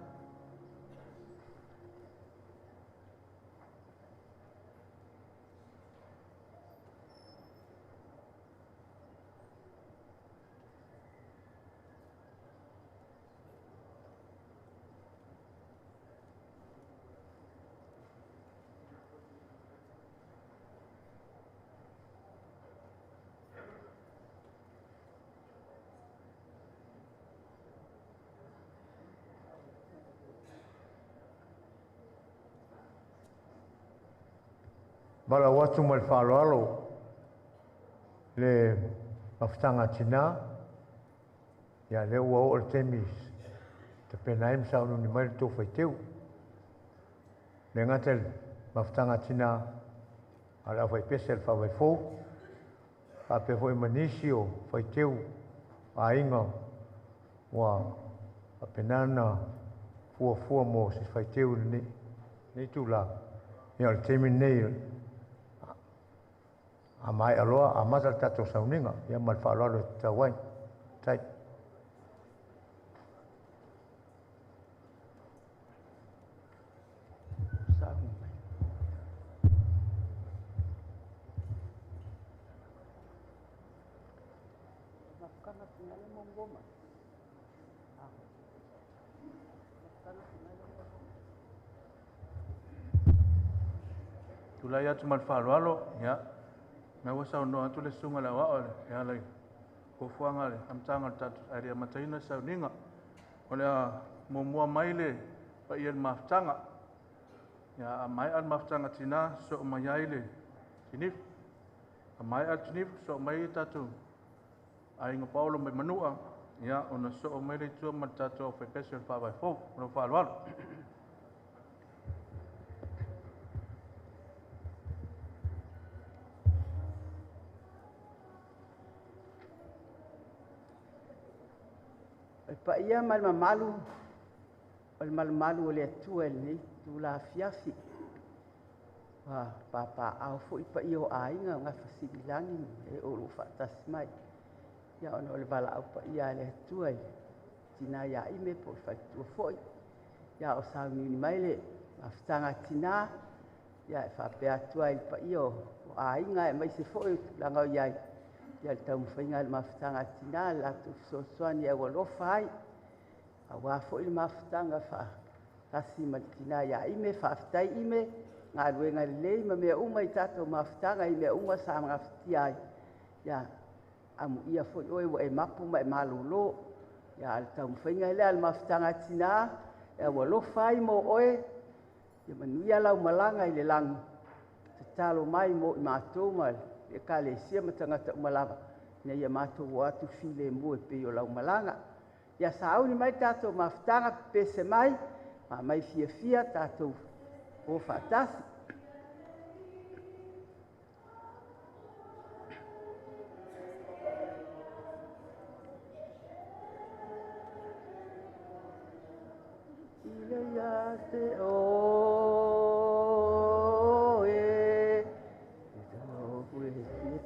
Valaau atu ma le faaaloalo le mafutaga a tinā, ia lea ua oo le taimi tapena ai ma sauniuni mai le tou faiteu. Le gata i le mafutaga a tinā, a o le aufaipese a le Faavae Fou, faapea foi ma nisi o faiteu aiga ua faapena ona fuafua mo se faiteu i lenei itulā. Ia o le taimi lenei a maea loa amata le tatou sauniga, ia ma le faaaloalo e tatau ai. Tai. Tulai atu ma le faaaloalo, ia, mea ua saunoa atu le susuga i le aoao e ala i fuafuaga le amataga o le tatou ae le i amataina le sauniga. O le a muamua mai le paia i le mafutaga. Ia, a maea le mafutaga tinā, sosoo mai ai le tinifu. A maea le tinifu, sosoo mai ai tatou aiga paolo mai Manua, ia, ona sosoo mai lea i tua ma le tatou aufaipese o le Faavae Fou. Ma lou faaaloalo. O le paia ma le mamalu o le malumalu o le Atua i lenei itula afiafi. Ua papaaao foi paia o aiga o Gafasililagi ma e o lo o faatasi mai. Ia ona o le valaau paia a le Atua i le tina ia Ime po o le faletua foi. Ia o sauniuni mai le mafutaga a tinā, ia e faapea atu ai i le paia o aiga aemaise foi o tulaga o i ai, ia le taumafaiga a le mafutaga a tinā le latou fesoasoani e aualofa ai, aua foi le mafutaga faatasi ma le tina ia Ime. Faafetai Ime, galuega lelei ma mea uma i tatou mafutaga i mea uma sa gafatia ai. Ia amuia foi oe ua e mapu ma e malolo. Ia a o le taumafaiga lea a le mafutaga a tinā e aualofa ai mo oe, ia manuia lau malaga i le lagi, tatalo mai mo i matou ma le Ekalesia ma tagata uma lava, ina ia matou o atu filemu e pei o lau malaga. Ia sauni mai tatou mafutaga, pepese mai, ma mai fiafia tatou o faatasi. Ile ia te oe,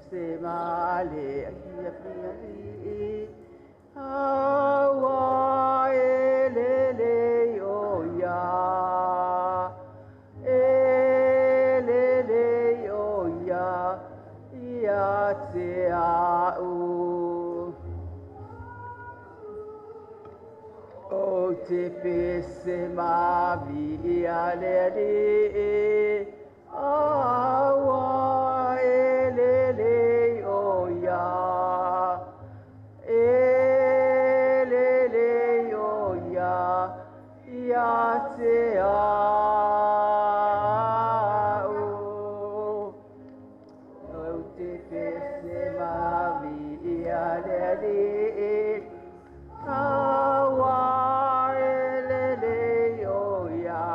se male ia pia aua e lele o ia, e lele o ia, ia te au. O te pese mavi ia le ali, aua e lele o ia, e lele o ia, ia te au. O te pese mavi ia le ali, aua e lele o ia.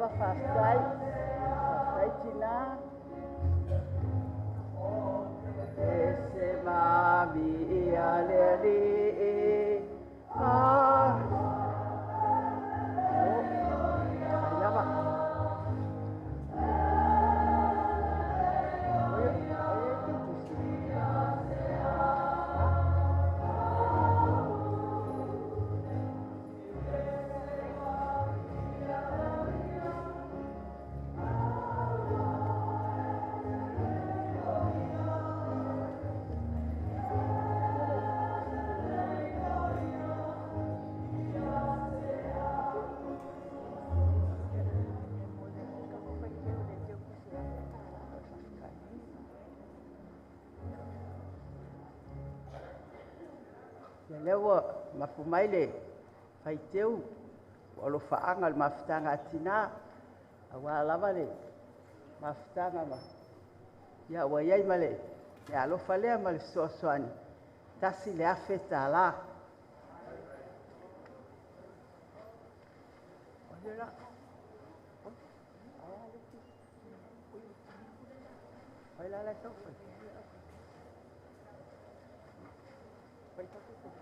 lava faafetai. Faafetai tinā. E se mami ia le alii. Ah. Ai lava. Oi, oi, e te tusi. Ia lea ua mapu mai le faiteu o alofaaga o le mafutaga a tinā auā lava le mafutaga ma ia ua i ai ma le alofa lea ma le fesoasoani $1,000. Oi la la tau fai. Fai tau fai.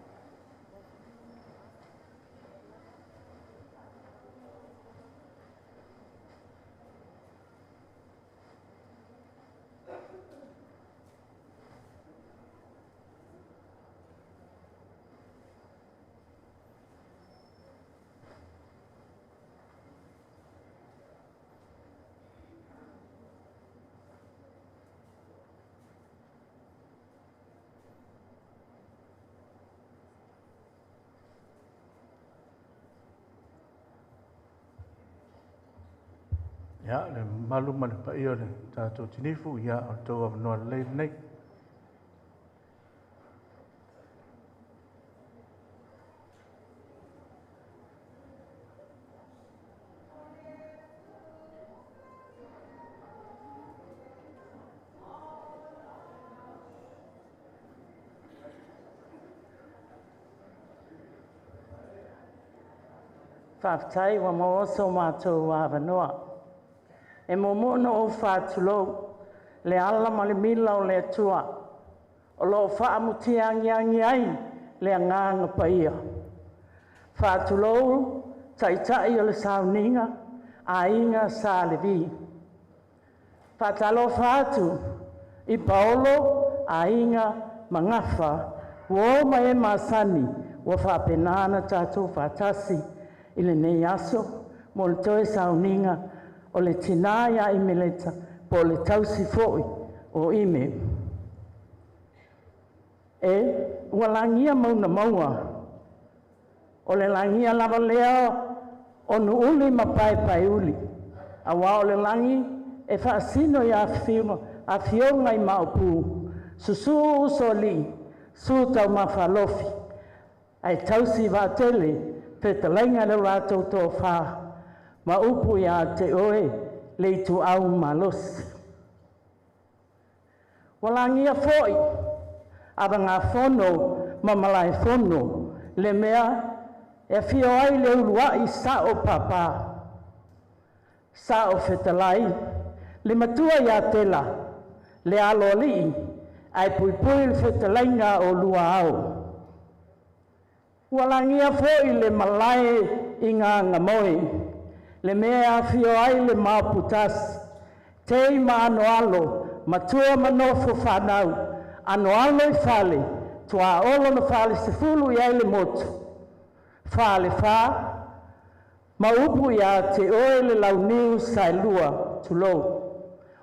Ia, le mamalu ma le paia o le tatou tinifu, ia, o le tou avanoa lelei lenei. Faafetai ua maua so matou avanoa. E muamua ona ou faatulou le ala ma le mila o le Atua o lo o faamutia agiagi ai le agaga paia. Faatulou taitai o le sauniga, aiga Sa Levi. Faatalofa atu i Paolo, aiga ma Gafa, uo ma e masani ua faapena ona tatou faatasi i lenei aso mo le toe sauniga o le tinā ia Imeleta po o le tausi foi o Ime. E ua lagia mauna maua, o le lagia lava lea o Nuuuli ma Paepaeuli, auā o le lagi e faasino i afioga i Maopu, susu Usoalii, susu Taumafalofi, ae tausi vaatele fetalaiga le latou toafa ma upu ia te oe le ituau malosi. Ua lagia foi avagafono ma malaefono le mea e afio ai le uluai sao papa, sao fetalai, le matua ia Tela, le aloalii, ae puipui le fetalaiga o lua ao. Ua lagia foi le malae i Gagamoe, le mea e afio ai le maoputasi, tei ma anoalo, matua ma nofo fanau, anoano i fale, tuaolo na falesefulu i ai le motu, falefa, ma upu ia te oe le launiu saelua, tulou.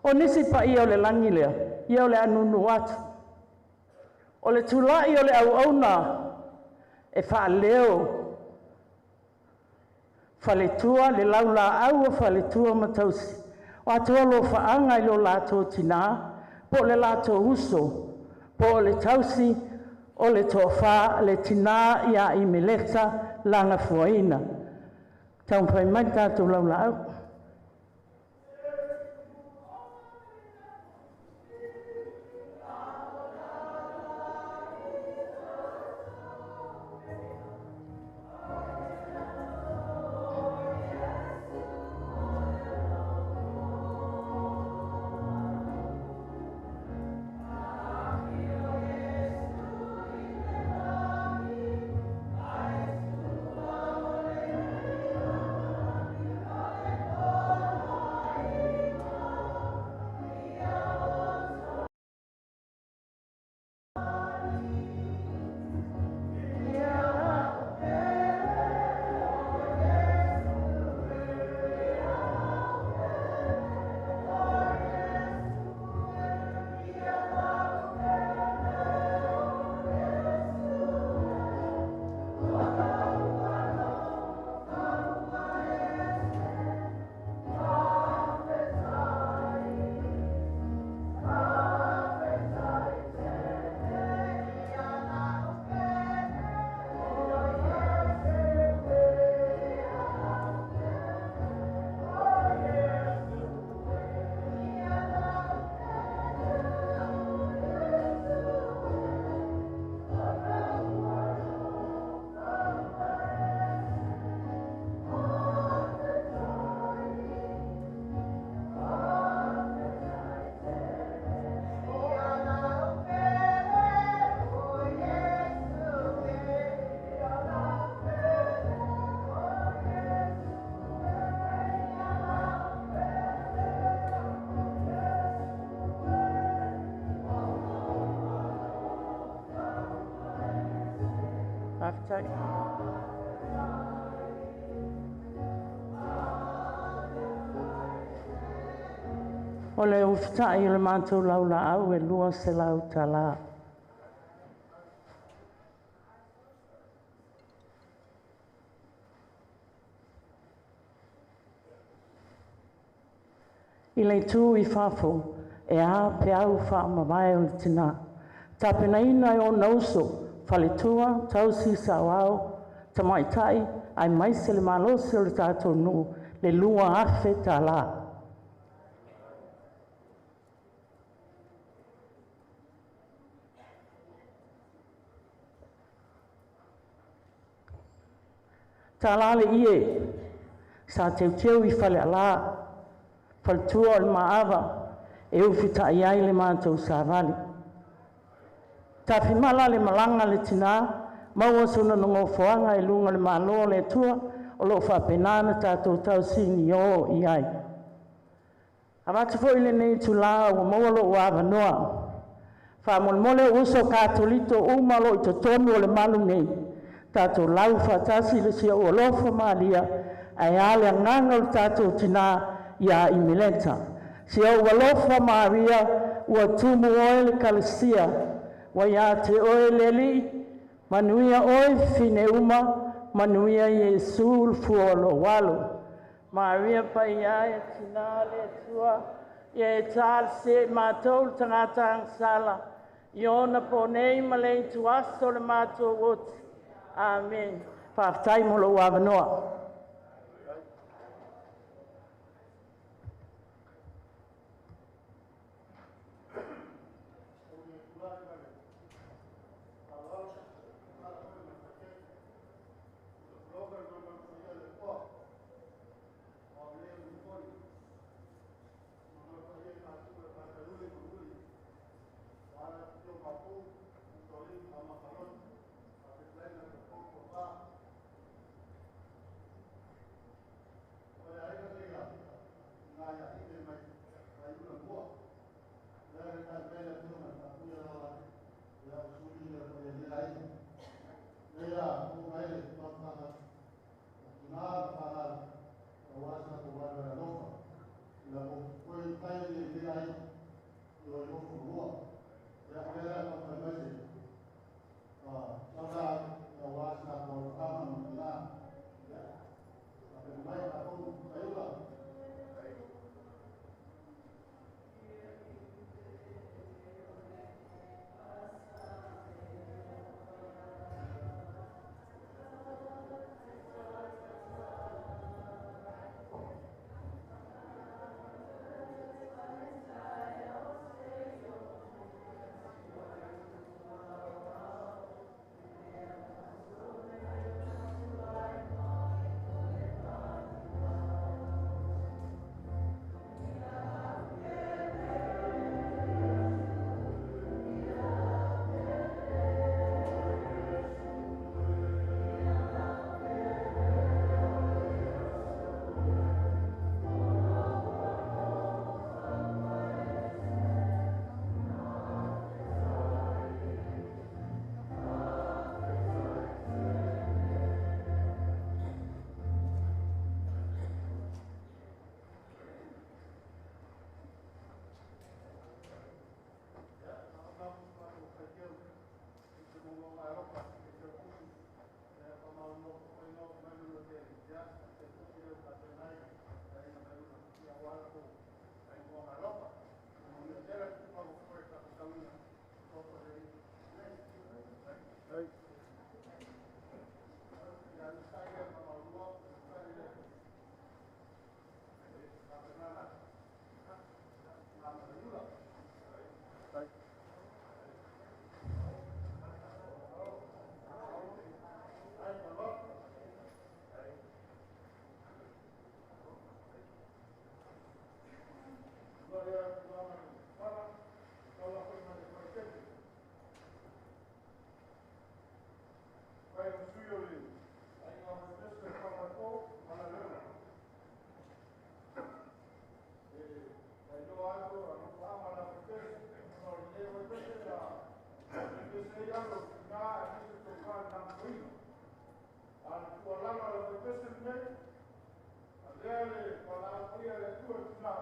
O nisi paia o le lagi lea, ia o le anunu atu. O le tulai o le auauna e faaleo faletua le laulaau o faletua ma tausi. O atoa lofaaga i lo latou tinā, po o le latou uso, po o le tausi o le toafa le tinā ia Imeleta Lagafuaina. Taumafai mai le tatou laulaau. Faafetai. O le ufita'i o le matou laulaau e 200 talā. I le itu i fafo, e a peau faamavae o le tinā. Tapenaina e ona uso, faletua, tausi saoao, tamaitai, aemaise le malosi o le tatou nuu, le 2000 talā. Tālā le ie, sa teuteu i falealā, faletua o le Maava, e ufita'i ai le matou savali. Tafimala le malaga le tinā, maua sona nogofoaga i luga o le malo o le Atua, o loo faapena na tatou tausiniō i ai. Avatu foi lenei itulā ua maua lo'u avanoa, faamolemole uso Katoliko uma o loo i totonu o le malu nei, tatou lau faatasi le Sia'u Alofa Maria, ae a le agaga o le tatou tinā iā Imeleta. Si ou alofa Maria, ua tumu oe le kalesia, ua iā te oe le Alii, manuia oe fafine uma, manuia Iesu le fua o lou alo. Maria Paia e tinā le Atua, ia e talosia i matou le tagata agasala, i ona po nei ma le ituaso o le matou oti. Amen. Faafetai mo lou avanoa. pese lenei, avea le fualaau paia a le Atua i tina,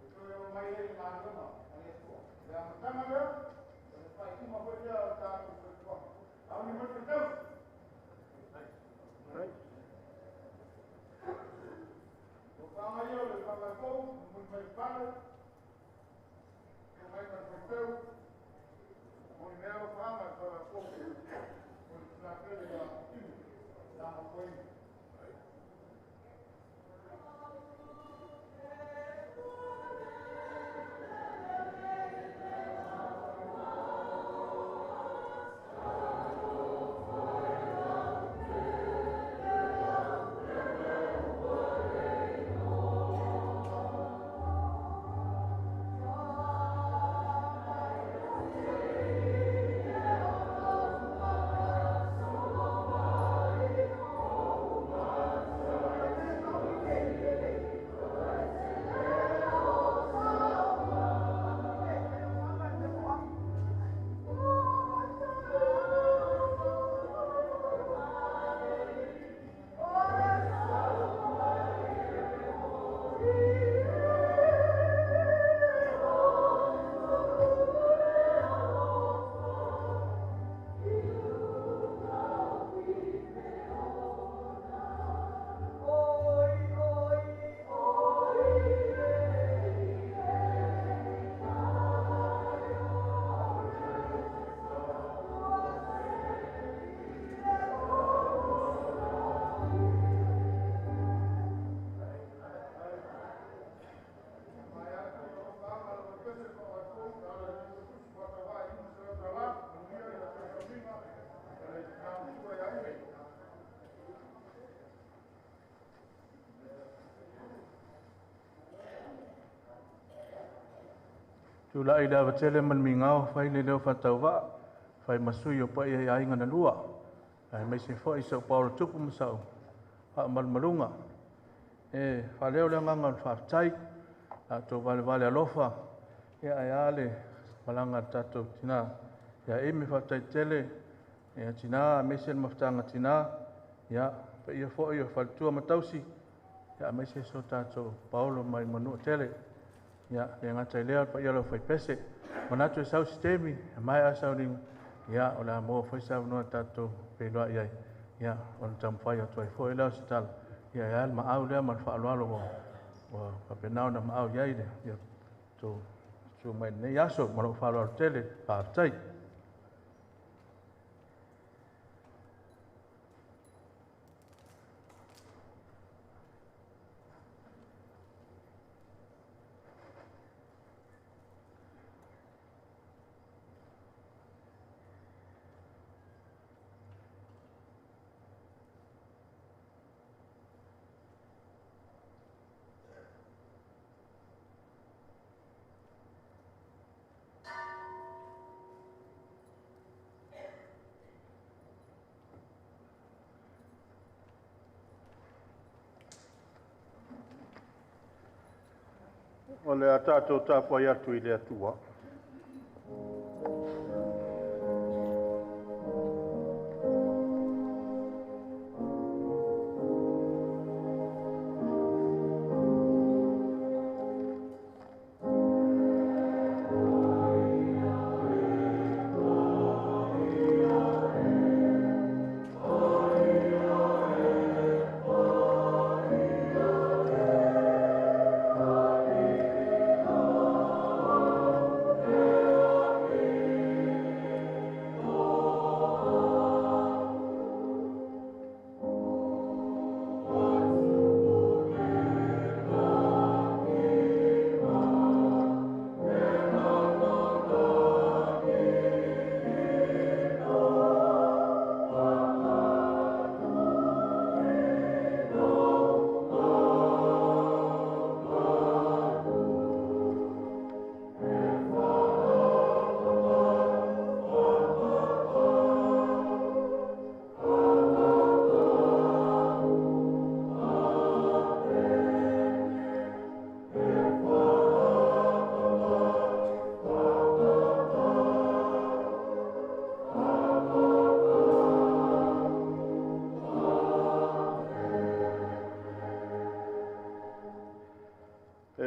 e toe oo mai ai le galuega a le Atua. O le amataga lea, o le faaiuga foi lea o le tatou soifuaga. Sauni mai le faitau. O faaga ia o le faavae fou, mulimuli mai le fale, o mai ma le faitau, mo le mea o faaga le faavae fou, o le tina pele ia Imi, la mafuaina. Tula'i le avatele ma le migao fai le leo faatauvaa fai masui o paia i aiga na lua aemaise foi sau paolo tupu ma sau faamalumaluga e faaleo le agaga o le faafetai tatou valevale alofa ia ae a le malaga a le tatou tinā ia Amy faafetai tele ia tinā aemaise le mafutaga tinā ia paia foi o faletua ma tausi ia aemaise so tatou paolo mai manua tele ia le gata i lea paia o le faipese manatu e sau se taimi e maea sauniga ia o le a maua foi se avanoa tatou feiloai ai ia ona taumafai atu ai foi lea o se tala ia e a le maau lea ma le faaaloalo ua faapena ona maau i ai le ia tou susu mai lenei aso ma lou faaaloalo tele faafetai. O le a tatou tapuai atu i le Atua.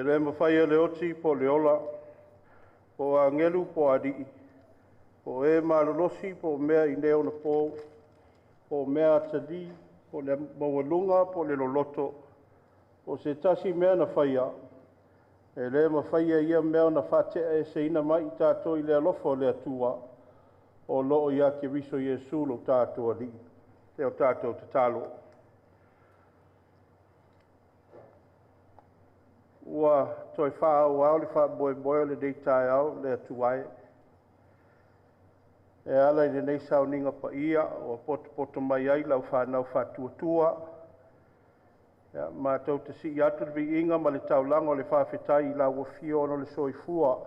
le mafai e le oti po o le ola, po o agelu po o alii, po o e malolosi po o mea i neonapo, po o mea atalii, po o le maualuga po o le loloto, po o se tasi mea na faia, e le mafai e ia mea ona faateaeseina mai i tatou i le alofa o le Atua, o loo ia Keriso Iesu lo tatou Alii. E o tatou tatalo. Ua toe faaauau le faamoemoe o lenei taeao le Atua e. E ala i lenei sauniga paia ua potopoto mai ai lau fanau faatuatua. Ia, matou te sii atu le viiga ma le taulaga o le faafetai i lau afio ona o le soifua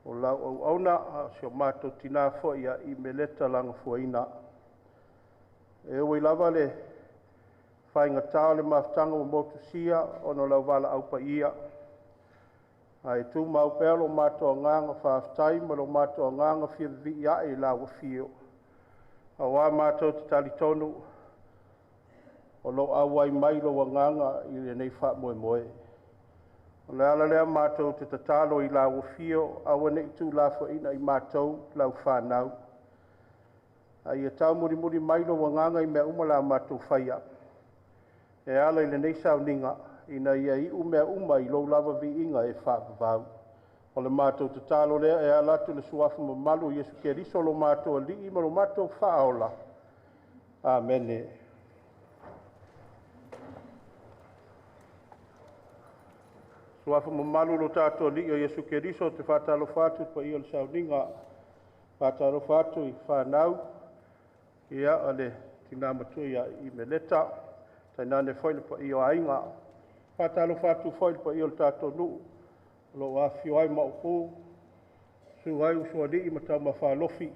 o lau auauna, a o si o matou tinā foi ia Imeleta Lagafuaina. E ui lava le faigata o le mafutaga ua motusia ona o lau valaau paia, ae tumau pea lo matou agaga faafetai ma lo matou agaga fia vivii ae i lau afio, auā matou te talitonu o lo o auai mai lou agaga i lenei faamoemoe. O le ala lea matou te tatalo i lau afio, aua ne i tuulafoaiina i matou lau fanau, a ia taumulimuli mai lou agaga i mea uma o le a matou faia e ala i lenei sauniga, ina ia iu mea uma i lou lava viiga e faavavau. O le matou tatalo lea e ala atu i le suafa mamalu o Iesu Keriso lo matou Alii ma lo matou Faaola. Amene. Suafa mamalu lo tatou Alii o Iesu Keriso, te faatalofa atu i le paia o le sauniga, faatalofa atu i fanau, ia o le tina matua ia Imeleta, tainane foi le paia o aiga. Faatalofa atu foi i le paia o le tatou nuu, o lo o afifio ai Maopu, susu ai Usoalii ma Taumafalofi,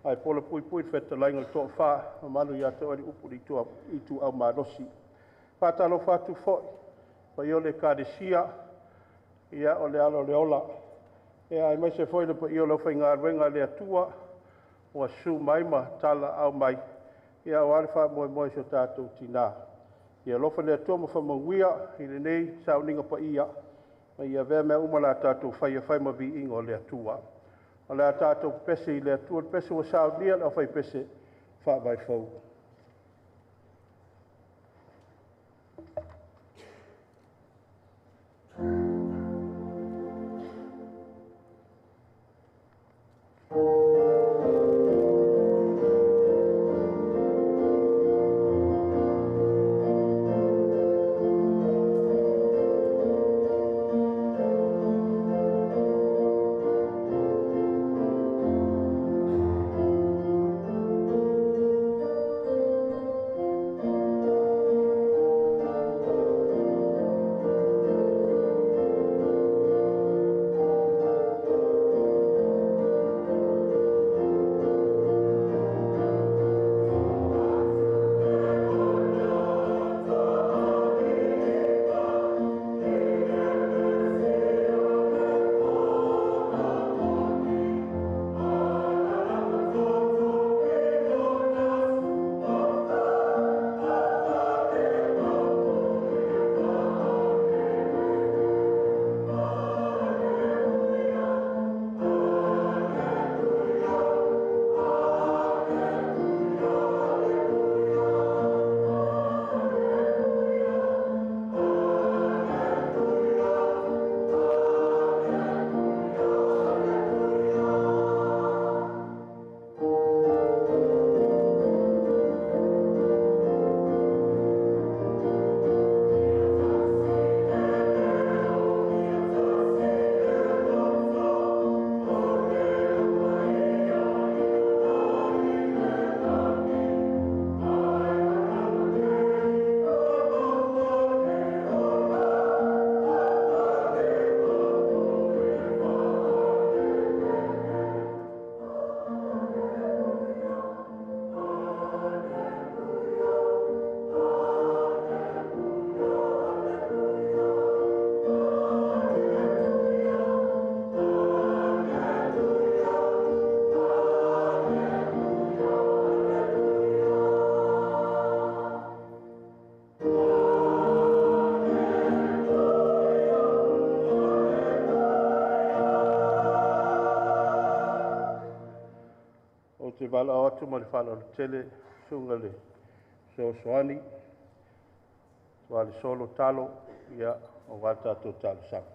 ae pola puipui le fetalaiga i le Toafa, mamalu ia te oe le Upu i le Ituau Malosi. Faatalofa atu foi i le paia o le Ekalesia, ia o le ala o le ola, ia aemaise foi le paia o le aufaigaluega a le Atua ua susu mai ma talaau mai, ia aua le faamoemoe o si o tatou tinā. Ia alofa le Atua ma faamanuia i lenei sauniga paia, ma ia avea mea uma o le a tatou faia e fai ma viiga o le Atua. O le a tatou pepese i le Atua, le pese ua saunia e le aufaipese faavae fou. Valaau atu ma le faaaloalo tele susuga le fesoasoani ua le solo talo ia aua le tatou talosaga.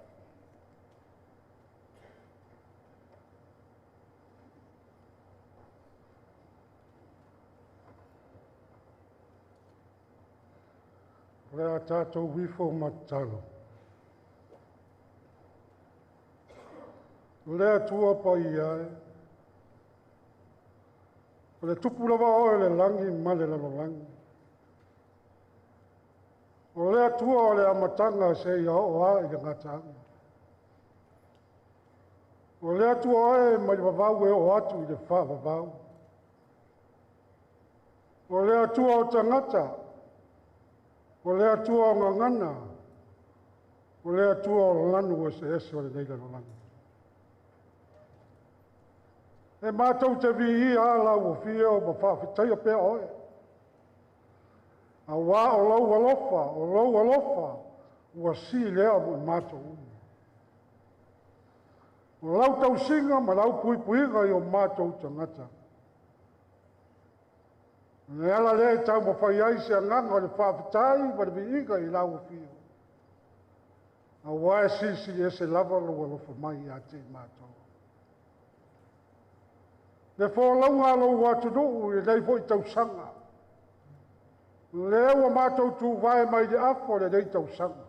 O le a tatou ifo ma tatalo. O le Atua paia e, o le tupu lava oe o le lagi ma le lalolagi. O le Atua o le amataga seia oo lava i le gataaga. O le Atua e mai le vavau e oo atu i le faavavau. O le Atua o tagata, o le Atua o gagana, o le Atua o lanu eseese o lenei lalolagi. E matou te viia lau afio ma faafetaia pea oe. Auā o lou alofa, o lou alofa, ua sili lea mo i matou uma. O lau tausiga ma lau puipuiga i o matou tagata. Le ala lea e taumafai ai se agaga o le faafetai ma le viiga i lau afio. Auā e silisili ese lava lou alofa mai ia te i matou. Le folauga a lou atunuu i lenei foi tausaga. Lea ua matou tuvae mai le afa o lenei tausaga.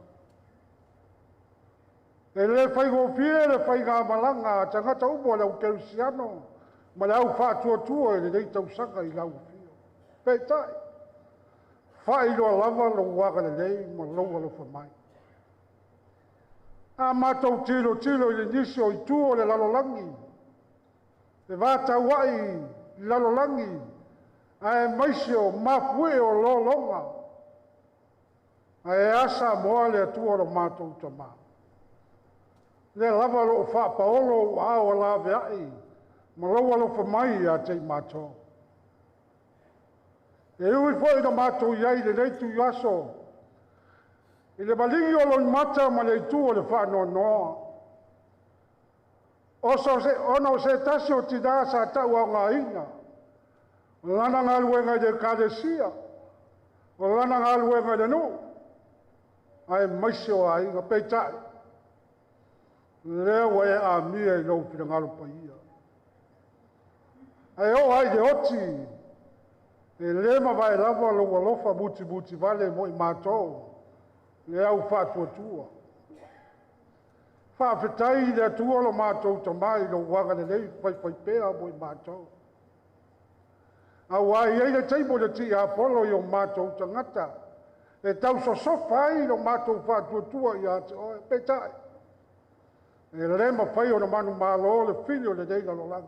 E le faigofie le faigamalaga a tagata uma o le au kerisiano ma le au faatuatua i lenei tausaga i lau afio. Peitai, faailoa lava lou agalelei ma lou alofa mai. A matou tilotilo i le nisi o itu o le lalolagi, le vataua'i i lalolagi, aemaise o mafuie o lologa, ae a Samoa le Atua o lo matou Tama. Lea lava o lo o faapaolo ou aao laveai ma lou alofa mai ia te i matou. E ui foi ina matou i ai i lenei tuiaso, i le maligi o loimata ma le itu o le faanoanoa, ona o se tasi o tinā sa tauaogaina, lana galuega i le ekalesia, o lana galuega i le nuu, aemaise o aiga. Peitai, lea ua e amia i lou finagalo paia. Ae oo lava i le oti, e le mavae lava lou alofa mutimutivale mo i matou, le au faatuatua. Faafetai i le Atua lo matou Tama i lou agalelei faifaipea mo i matou. Auā e i ai le taimi o le tiapolo i o matou tagata, e tausosofa ai lo matou faatuatua ia te oe. Peitai, e le mafai ona manumalo le fili o lenei lalolagi.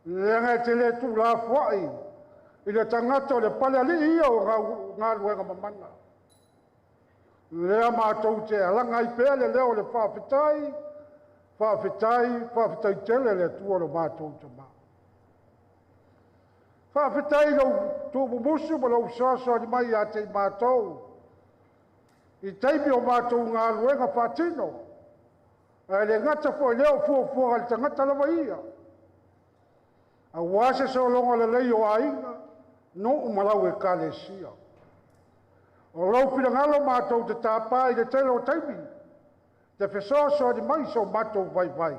Leaga e te le tuulafoai i le tagata o le palealii ia o galuega mamana. Lea matou te alaga ai pea le leo o le faafetai, faafetai, faafetai tele le Atua lo matou Tama. Faafetai i lou tuumumusu ma lou fesoasoani mai ia te i matou, i taimi o matou galuega faatino, ae le gata foi i lea o fuafuaga a le tagata lava ia, aua se sologa lelei o aiga, nuu ma lau ekalesia. O lou finagalo matou te tapa i le tele o taimi, te fesoasoani mai so matou vaivai,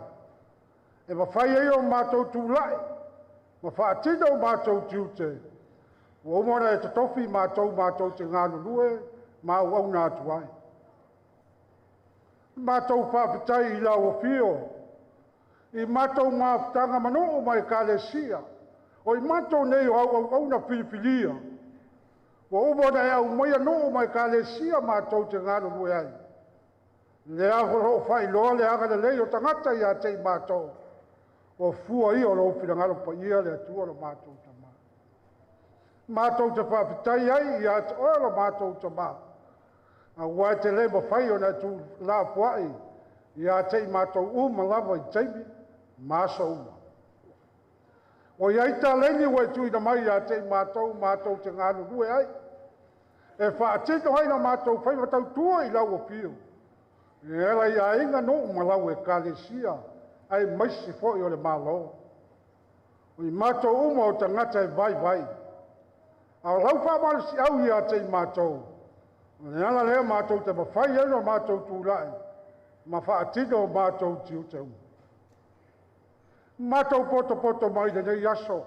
e mafai ai o matou tulai ma faatino o matou tiute, ua uma ona e totofi matou matou te galulue ma auauna atu ai. Matou faafetai i lau afio, i matou mafutaga ma nuu ma ekalesia, o i matou nei o au auauna filifilia, ua uma ona e aumaia nuu ma ekalesia matou te galulue ai. Lea o lo o faailoa le agalelei o tagata ia te i matou, o fua ia o lou finagalo paia le Atua lo matou Tama. Matou te faafetai ai ia te oe lo matou Tama, aua e te le mafai ona e tuulafoai ia te i matou uma lava i taimi ma aso uma. Ua i ai taleni ua e tuuina mai ia te i matou matou te galulue ai, e faatino ai la matou faiva tautua i lau afio, e ala i aiga, nuu ma lau ekalesia, aemaise foi o le Malo. O i matou uma o tagata e vaivai. A o lau faamalosiau ia te i matou, o le ala lea matou te mafai ai ona matou tulai ma faatino o matou tiute uma. Matou potopoto mai lenei aso,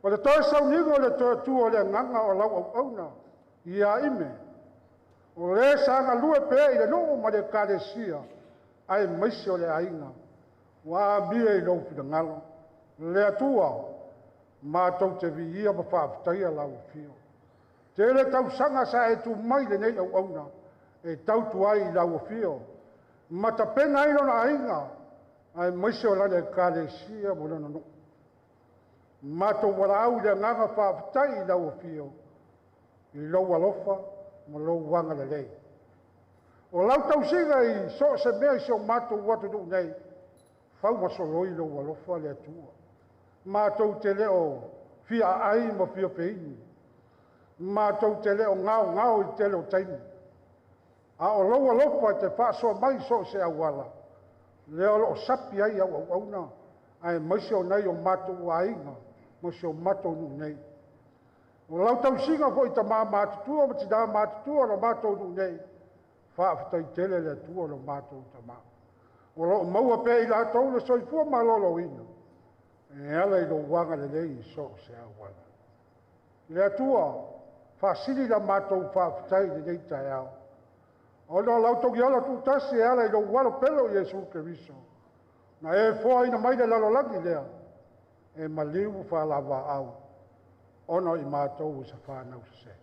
o le toe sauniga o le toe tua o le agaga o lau auauna ia Ime, o le sa galue pea i le nuu ma le ekalesia, aemaise o le aiga, ua amia i lou finagalo. Le Atua, matou te viia ma faafetaia lau afio. Tele tausaga sa e tu mai lenei auauna, e tautu ai i lau afio, ma tapena ai lona aiga, aemaise o lana ekalesia ma lona nuu. Matou valaau i le agaga faafetai i lau afio, i lou alofa ma lou agalelei. O lau tausiga i so o se mea i si o matou atunuu nei, fau ma soloi lou alofa le Atua. Matou te le o fia aai ma fia feinu. Matou te le o gaogao i le tele o taimi. A o lou alofa e te faasoa mai i so o se auala, lea o loo sapi ai au auauna, aemaise o nai o matou aiga ma si o matou nuu nei. O lau tausiga foi i tamā matutua ma tinā matutua o lo matou nuu nei, faafetai tele le Atua o lo matou Tamā. O loo maua pea i latou le soifua maloloina, e ala i lou agalelei i so o se auala. Le Atua, faasili la matou faafetai i lenei taeao, ona o lau togiala tuutasi e ala i lou alo pele o Iesu Keriso, na e foaina mai le lalolagi lea, e maliu ma faalavaau, ona o i matou o se fanau sese.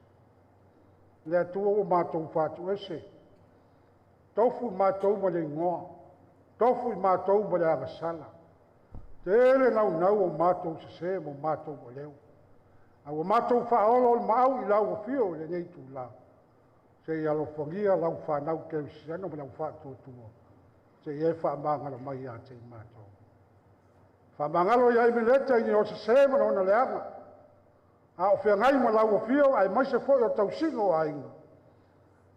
Le Atua ua matou fatuese, tofu i matou ma le igoa, tofu i matou ma le agasala, tele naunau o matou sese ma matou oleu. A ua matou faaolo o le maau i lau afio i lenei itulā, seia alofagia lau fanau kerisiano ma lau faatuatua, seia e faamagalo mai ia te i matou. Faamagalo ia Imeleta i ni o sese ma lona leaga, a o feagai ma lau afio aemaise foi o tausiga o aiga,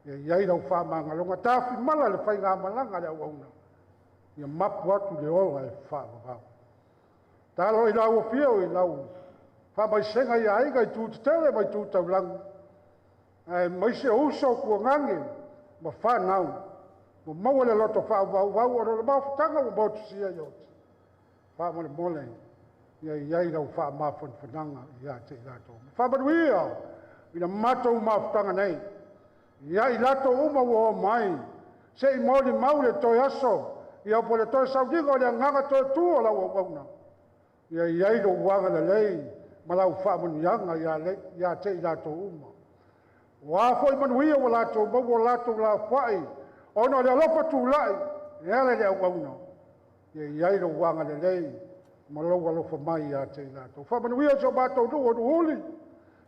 ia i ai lau faamagaloga, tafimala le faigamalaga a le auauna, ia mapu atu le ola e faavavau. Talo i lau afio i lau faamaisega i aiga i tu tetele ma i tu taulagi, aemaise o uso o tuagage ma fanau, ua maua le loto faauvauvau ona o le mafutaga ua motusia i oti. Faamolemole, ia i ai lau faamafanafanaga ia te i latou. Faamanuia i le matou mafutaga nei, ia i latou uma ua o mai, se i molimau le toe aso, ia po le toe sauniga o le agaga toe tu o lau auauna. Ia i ai lou agalelei ma lau faamanuiaga ia te i latou uma. Ua a foi manuia ua latou maua o latou lafoai, ona o le alofa tulai e ala i le auauna. Ia i ai lou agalelei ma lou alofa mai ia te i latou. Faamanuia si o matou nuu o Nuuuli,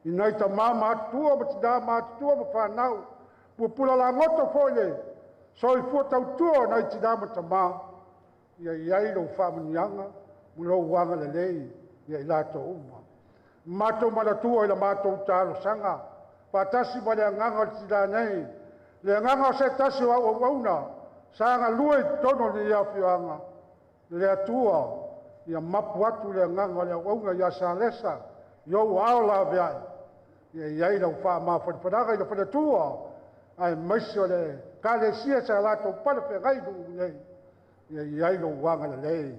i nai tamā matutua ma tinā matutua ma fanau, pupula lagoto foi le soifua tautua o nai tinā ma tamā, ia i ai lou faamanuiaga ma lou agalelei ia i latou uma. Matou manatua i la matou talosaga, faatasi ma le agaga o le tinā nei, le agaga o se tasi o au auauna, sa galue i totonu o lenei afioaga, le Atua, ia mapu atu le agaga o le auauna ia Salesa, i ou aao laveai, ia i ai lau faamafanafanaga i le faletua, aemaise o le ekalesia sa latou palefeagai nuu nei, ia i ai lou agalelei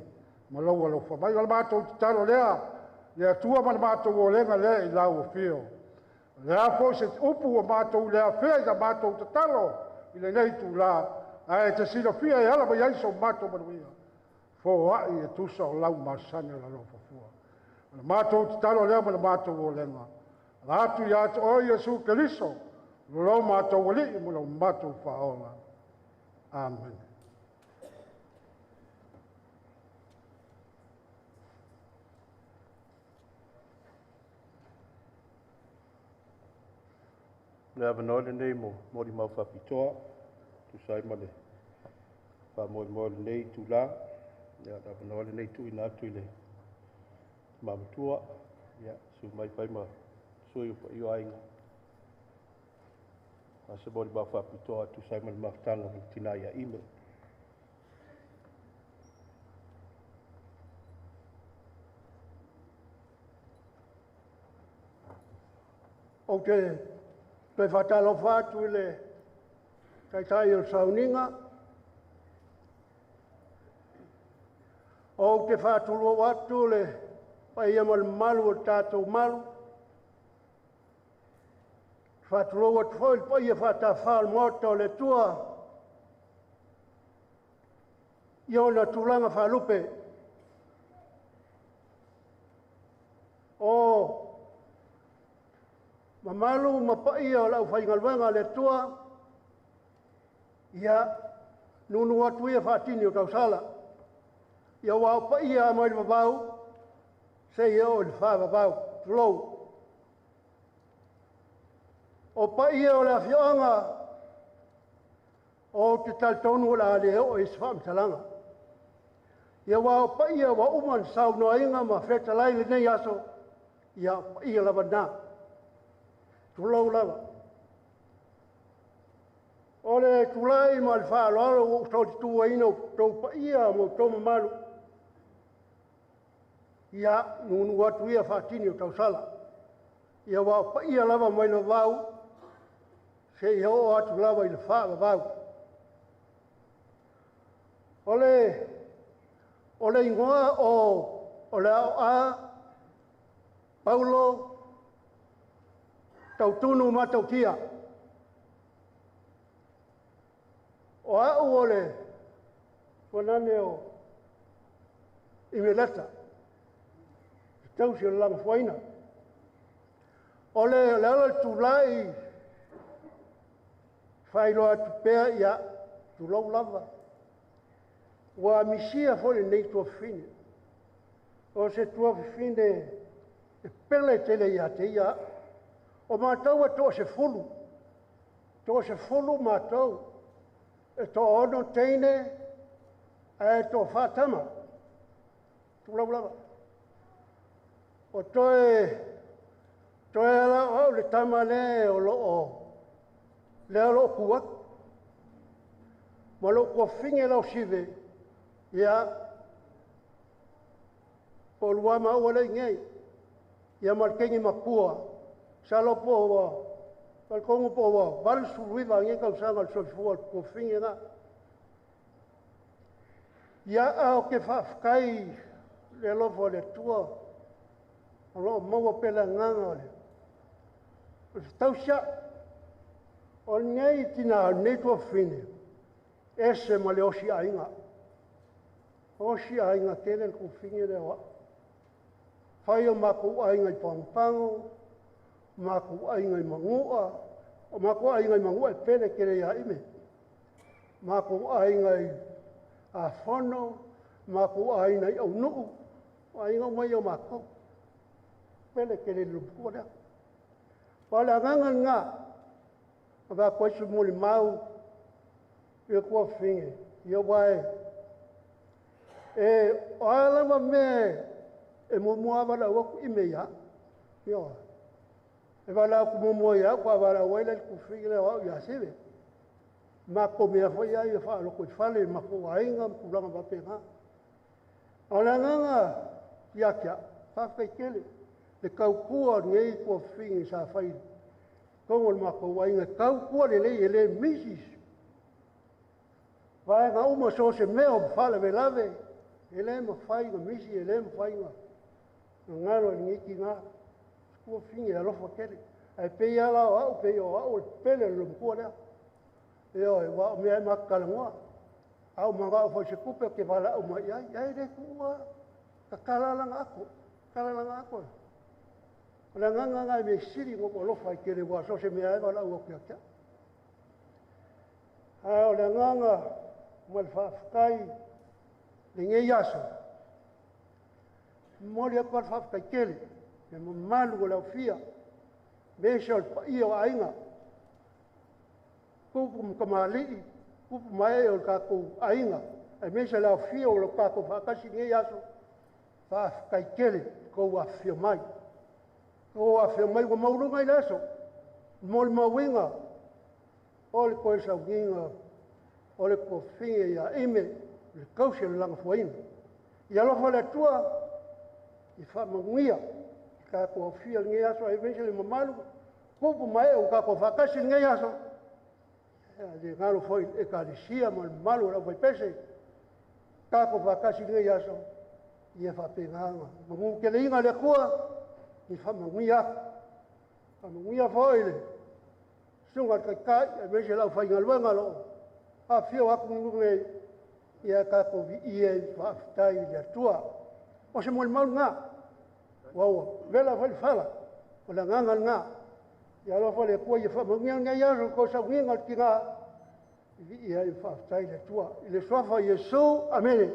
ma lou alofa mai. O le matou tatalo lea, le Atua ma le matou olega lea i lau afio. O le a foi se upu ua matou le afea i la matou tatalo i lenei itulā, ae te silafia e ala mai ai so matou manuia, foai e tusa o lau masani o le alofa fua. O le matou tatalo lea ma le matou olega, ala atu ia te oe Iesu Keriso, lo matou Alii ma lo matou Faaola. Amene. Le avanoa lenei mo molimau faapitoa, tusa ai ma le faamoemoe o lenei itulā. Ia, le avanoa lenei tuuina atu i le tama matua, ia, susu mai fai ma sui o paia o aiga. A se molimau faapitoa tusa ai ma le mafutaga ma le tinā ia Ime. Ou te toe faatalofa atu i le taitai o le sauniga. Ou te faatulou atu le paia ma le mamalu o le tatou malu. Faatulou atu foi le paia faatafa o le Maota o le Atua i ona tulaga faalupe. O mamalu ma paia o le aufaigaluega a le Atua, ia nuunuu atu ia faatini o tausala, ia aua o paia lava mai le vavau seia oo i le faavavau. Tulou. O paia o le afioaga, ou te talitonu o le a le oo i se faamatalaga. Ia aua o paia ua uma ona saunoaina ma fetalai i lenei aso, ia o paia lava na. Tulou lava. O le tulai ma le faaaloalo ua ou solituaina outou paia ma outou mamalu, ia nuunuu atu ia faatini o tausala. Ia aua o paia lava mai le vavau, seia oo atu lava i le faavavau. O le igoa o le Aoa Paulo Tautunu Matautia. O au o le tuanane o Imeleta, le tausi o le lagafuaina. O le ala o le tulai, faailoa atu pea, ia, tulou lava, ua misia foi lenei tuafafine. O se tuafafine e pele tele ia te ia au. O matou e toa-10, toa-10 matou, e toa-6 teine ae toa-4 tama. Tulou lava. O toe ala o au le tama lea o loo, lea o loo tu atu. Ma lou tuafafine lau Sive, ia, po o lua maua lea i inei. Ia ma le teine matua, masalo po ua, talitonu po ua 89 nei tausaga o le soifua o le tuafafine la. Ia, a o te faafetai le alofa o le Atua, o lo o maua pea le agaga o le fetausiai. O lenei tina, o lenei tuafafine, ese ma le osi aiga. Osi aiga tele le tuafafine lea o au. Fai o matou aiga i Pagopago, matou aiga i Manua, o matou aiga i Manua e pele tele ia ime. Matou aiga i Afono, matou aiga i Aunuu, o aiga uma ia o matou. Pele tele i le matua lea. O le agaga lena, avatu ai se molimau i le tuafafine, ia ua e o a lava mea e muamua lava lau atu ime ia au. Ioe. E valaau atu muamua ia au, faatoa valaau ai lea i le tuafafine lea o au ia Sive. Matou mea foi ia faalotoifale i matou aiga ma tulaga faapena. O le agaga ia te au, faafetai tele le tautua o lenei tuafafine sa fai totonu o le matou aiga, tautua lelei e le misi. Vaega uma so o se mea o faalavelave, e le mafai ona misi, e le mafai ona galo i lenei tina. Tuafafine e alofa tele. Ae pei lava o au, pei o au o le pele o le loomatua lea. Ioe, aua o mea e matou talanoa. A ou manao foi i se tupe, ou te valaau mai i ai. Ai le tuua, tatala lana ato, tatala lana ato. O le agaga lena e mea sili ona ou alofa ai tele, aua so o se mea e valaau atu ia te au. A o le agaga ma le faafetai lenei aso, momoli atu le faafetai tele, le mamalu o le aofia, aemaise o le paia o aiga, tupu ma tamalii, tupu ma ee o le tatou aiga, aemaise le aofia o lo tatou faatasi i lenei aso, faafetai tele i le tou afifio mai. Tou afifio mai ua maualuga i le aso, molimauina o le toe sauniga o le tuafafine ia Ime, le tausi o le lagafuaina. Ia alofa le Atua, ia faamanuia le tatou aofia i lenei aso, aemaise le mamalu Tupu ma ee ua tatou faatasi i lenei aso, e le galo foi i le Ekalesia ma le mamalu o le aufaipese, tatou faatasi i lenei aso, ia faapena ona manuteleina e le Atua ni faamanuia atu. Faamanuia foi i le Susuga i le Taitai aemaise le aufaigaluega o lo o afifio atu i luga nei, ia tatou viia ai ma faafetai i le Atua. O se molimau lena, aua ua vela foi le fala, o le agaga lena. Ia alofa le Atua ia faamanuia lenei aso i le toe sauniga o le tina, e viia ai ma faafetai le Atua. I le suafa o Iesu, amene.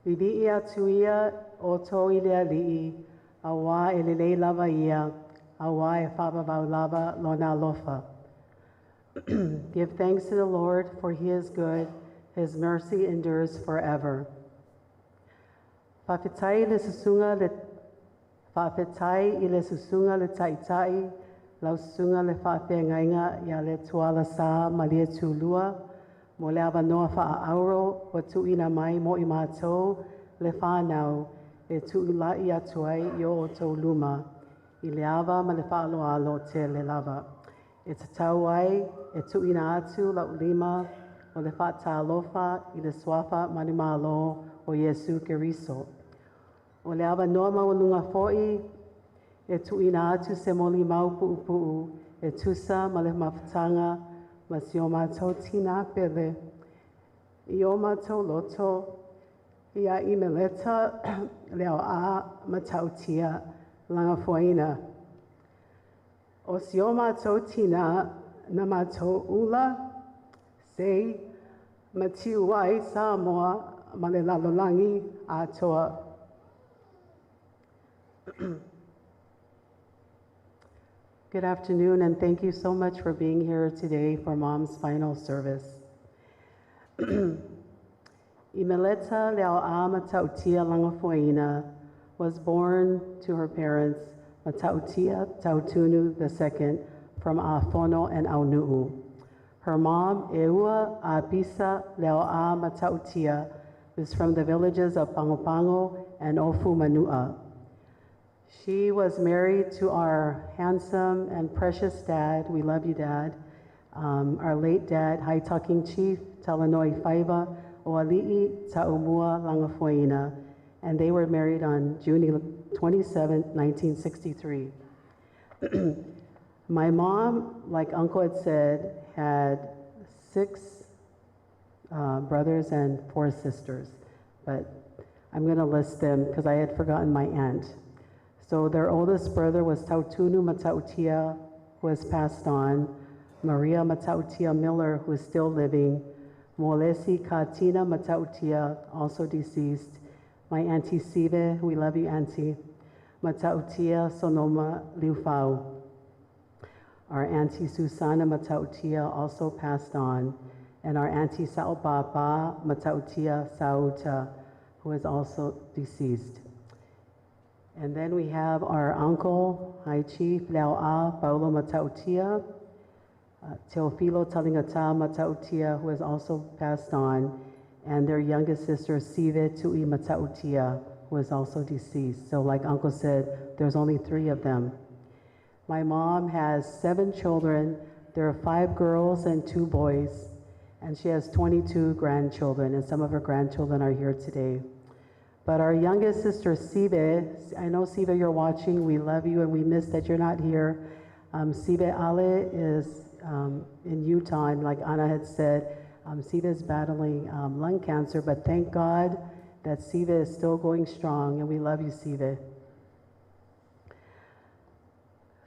Vivii atu ia outou i le Alii, auā e lelei lava ia, auā e faavavau lava lona alofa. Give thanks to the Lord, for he is good, his mercy endures forever. Faafetai i le susuga le Faafetai i le susuga le Taitai, lau susuga le faafeagaiga ia Letuala Sa Malie Tulua, mo le avanoa faaauro ua tuuina mai mo i matou le whānau e tuulai atu ai i o outou luma, i le ava ma le faaaloalo tele lava. E tatau ai e tuuina atu lau lima o le faatalofa i le suafa manumalo o Iesu Keriso. O le avanoa maualuga foi e tuuina atu se molimau puupuu e tusa ma le mafutaga ma si o matou tinā pele. I o matou loto ia Imeleta Leau'a Matautia Lagafuaina. O si o matou tinā na matou ula, sei, ma tiu ai Samoa ma le lalolagi atoa. Good afternoon, and thank you so much for being here today for Mom's final service. Imeleta Leau'a Matautia Lagafuaina was born to her parents, Matautia Tautunu II from Afono and Aunu'u. Her mom, Eua Apisa Leau'a Matautia, is from the villages of Pagopago and Ofu Manua. She was married to our handsome and precious dad. We love you, Dad. Our late dad, High Talking Chief Talanoi Faiva Oali'i Ta'umua Lagafuaina, and they were married on June 27, 1963. My mom, like Uncle had said, had 6 brothers and 4 sisters, but I'm going to list them because I had forgotten my aunt. So their oldest brother was Tautunu Matautia, who has passed on, Maria Matautia Miller, who is still living, Molesi Katina Matautia, also deceased, my auntie Sive, we love you, auntie, Matautia Sonoma Liufau. Our auntie Susana Matautia also passed on, and our auntie Saobaba Matautia Sauta, who is also deceased. And then we have our uncle, High Chief Leau'a Paulo Matautia, Teofilo Talingata Matautia, who has also passed on, and their youngest sister, Sive Tui Matautia, who is also deceased. So like Uncle said, there's only 3 of them. My mom has 7 children. There are 5 girls and 2 boys, and she has 22 grandchildren, and some of her grandchildren are here today. But our youngest sister, Sive, I know, Sive, you're watching. We love you, and we miss that you're not here. Sive Ale is in Utah, and like Anna had said, Sive is battling lung cancer, but thank God that Sive is still going strong, and we love you, Sive.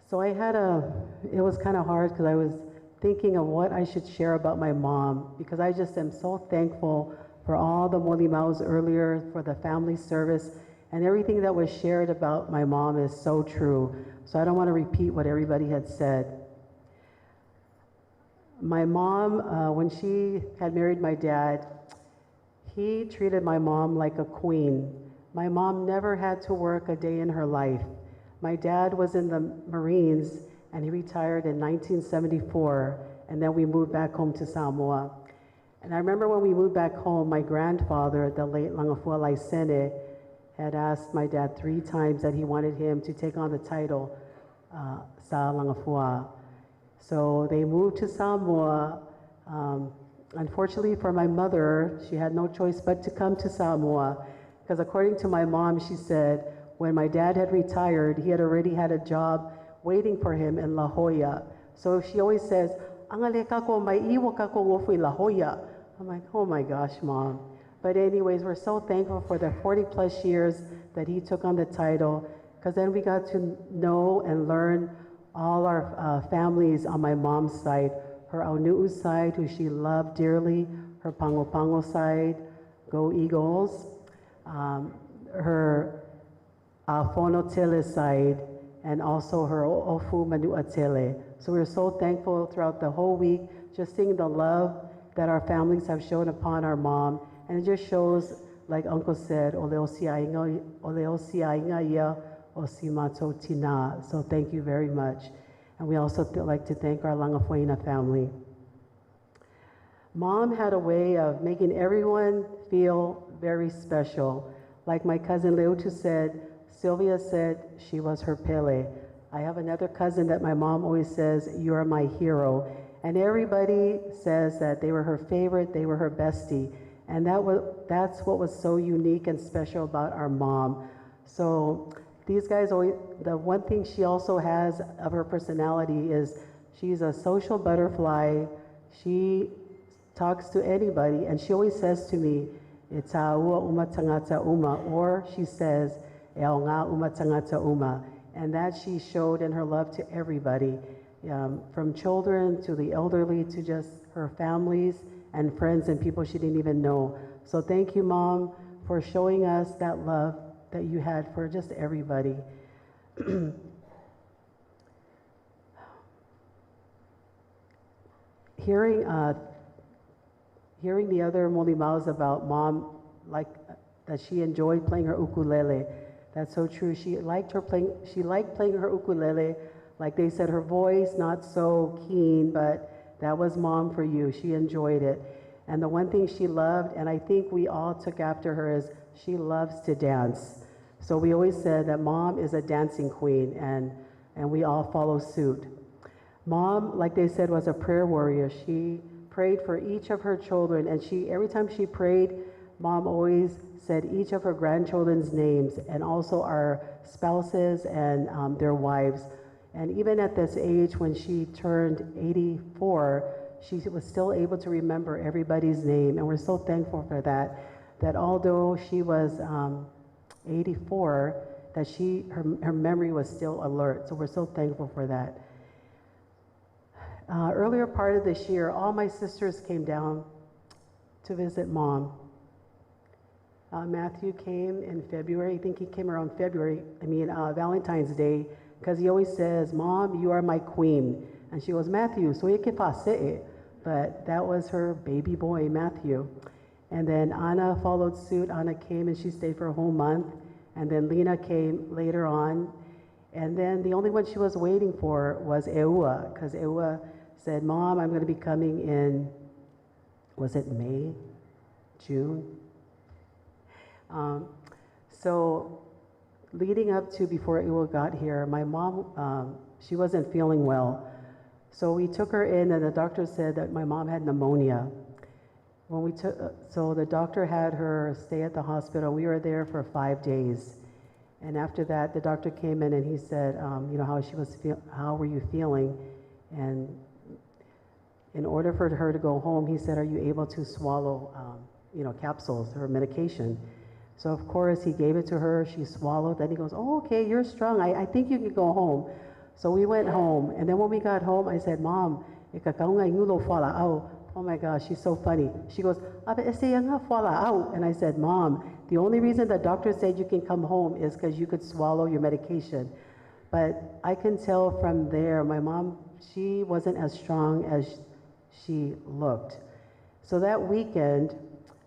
So it was kind of hard because I was thinking of what I should share about my mom, because I just am so thankful for all the molimaus earlier, for the family service, and everything that was shared about my mom is so true. So I don't want to repeat what everybody had said. My mom, when she had married my dad, he treated my mom like a queen. My mom never had to work a day in her life. My dad was in the Marines and he retired in 1974, and then we moved back home to Samoa. And I remember when we moved back home, my grandfather, the late Lagafua Laisene, had asked my dad 3 times that he wanted him to take on the title Sa Lagafua. So they moved to Samoa. Unfortunately for my mother, she had no choice but to come to Samoa, because according to my mom, she said, when my dad had retired, he had already had a job waiting for him in La Jolla. So she always says, Angale kako mai iwa kako ngofu i La Jolla. I'm like, oh my gosh, Mom. But anyways, we're so thankful for the 40 plus years that he took on the title, because then we got to know and learn all our families on my mom's side, her Aunu'u side, who she loved dearly, her Pango Pango side, go Eagles, her Afono Tele side, and also her Ofu Manua Tele. So we're so thankful throughout the whole week, just seeing the love that our families have shown upon our mom. And it just shows, like Uncle said, Ole o si ainga, ole o si ainga ia o si mato tina. So thank you very much. And we also like to thank our Lagafuaina family. Mom had a way of making everyone feel very special. Like my cousin Leutu said, Sylvia said she was her Pele. I have another cousin that my mom always says, you are my hero. And everybody says that they were her favorite, they were her bestie. And that's what was so unique and special about our mom. So these guys always, the one thing she also has of her personality is she's a social butterfly. She talks to anybody, and she always says to me, It's aua uma tangata uma, or she says, E ao ngā uma tangata uma. And that she showed in her love to everybody, from children to the elderly to just her families and friends and people she didn't even know. So thank you, Mom, for showing us that love that you had for just everybody. Hearing the other molimaus about Mom, that she enjoyed playing her ukulele. That's so true. She liked her playing. She liked playing her ukulele. Like they said, her voice not so keen, but that was Mom for you. She enjoyed it. And the one thing she loved, and I think we all took after her, is she loves to dance. So we always said that Mom is a dancing queen, and we all follow suit. Mom, like they said, was a prayer warrior. She prayed for each of her children, and every time she prayed, Mom always said each of her grandchildren's names, and also our spouses and their wives. And even at this age, when she turned 84, she was still able to remember everybody's name, and we're so thankful for that, that although she was 84, that her memory was still alert. So we're so thankful for that. Earlier part of this year, all my sisters came down to visit Mom. Matthew came in February. I think he came around February, I mean, Valentine's Day, because he always says, Mom, you are my queen. And she goes, Matthew, so ke fase. But that was her baby boy, Matthew. And then Anna followed suit. Anna came and she stayed for a whole month. And then Lena came later on. And then the only one she was waiting for was Eua, because Eua said, Mom, I'm going to be coming in, was it May, June? So leading up to before Eua got here, my mom, she wasn't feeling well. So we took her in, and the doctor said that my mom had pneumonia. So the doctor had her stay at the hospital. We were there for 5 days. And after that, the doctor came in and he said, how she was how were you feeling? And in order for her to go home, he said, are you able to swallow, capsules, her medication? So of course, he gave it to her. She swallowed. Then he goes, oh, okay, you're strong. I think you can go home. So we went home. And then when we got home, I said, Mom, oh my gosh, she's so funny. She goes, Abe ese yanga fala au. And I said, Mom, the only reason the doctor said you can come home is because you could swallow your medication. But I can tell from there, my mom, she wasn't as strong as she looked. So that weekend,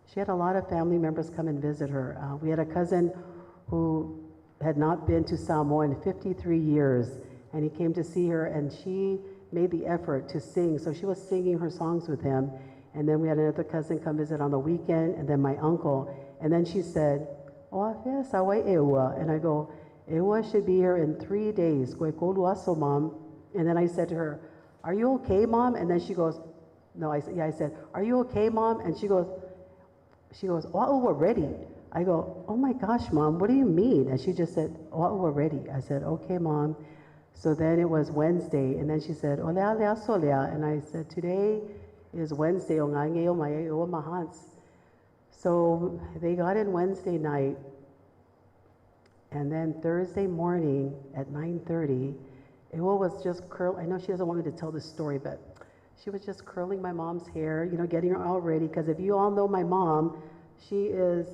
she had a lot of family members come and visit her. We had a cousin who had not been to Samoa in 53 years, and he came to see her, and she made the effort to sing. So she was singing her songs with him. And then we had another cousin come visit on the weekend, and then my uncle. And then she said, Oh, yes, ewa. And I go, Ewa should be here in 3 days. Koe kolu aso, Mom. And then I said to her, Are you okay, Mom? And then she goes, No, I said, yeah, I said, Are you okay, Mom? And she goes, Oh, we're ready. I go, Oh my gosh, Mom, what do you mean? And she just said, Oh, we're ready. I said, Okay, Mom. So then it was Wednesday, and then she said, Olea lea solea. And I said, Today is Wednesday. O ngai ngeo mai o mahans. So they got in Wednesday night, and then Thursday morning at 9:30, Ewa was just curl. I know she doesn't want me to tell this story, but she was just curling my mom's hair, you know, getting her all ready. Because if you all know my mom, she is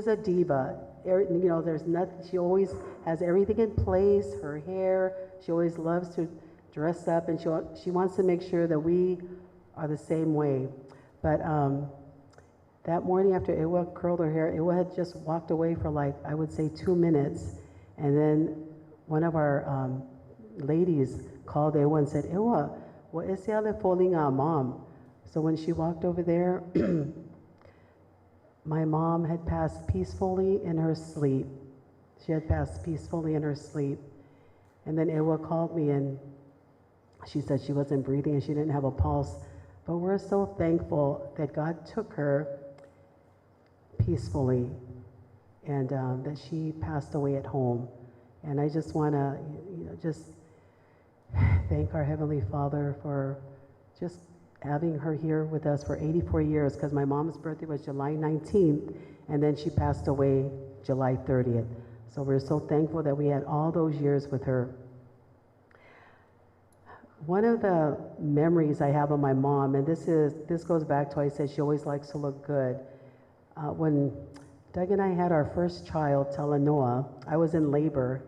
a diva. You know, there's nothing. She always has everything in place. Her hair. She always loves to dress up, and she wants to make sure that we are the same way. But that morning after Ewa curled her hair, Ewa had just walked away for like, I would say 2 minutes. And then one of our ladies called Ewa and said, Ewa, what is the foling our mom? So when she walked over there, my mom had passed peacefully in her sleep. She had passed peacefully in her sleep. And then Ewa called me and she said she wasn't breathing and she didn't have a pulse. But we're so thankful that God took her peacefully and that she passed away at home. And I just want to, you know, just thank our Heavenly Father for just having her here with us for 84 years, because my mom's birthday was July 19th, and then she passed away July 30th. So we're so thankful that we had all those years with her. One of the memories I have of my mom, and this goes back to I said she always likes to look good. When Doug and I had our first child, Talanoa, I was in labor,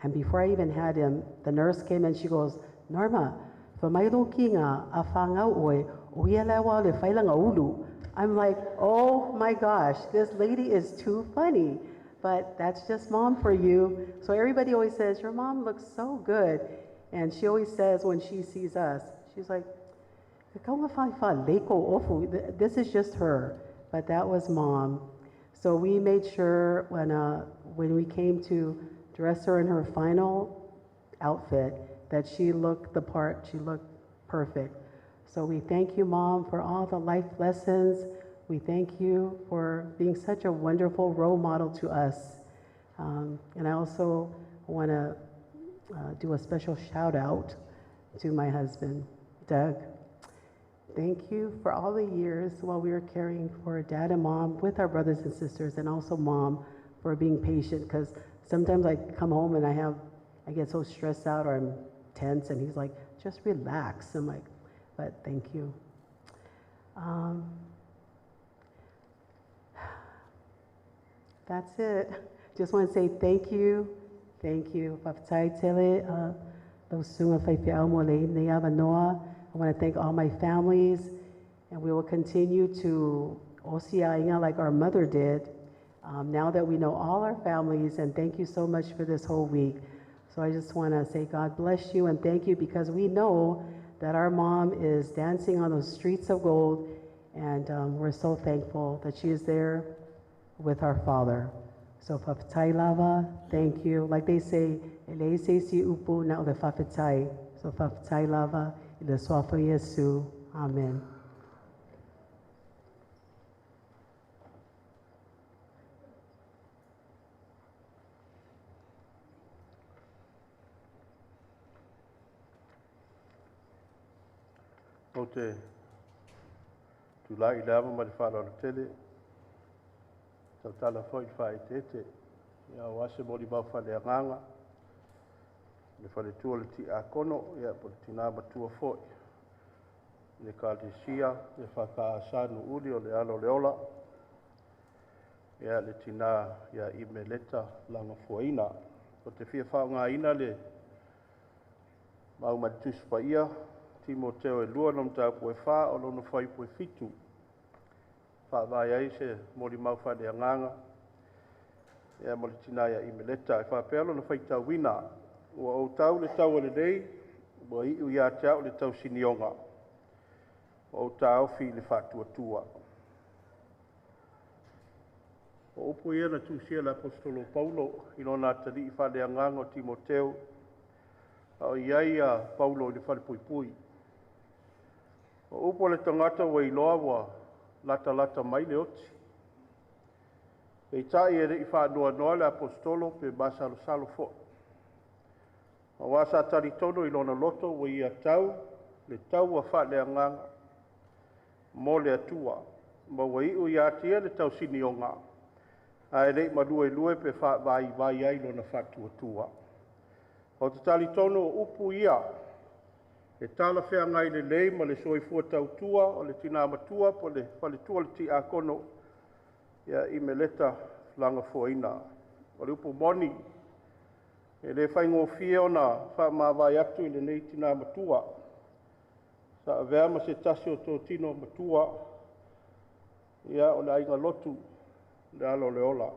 and before I even had him, the nurse came and she goes, Norma, I'm like, oh my gosh, this lady is too funny. But that's just mom for you. So everybody always says, your mom looks so good. And she always says when she sees us, she's like, this is just her. But that was mom. So we made sure when we came to dress her in her final outfit that she looked the part, she looked perfect. So we thank you, Mom, for all the life lessons. We thank you for being such a wonderful role model to us. And I also want to do a special shout out to my husband, Doug. Thank you for all the years while we were caring for Dad and Mom with our brothers and sisters, and also Mom for being patient, because sometimes I come home and I get so stressed out or I'm tense, and he's like, just relax. I'm like, but thank you. That's it. Just want to say thank you. Thank you. I want to thank all my families, and we will continue to osiainga like our mother did, now that we know all our families, and thank you so much for this whole week. So I just want to say God bless you and thank you, because we know that our mom is dancing on those streets of gold, and we're so thankful that she is there with our Father. So fa'afetai lava, thank you. Like they say, ele se si upu na o le fa'afetai. So fa'afetai lava, ile suafa Yesu. Amen. O te tūlai lava ma le whālalo tele, tautala foi whae tete, ia o ase mori mau whale anganga, le whale tua le ti akono, ia po le tina matua foi, le kalesia, le whaka asanu uli o le alo le ola, ia le tina ia i meleta langa fuaina. O te fia whaonga ina le mau matusu pa ia, Timoteo e lua no mtāpu e whā o lono whaipu e fitu. Wha vai ai se mori mau whale anganga. Ia ma le tinā ia Imeleta. E faapea lona faitauina, ua ou tau le taua lelei, ua iu ia te au le tausinioga, ua ou taofi i le faatuatua. O upu ia na tusia e le Aposetolo Paulo i lona atalii faaleagaga o Timoteo, a o i ai a Paulo i le falepuipui. O upu a le tagata ua iloa ua latalata mai le oti. Peitai e le i faanoanoa le Aposetolo pe masalosalo foi, aua sa talitonu i lona loto ua ia tau le taua faaleagaga mo le Atua, ma ua iu ia te ia le tausinioga, ae le i maluelue pe faavaivai ai lona faatuatua. Ou te talitonu o upu ia e talafeagai lelei ma le soifua tautua o le tinā matua po o le faletua o le tiakono ia Imeleta Lagafoaina. O le upu moni, e le faigofie ona faamavae atu i lenei tinā matua sa avea ma se tasi o totino matua ia o le aiga lotu le alo o le ola.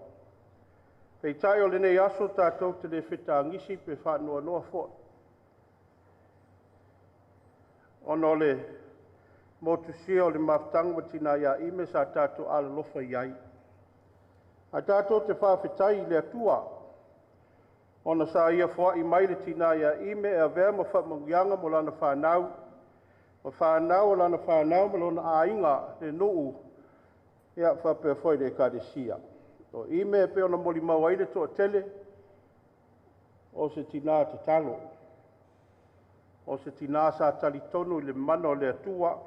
Peitai o lenei aso tatou te le fetagisi pe faanoanoa foi, ona o le motusia o le mafutaga ma tina ia Ime sa tatou alolofa i ai. Ae tatou te faafetai i le Atua ona sa ia foai mai le tina ia Ime e avea ma faamanuiaga mo lana fanau, ma fanau o lana fanau ma lona aiga, le nuu ia faapea foi le ekalesia. O Ime e pei ona molimau ai le toatele, o se tinā tatalo, o se tinā sa talitonu i le mana o le Atua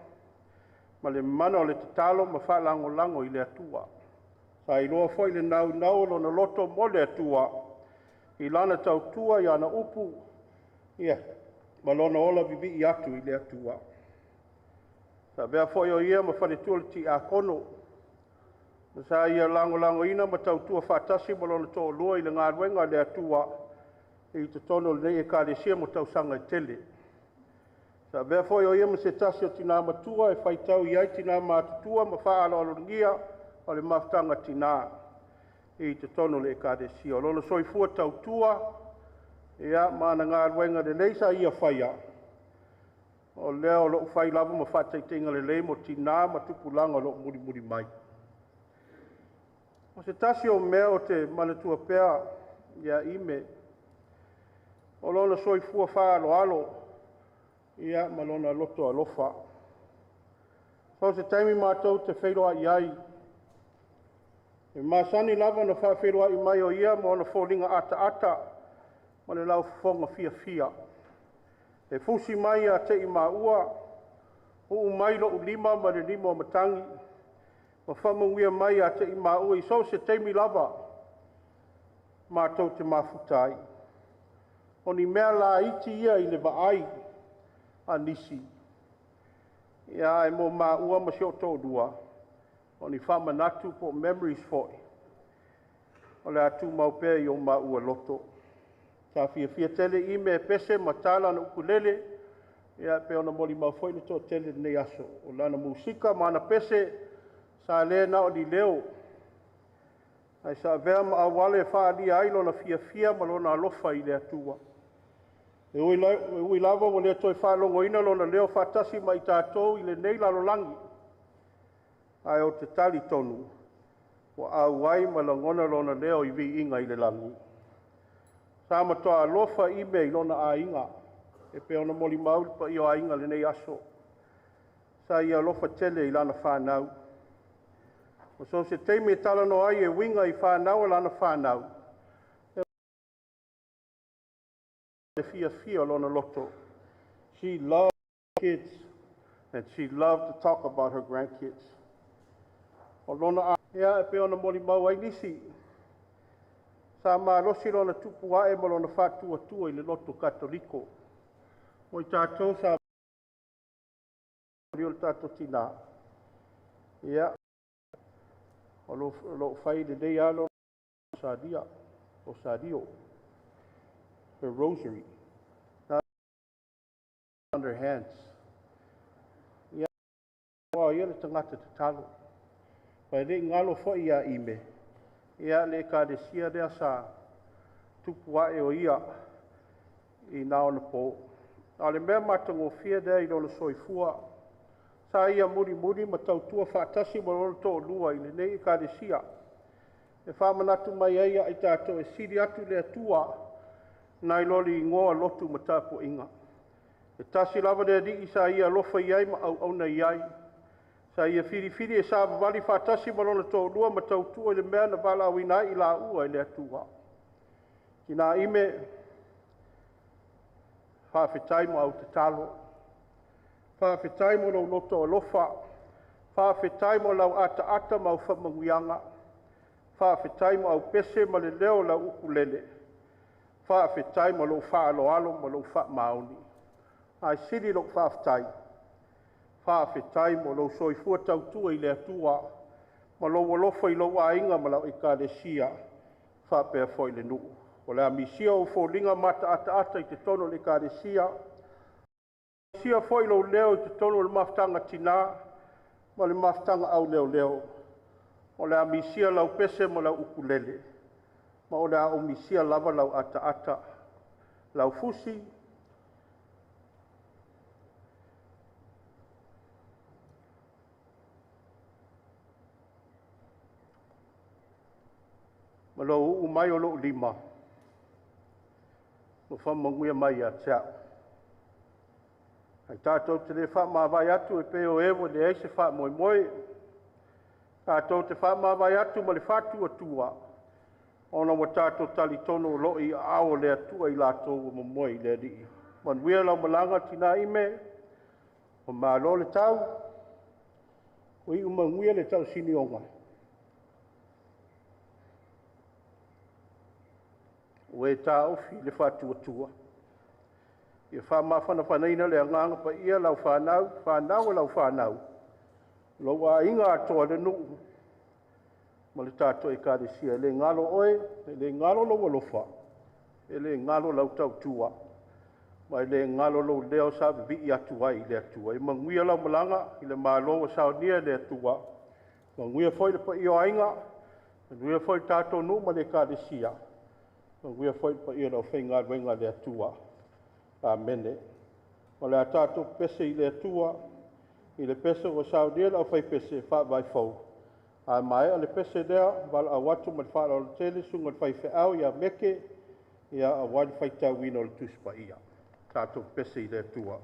ma le mana o le tatalo ma faalagolago i le Atua. Sa iloa foi le naunau o lona loto mo le Atua i lana tautua i ana upu ia ma lona ola vivii atu i le Atua. Sa avea foi o ia ma faletua o le tiakono, ma sa ia lagolagoina ma tautua faatasi ma lona toalua i le galuega a le Atua i totonu o lenei ekalesia mo tausaga e tele. Sa avea foi o ia ma se tasi o tinā matua e faitau i ai tinā matutua ma faaaloalogia o le mafutaga tinā i totonu o le ekalesia. O lona soifua tautua ia ma ana galuega lelei sa ia faia, o lea o loo fai lava ma faataitaiga lelei mo tinā ma tupulaga o loo mulimuli mai. O se tasi o mea ou te manatua pea ia Ime, o lona soifua faaaloalo ia ma lona loto alofa. So se taimi matou te feiloai ai, e masani lava ona faafeiloai mai o ia ma ona foliga ataata ma le laufofoga fiafia. E fusi mai ia te i maua, uu mai lou lima ma le lima o matagi, ma faamanuia mai ia te i maua i so o se taimi lava matou te mafuta ai. O ni mea laiti ia i le vaai a nisi, ia ae mo maua ma si ou toalua, o ni faamanatu po o memories foi, o le a tumau pea i o maua loto. Sa fiafia tele Ime e pese ma tala ana ukulele, ia pe ona molimau foi le toatele i lenei aso. O lana musika ma ana pese sa le na o ni leo, ae sa avea ma auala e faaalia ai lona fiafia ma lona alofa i le Atua. E ui lava ua le toe faalogoina lona leo faatasi ma i tatou i lenei lalolagi, ae ou te talitonu ua auai ma lagona lona leo i viiga i le lagi. Sa matua alofa Ime i lona aiga, e pei ona molimau le paia o aiga i lenei aso. Sa ia alofa tele i lana fanau. O so o se taimi e talanoa ai e uiga i fanau a lana fanau, e fiafia o lona loto. She loved kids and she loved to talk about her grandkids. O lona ia e pei ona molimau ai nisi, sa malosi lona tupu ae ma lona faatuatua i le loto Katoliko. Mo i tatou sa o le tatou tinā, ia o loo fai lelei lava lona rosario, her rosary on her hands. Ia o ia le tagata tatalo. Pa e le i galo foi ia Ime, Ia le ekalesia lea sa tupu ae o ia i na ona po. A o le mea matagofie lea i lona soifua, sa ia mulimuli ma tautua faatasi ma lona toalua i lenei ekalesia. E faamanatu mai ai ia i tatou e sili atu le Atua nai lo le igoa lotu ma tapuaiga. E tasi lava le Alii sa ia alofa i ai ma auauna i ai. Sa ia filifili e savavali faatasi ma lona toalua ma tautua i le mea na valaauina ai i laua e le Atua. Tina Ime, faafetai mo au tatalo, faafetai mo lou loto alofa, faafetai mo lau ataata ma au faamanuiaga, faafetai mo au pese ma le leo o lau ukulele, faafetai mo lou faaaloalo ma lou faamaoni. Ae sili lou faafetai, faafetai mo lou soifua tautua i le Atua ma lou alofa i lou aiga ma lau ekalesia faapea foi le nuu. O le a misia ou foliga mataataata i totonu o le ekalesia, misia foi lou leo i totonu o le mafutaga tina ma le mafutaga auleoleo. O le a misia lau pese ma lau ukulele, ma o le a ou misia lava lau ataata, lau fusi, ma lou uu mai o lou lima, ua faamanuia mai ia te au. Ae tatou te le faamavae atu e pei o e ua leai se faamoemoe. Tatou te faamavae atu ma le faatuatua, ona ua tatou talitonu o lo o i aao o le Atua i latou ua momoe i le Alii. Manuia lau malaga tina Ime, ua malo le tau, ua iu manuia le tausinioga. Ua e taofi i le faatuatua. Ia faamafanafanaina le agaga paia lau fanau, fanau a lau fanau, lou aiga atoa le nuu ma le tatou ekalesia. E le galo oe, e le galo lou alofa, e le galo lau tautua, ma e le galo lou leo sa vivii atu ai i le Atua. E manuia lau malaga i le malo ua saunia e le Atua. Manuia foi le paia o aiga, manuia foi le tatou nuu ma le ekalesia, manuia foi le paia o le aufaigaluega a le Atua. Amene. O le a tatou pese i le Atua, i le pese ua saunia e le aufaipese e faavae fou. A maea le pese lea, valaau atu ma le faaaloalo tele susuga i le faifeau ia Meke, ia aua le faitauina o le Tusi Paia. Tatou pese i le Atua.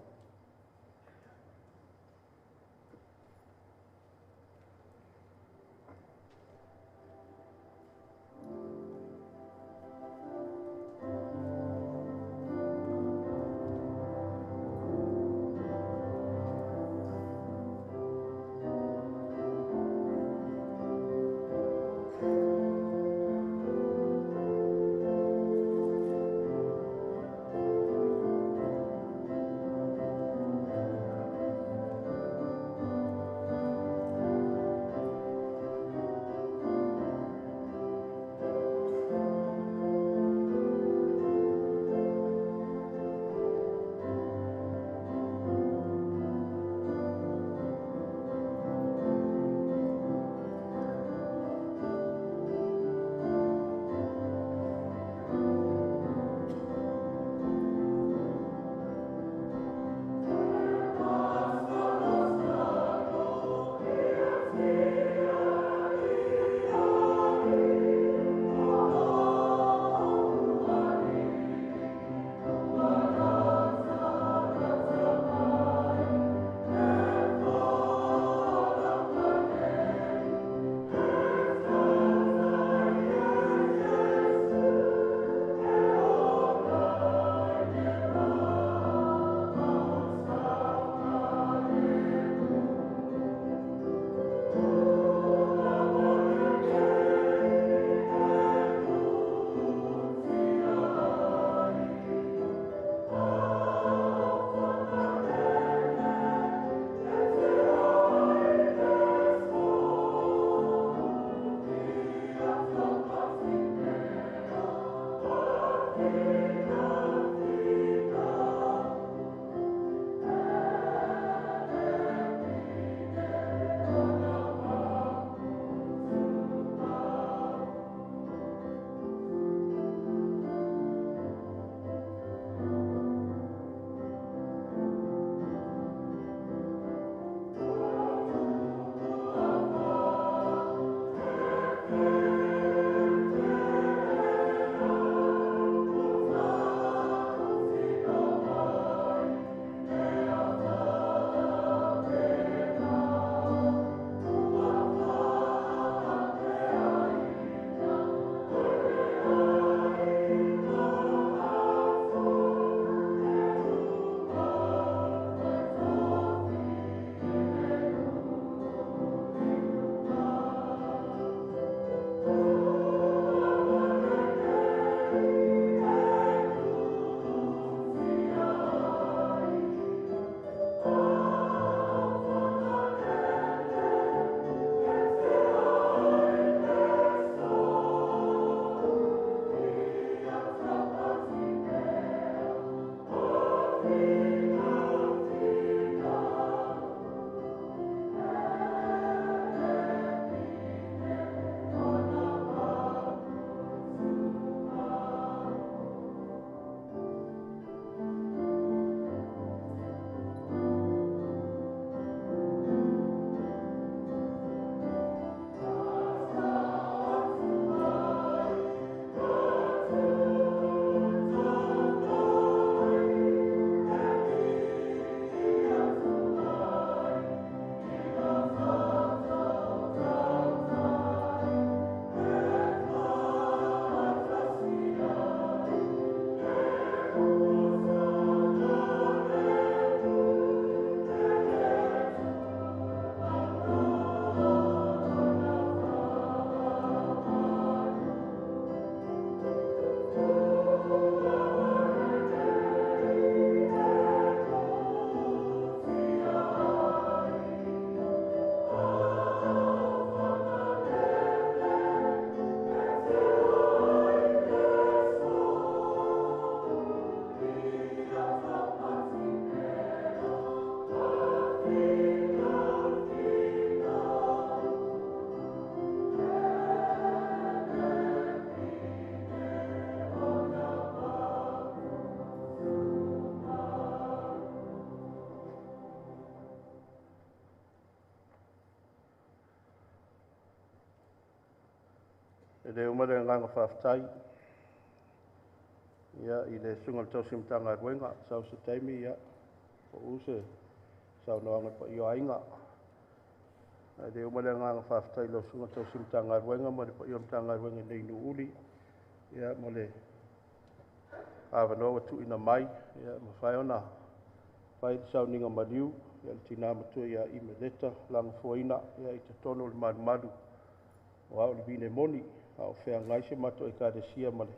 E le uma le agaga faafetai ia i le susuga i le tausi Matagaluega, sau se taimi ia pau se saunoaga i le paia o aiga. Ae le uma le agaga faafetai i lau susuga i le tausi Matagaluega ma le paia o le Matagaluega i Nuuuli ia mo le avanoa ua tuuina mai ia mafai ona fai le sauniga maliu ia le tina matua ia Imeleta Lagofoina ia i totonu o le malumalu o au le vine moni a o feagai si o matou Ekalesia ma le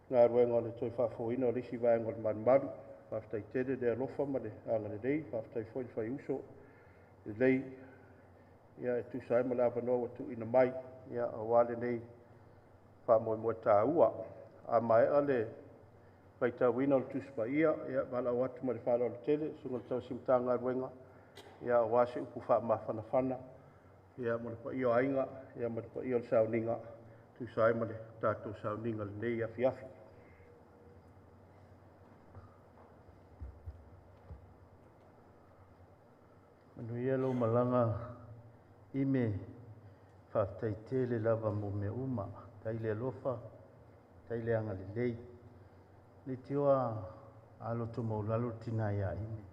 galuega o le toe faafofoina o le isi vaega o le malumalu. Faafetai tele le alofa ma le agalelei, faafetai foi le faiuso lelei ia e tusa ai ma le avanoa ua tuuina mai ia aua lenei faamoemoe taua. A maea le faitauina o le Tusi Paia, ia valaau atu ma le faaaloalo tele le susuga i le tausi Matagaluega ia aua se upu faamafanafana ia mo le paia o aiga ia ma le paia o le sauniga e tusa ai ma le tatou sauniga i lenei afiafi. Manuia lou malaga Ime, faafetai tele lava mo mea uma. Tai le alofa, tai le agalelei. Le tioa alo to maulalo le tina ia Ime.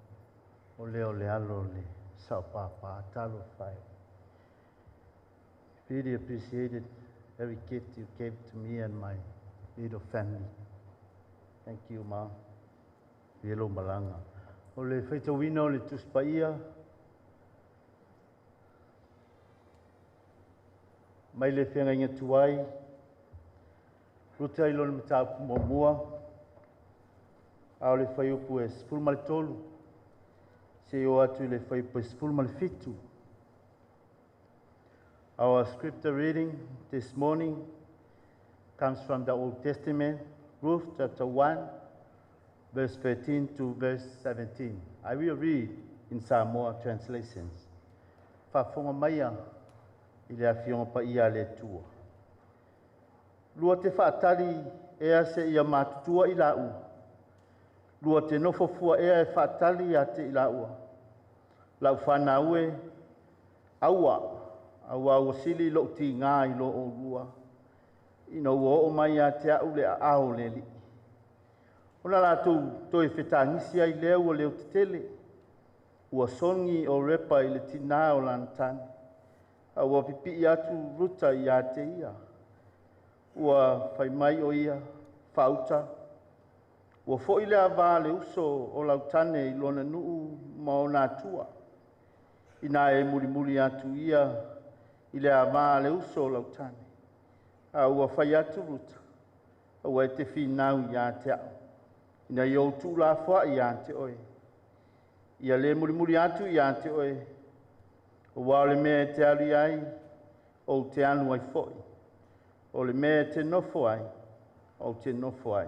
O lea o le alo o le sao papa talo fai. Really appreciated every gift you gave to me and my little family. Thank you, ma. Ia lou malaga. O le faitauina o le Tusi Paia mai le feagaiga tuai, Ruta i lona mataupu muamua, a o le fuaiupu e 13, seia oo atu i le fuaiupu e 17. Our scripture reading this morning comes from the Old Testament, Ruth chapter 1, verse 13 to verse 17. I will read in Samoa translations. Faafofoga maia i le afioga paia a le Atua. Lua te faatali ea seia matutua i laua. Lua te nofo fua ea e faatali ia te i laua. Lau fanau e, aua, auā ua sili lou tigā i lo oulua, ina ua oo mai ia te a'u le aao o le Alii. Ona latou toe fetagisi ai lea ua leotetele, ua sogi o Repa i le tinā o lana tane, a ua pipii atu Ruta ia te ia. Ua fai mai o ia, faauta, ua foi le avā a le uso o lau tane i lona nuu ma ona atua. Ina e mulimuli atu ia i le avā a le uso o lau tane. A ua fai atu Ruta, aua e te finau ia te a'u, ina ia ou tuulafoai ia te oe. Ia le mulimuli atu ia te oe, auā o le mea e te alu i ai, ou te alu ai foi. O le mea e te nofo ai, ou te nofo ai.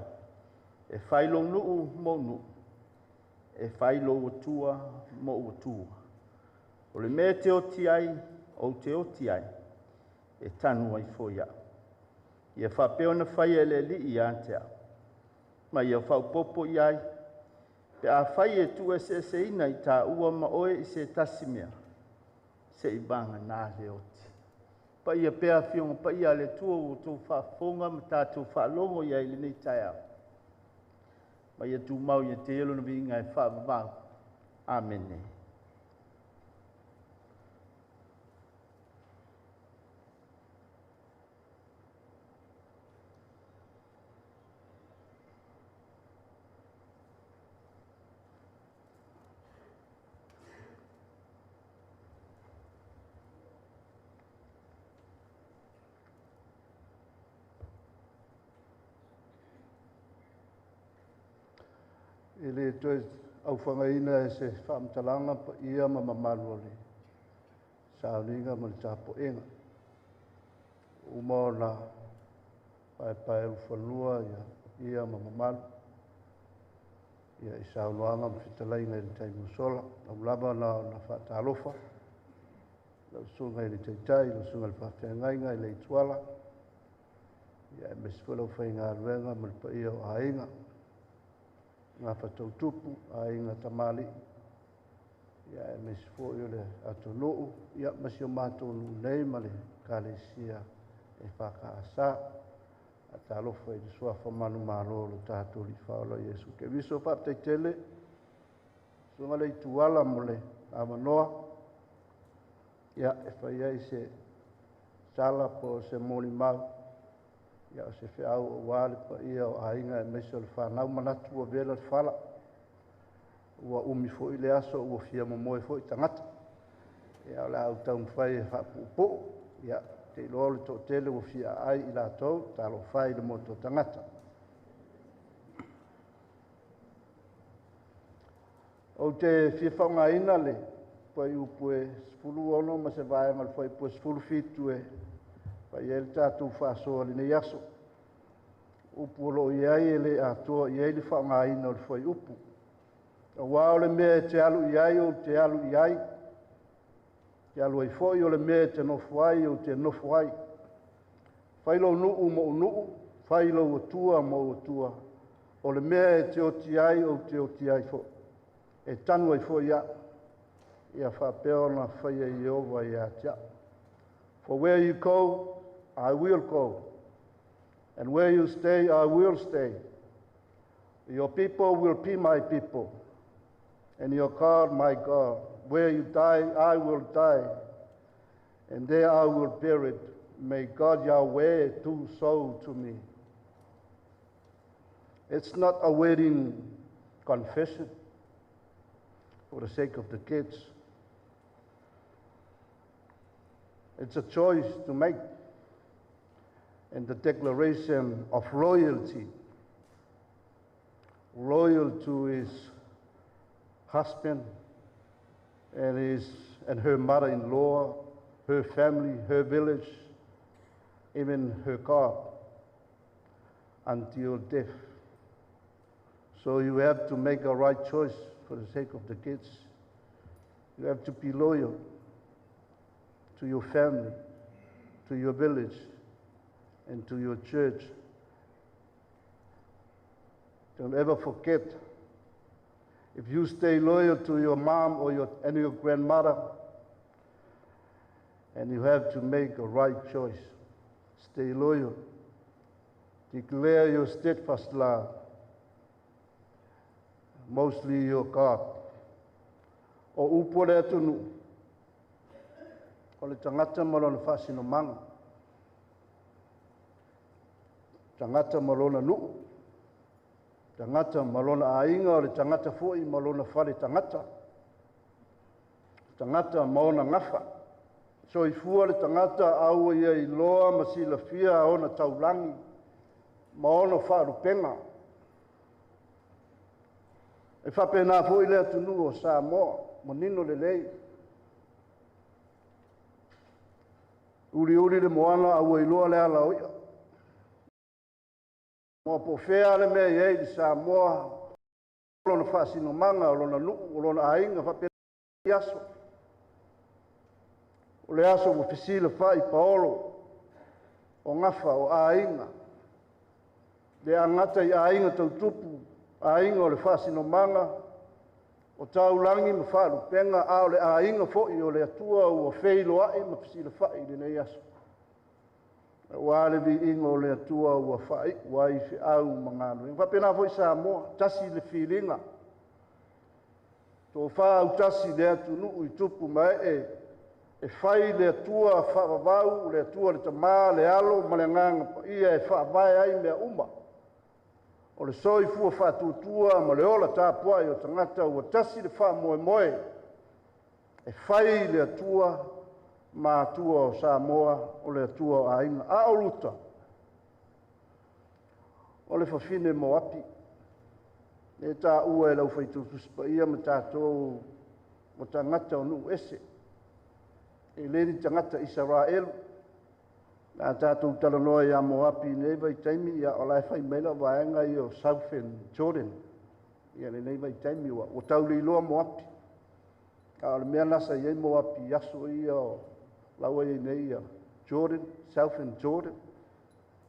E fai lou nuu mo'u nuu, e fai lou Atua mo'u Atua. O le mea e te oti ai, ou te oti ai, e tanu ai foi a'u. Ia faapea ona faia e le Alii ia te a'u. Ma ia faaopoopo i ai, pe afai e tuueseeseina i tāua ma oe i se tasi mea, seia vagana le oti. Paia pea afioga paia a le Atua ua outou faafofoga ma tatou faalogo i ai i lenei taeao. Ma ia tumau ia te ia lona viiga e faavavau. Amene. E le toe aufagaina e se faamatalaga paia ma mamalu o le sauniga ma le tapuaiga. Uma ona paepae ulufanua ia paia ma mamalu ia i saunoaga ma fetalaiga i le taimi ua sola. Lau lava na ona faatalofa lau susuga i le Taitai, lau susuga i le Faafeagaiga i le Ituala, ia aemaise foi le aufaigaluega ma le paia o aiga, gafatautupu, aiga tamalii, ia aemaise foi o le atunuu, ia ma si o matou nuu nei ma le Ekalesia EFKS. Faatalofa i le suafa manumalo o lo tatou Alii Faaola Iesu Keriso. Faafetai tele susuga le Ituala mo le avanoa ia e fai ai se sala po o se molimau ia o se feau aua le paia o aiga aemaise o le fanau. Manatu ua vela le fala, ua umi foi le aso, ua fia momoe foi tagata. Ia o le a ou taumafai e faapuupuu. Ia te iloa o le toatele ua fia aai i latou, talofa i le motu o tagata. Ou te fia faaaogaina le fuaiupu e 16 ma se vaega o le fuaiupu e 17 e fai ai le tatou faasoa i lenei aso. Upu o lo o i ai e le atoa i ai le faaaogaina o le fuaiupu. Aua o le mea e te alu i ai, ou te alu i ai. Te alu ai foi o le mea e te nofo ai, ou te nofo ai. Fai lou nuu mou nuu, fai lou atua mou atua. O le mea e te oti ai, ou te oti ai foi. E tanu ai foi au. Ia faapea ona faia Ieova ia te au. For where you go, I will go. And where you stay, I will stay. Your people will be my people, and your God my God. Where you die, I will die, and there I will bury it. May God Yahweh do so to me. It's not a wedding confession for the sake of the kids. It's a choice to make and the declaration of loyalty. Loyal to his husband and his and her mother-in-law, her family, her village, even her God, until death. So you have to make a right choice for the sake of the kids. You have to be loyal to your family, to your village, and to your church. Don't ever forget, if you stay loyal to your mom or your, and your grandmother, and you have to make a right choice. Stay loyal. Declare your steadfast love, mostly your God. O upu o le atunuu, o le tagata ma lona faasinomaga, tagata ma lona nuu, tagata ma lona aiga, o le tagata foi ma lona fale tagata, tagata ma ona gafa. Soifua le tagata a ua ia iloa ma silafia ona taulagi ma ona faalupega. E faapena foi le atunuu o Samoa, manino lelei. Uliuli le moana a ua iloa le ala o ia. Mo po fea le mea i ai i Samoa, lona faasinomaga, o lona nuu, o lona aiga, faapena aso. O le aso ua fesilafa'i paolo o gafa o aiga, le agata i aiga tautupu, aiga o le faasinomaga, o taulagi ma faalupega, a o le aiga foi o le Atua ua feiloai ma fesilafa'i i lenei aso. Aua le viiga o le Atua ua faaiu ai feau ma galuega. Faapena foi Samoa, tasi le filiga, tofa autasi le atunuu i tupu ma ee, e fai le Atua faavavau, le Atua le Tama, le Alo ma le Agaga Paia e faavae ai mea uma. O le soifua faatuatua ma le ola tapuai o tagata ua tasi le faamoemoe, e fai le Atua ma Atua o Samoa, o le Atua o aiga. A o Ruta, o le fafine Moapi, e taua e lau faitautusi paia ma tatou o tagata o nuu ese, e le ni tagata Isaraelu. Na tatou talanoa ia Moapi i lenei vaitaimi, ia o la e fai mai lau vaega ia o Southern Jordan. Ia lenei vaitaimi ua tauliloa Moapi. A o le mea na sa i ai Moapi i aso ia o laua i nei ia Jordan, Southern Jordan.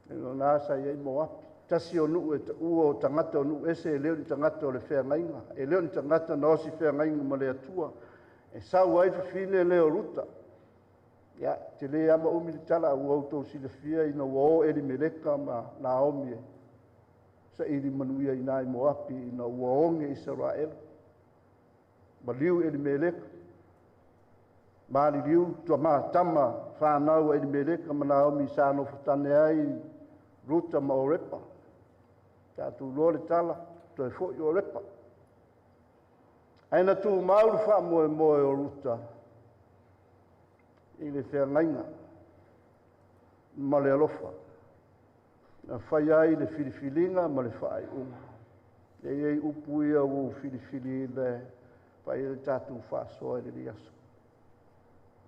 E na sa i ai Moapi. Tasi o nuu e taua o tagata o nuu ese, e le o ni tagata o le feagaiga, e le o ni tagata na osi feagaiga ma le Atua. E sau ai fafine le o Ruta. Ia, te le ama umi le tala ua outou silafia ina ua o Elimeleka ma Naomi e saili manuia i nai Moapi ina ua oge Isaraelu. Maliu Elimeleka, maliliu tama fanau a Elimeleka ma Naomi sa nofotane ai Ruta ma Orepa. Tatou iloa le tala, toe foi Orepa. Ae na tumau le faamoemoe o Ruta i le feagaiga ma le alofa. Na fai ai le filifiliga ma le faaiuga. E i ai upu ia ua ou filifiliina e fai ai le tatou faasoa i lenei aso.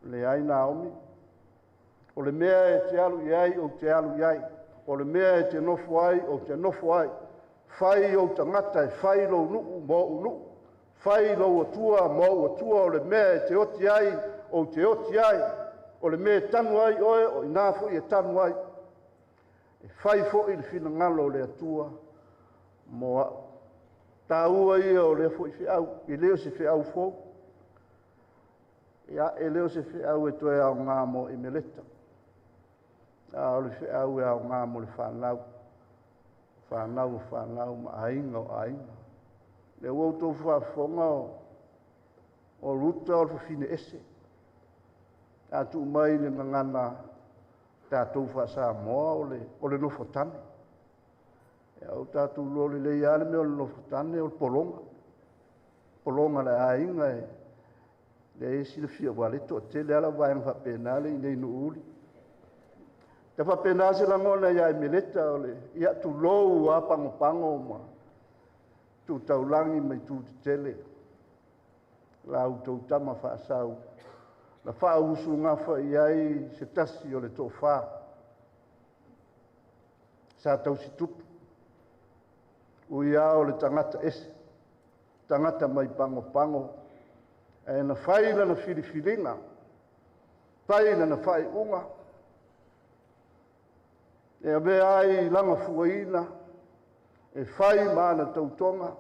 Leai Naomi, o le mea e te alu i ai, ou te alu i ai. O le mea e te nofo ai, ou te nofo ai. Fai ou tagata e fai lou nuu ma ou nuu. Fai lou Atua ma ou Atua. O le mea e te oti ai, ou te oti ai. O le mea e tanu ai oe, o ina foi e tanu ai. E fai foi le finagalo o le Atua mo au. Taua ia o lea foi feau, e le o se feau fou. Ia, e le o se feau e toe aoga mo Imeleta. A o le feau e aoga mo le fanau. Fanau o fanau ma aiga o aiga. Le ua outou faafofoga o Ruta o le fafine ese. A tuu mai le gagana tatou faa-Samoa o le nofotane. Ia, o tatou iloa lelei lava le mea o le nofotane o le pologa. Pologa le aiga e lea e silafia ua le toatele lava le vaega faapena le i inei i Nuuuli. Ta faapena se lagona ia Emeleta o le ia tulou a pagopago ma tu taulagi ma itu tetele. La outou tama faasau na faausugafa i ai se tasi o le tofa sa tausi tupu. Ui lava o le tagata ese, tagata mai pagopago, ae na fai lana filifiliga, fai lana faaiuga, e avea ai lana fuaina, e fai ma ana tautoga,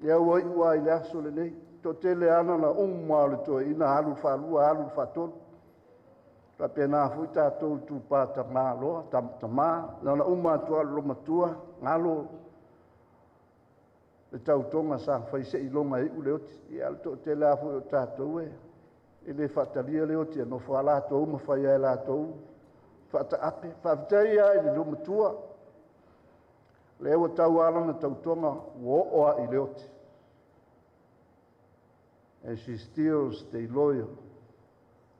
ia ua iu lava i le aso lenei. Toatele ana na uma o le toeaina, alu le faalua, alu le faatolu. Faapena foi tatou tupā tamā loa, tamā, na ona uma atu lava o le loomatua, galo le tautoga sa fai seiloga e iu le oti. Ia, o le toatele lava foi o tatou e le faatalia le oti e nofo lava latou ma fai lava e latou faataape. Faafetai lava i le loomatua, lea ua tau lava lana tautoga ua oo lava i le oti. And she still stay loyal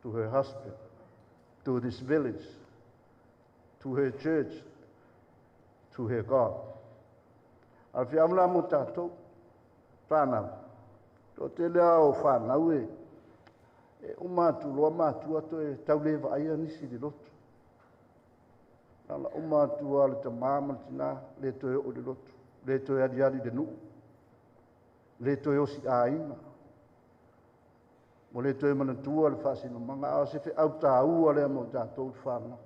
to her husband, to this village, to her church, to her God. A le feau la mo tatou, whanau. Toatele lava o whanau e uma atu loa matua toe tau le vaaia nisi i le lotu. Na ona uma atu lava le tamā ma le tinā, le toe oo i le lotu, le toe aliali le nuu, le toe osi aiga, mo le toe manatua le faasinomaga, a o se feau tāua lea mo tatou le whanau.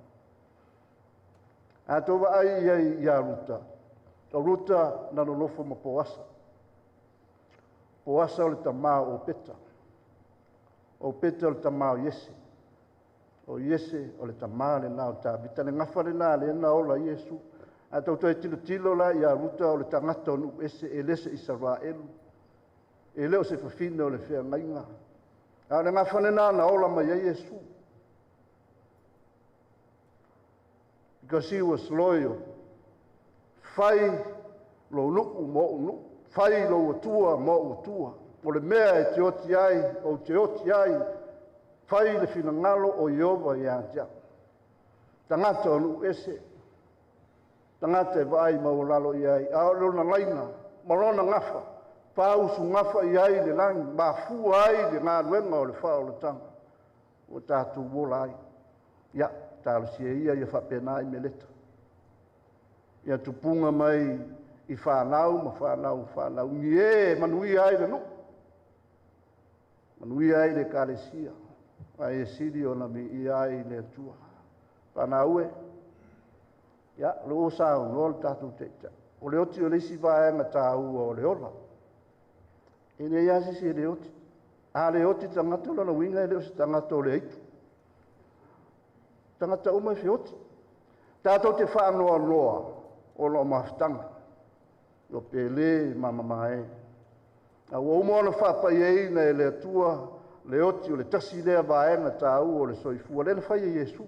A tou vaai i ai ia Ruta, o Ruta na nonofo ma Poasa. Poasa o le tamā o Opeta. O Opeta o le tamā o Iese. O Iese o le tamā lena o Tavita. Le gafa lena lea na ola ai Iesu. A tou toe tilotilo la ia Ruta o le tagata o nuu ese e le se Isaraelu. E le o se fafine o le feagaiga. A o le gafa lena na ola mai ai Iesu. Because he was loyal. Fai lou nuu ma ou nuu. Fai lou Atua ma ou Atua. O le mea e te oti ai, ou te oti ai, fai le finagalo o Ieova ia te au. Tagata o nuu ese, tagata e vaai maualalo i ai, a o lona laina ma lona gafa, faausugafa i ai le lagi, mafua ai le galuega o le faaolataga ua tatou ola ai. Ia, talosia ia ia faapena i Meleta. Ia tupuga mai i whanau ma whanau whanau. Ni e manuia ai le nuu. Manuia ai le ekalesia. Ai e sili ona miia ai le Atua. Whanau e, ia, lo o sa o le tatou taitai. O le oti o le isi vaega tāua o le ola. E leai lava se isi e le oti. A le oti tagata o lona uiga e le o se tagata o le aitu. Tagata uma e feoti. Tātou te whaanoa o lo mafutaga. O pele ma e. A ua uma ona faapaiaina e le Atua le oti o le tasi lea vaega tāua o le soifua. Lea na fai e Iesu.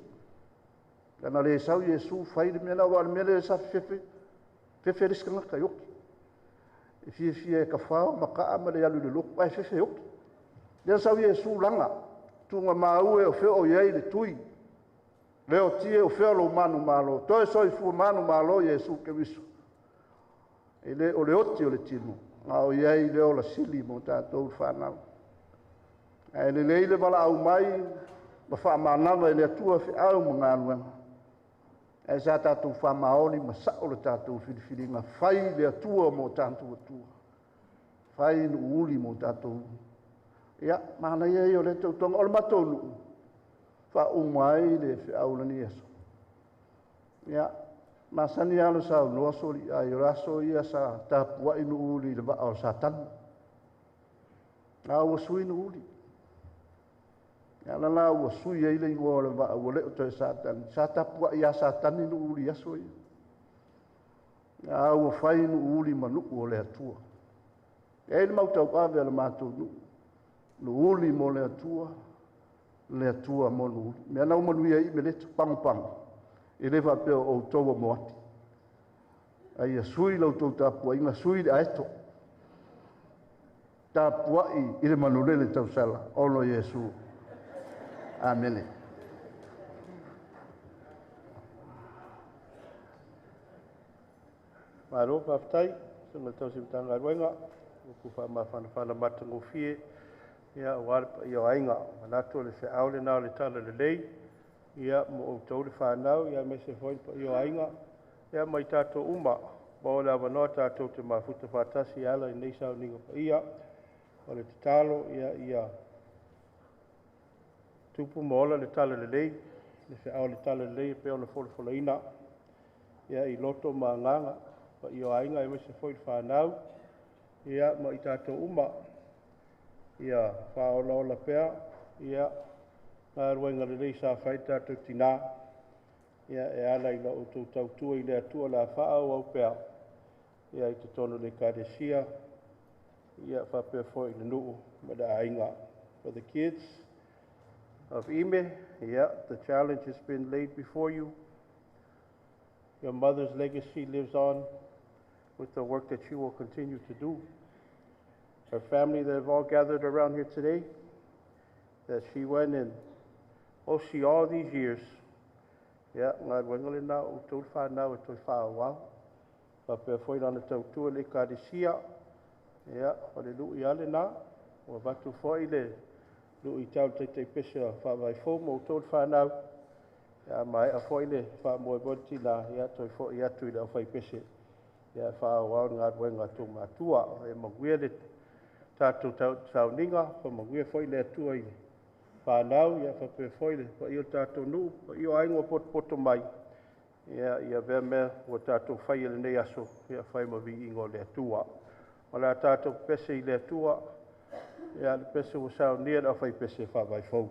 Ana le sau Iesu fai le mea la ua le mea le sa fefe. Fefe le isi tagata i oki. E fiafia e kafao ma kaa ma le alu i le lotu, ae fefe oki. Lea sau Iesu laga, tuga maua e o fea o i ai le tui. Le o tie o fea lou manumalo, toe soifua manumalo Iesu Keriso. E le o le oti o le tino, a o i ai le ola sili mo tātou whanau. Ae lelei le valaau mai, ma whaamanava i le Atua feau ma galuega. Ae sa tātou whamaoni ma sao le tātou filifiliga, fai le Atua mo tātou Atua. Fai Nuuuli mo tātou. Ia, manaia ia o le tautoga o le matou nuu, faauma ai le feau lani aso. Ia, masani lava le saunoa soliai o le aso ia sa tapuai Nuuuli i le vaa o Satani. A ua sui Nuuuli. Ia la la ua sui ai le igoa o le vaa ua le o toe Satani. Sa tapuai ia Satani Nuuuli i aso ia. A ua fai Nuuuli ma nuu o le Atua. E ai le mautau ave a le matou nuu. Nuuuli mo le Atua, le Atua mo Nuuuli. Mea na umanuia i me leto pago pago. E le faapea o outou o moati. Ai ia sui lau tou tapuaiga, sui le aeto. Tapuai i le manulele tausala, ono Iesu. Amene. Malo, faafetai, susuga i le tausi Matagaluega, upu faamafanafana matagofie, ia aua le paia o aiga. Manatu o le feau lena o le tala lelei, ia mo outou le fanau, ia aemaise foi le paia o aiga, ia ma i tatou uma. Ma o le avanoa tatou te mafuta faatasi e ala i nei sauniga paia. O le tatalo, ia ia tupu ma ola le tala lelei, le feau o le tala lelei e pei ona folafolaina, ia i loto ma agaga, paia o aiga aemaise foi le fanau, ia ma i tatou uma. Ia faaolaola pea, ia galuega lelei sa fai tatou tinā, ia e ala i la outou tautua i le Atua le a faaauau pea, ia i totonu o le Ekalesia, ia faapea foi i le nuu ma le aiga. For the kids of Ime, yeah, the challenge has been laid before you. Your mother's legacy lives on with the work that she will continue to do. Her family that have all gathered around here today, that she went and see all these years. Yeah, galuega lena o outou le fanau e toe faaauau. Faapea foi lana tautua le Ekalesia, ia, o le lui lava lena. Ua avatu foi le lui tau le taitaipese o faavaifou ma outou le fanau. Ia maea foi le faamoemoe le tina, ia toe foi atu i le aufaipese. Ia faaauau le galuega a tou matua. E manuia le tatou sauniga, faamanuia foi le Atua i le fanau, ia faapea foi le paia o le tatou nuu, paia o aiga ua potopoto mai. Ia, ia avea mea ua tatou faia i lenei aso, ia fai ma viiga o le Atua. O le a tatou pese i le Atua, ia le pese ua saunia le aufaipese faavaifou.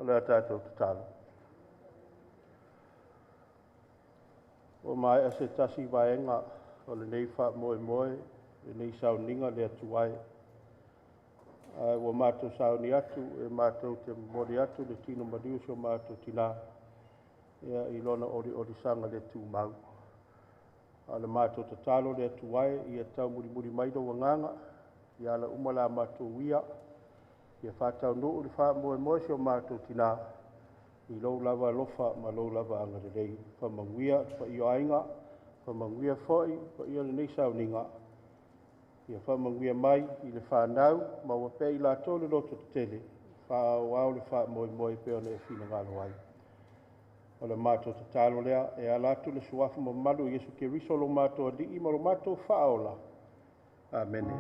O le a tatou tatalo. Ua maea se tasi vaega o lenei faamoemoe, lenei sauniga le Atua e. Ae ua matou sauni atu e matou te momoli atu le tino maliu si o matou tinā ia i lona oliolisaga le tumau. A o le matou tatalo le Atua e, ia taumulimuli mai lou agaga, ia ala uma la matou ia, ia faataunuu le faamoemoe si o matou tinā, i lou lava alofa ma lou lava agalelei. Faamanuia le paia o aiga, faamanuia foi paia o lenei sauniga, ia faamanuia mai i le fanau, maua pea i latou le loto tetele, faaauau le faamoemoe pei ona e finagalo ai. O le matou tatalo lea e ala atu le suafa mamalu o Iesu Keriso lo matou Alii ma lo matou Faaola. Amene.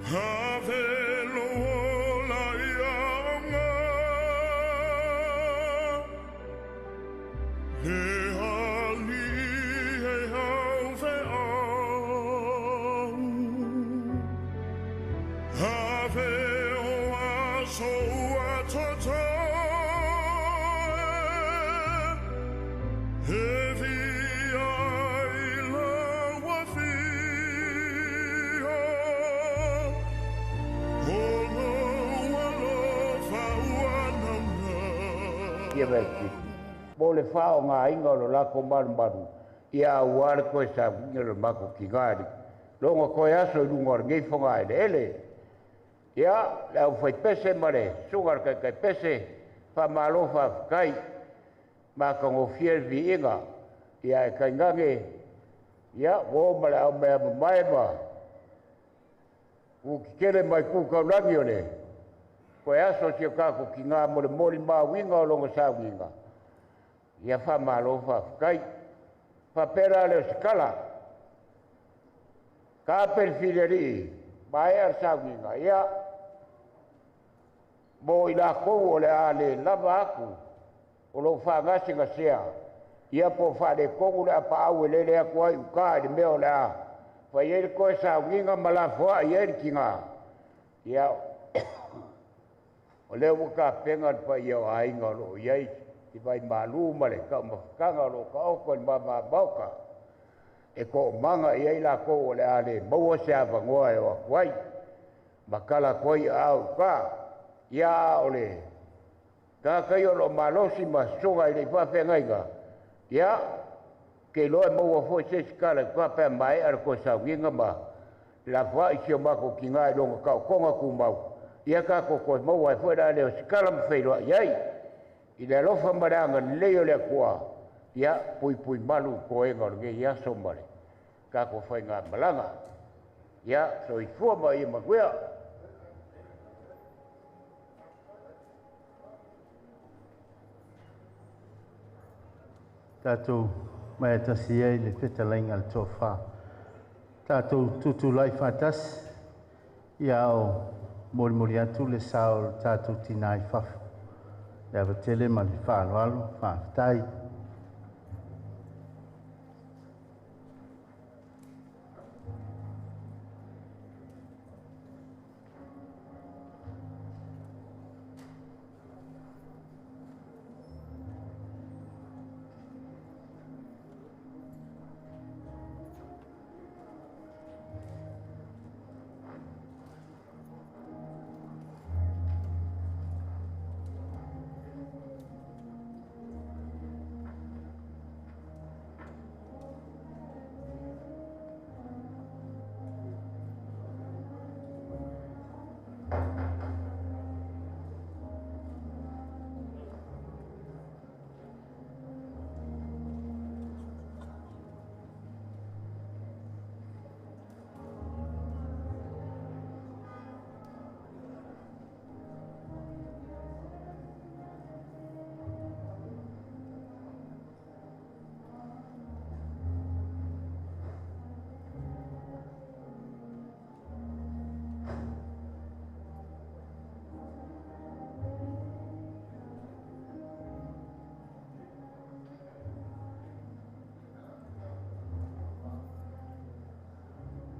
Avelo ola ianga, le ali e au fe au. Ave o aso ua toto e, e via i la wafia. O lou alofa ua naunau. Ia mea mo le faaaogāina o lo latou malumalu ia auā le toe sauniga o le matou tigā loga toe aso i luga o lenei fogaeleele. Ia le aufaipese ma le susuga le taitaipese, faamalo faafetai, matagofie le viiga ia e tainane ia ua oo ma le aumea mamae ma utetele mai tu taulagi o le toe aso si o tatou tigā mo le molimauina o lona sauniga. Ia faamalo faafetai. Faapea la lea o se tala. Tape le filialii, maea le sauniga, ia mo i latou o le a le lava atu o lou faagasegasea, ia po o faaletonu le apaau e lele atu ai uta i le mea o le a fai ai le toe sauniga ma lafoai ai le tigā. Ia o lea ua tapena le paia o aiga o loo i ai i vaimalu ma le taumafataga o loo taoto i le mamamaota e toomaga i ai latou o le a le maua se avanoa e o atu ai ma tala atu ai aao i uta. Ia a o le tagata ia o loo malosi ma susuga i le faafeagaiga, ia ke iloa e maua foi se isi tala i uta pe a maea le toe sauniga ma lafoai si o matou tigā i lona taotoga tumau. Ia tatou toe maua ai foi la lea o se tala ma feiloai ai i le alofa ma le agalelei o le Atua. Ia puipui malu i toega o lenei aso ma le tatou faigamalaga. Ia soifua ma ia manuia. Tatou mai tasi ai le fetalaiga a le tofa. Tatou tutulai faatasi ia o molimoli atu le sao o le tatou tinā i fafo. Le ava tele ma le faaaloalo, faafetai.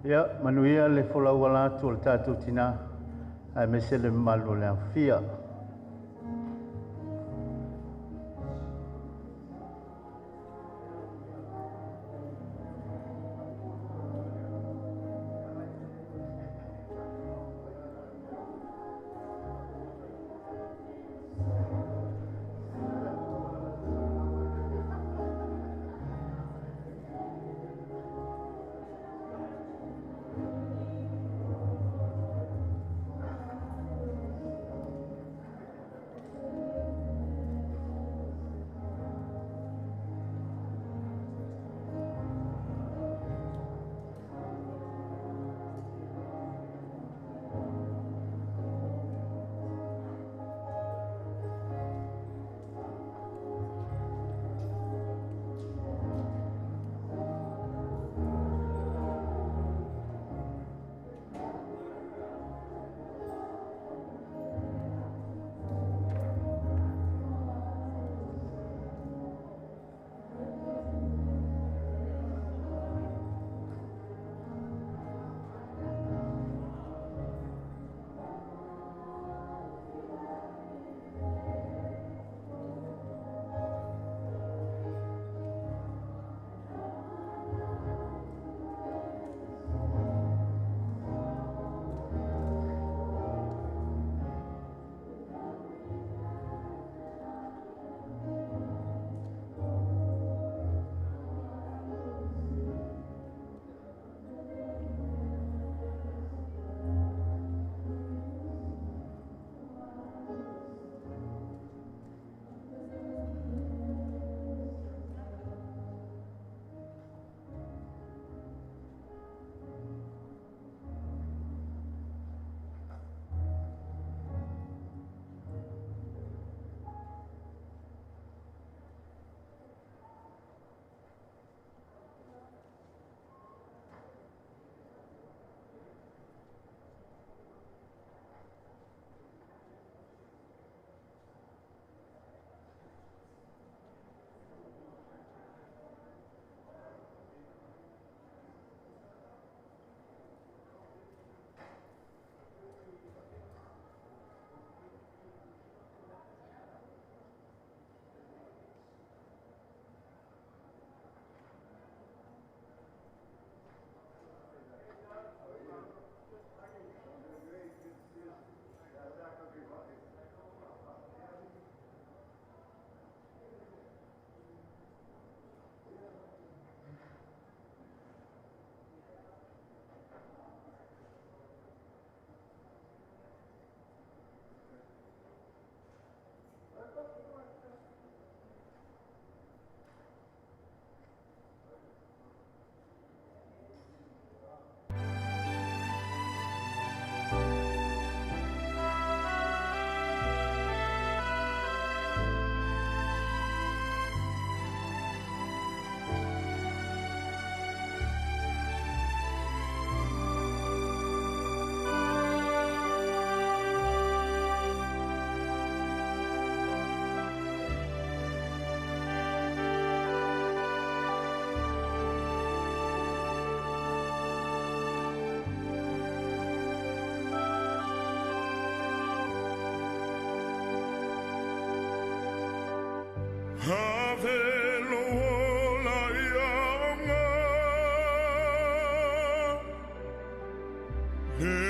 Ia, manuia le folau ala atu o le tatou tinā, aemaise le mamalu o le aofia. Avelo ola ia.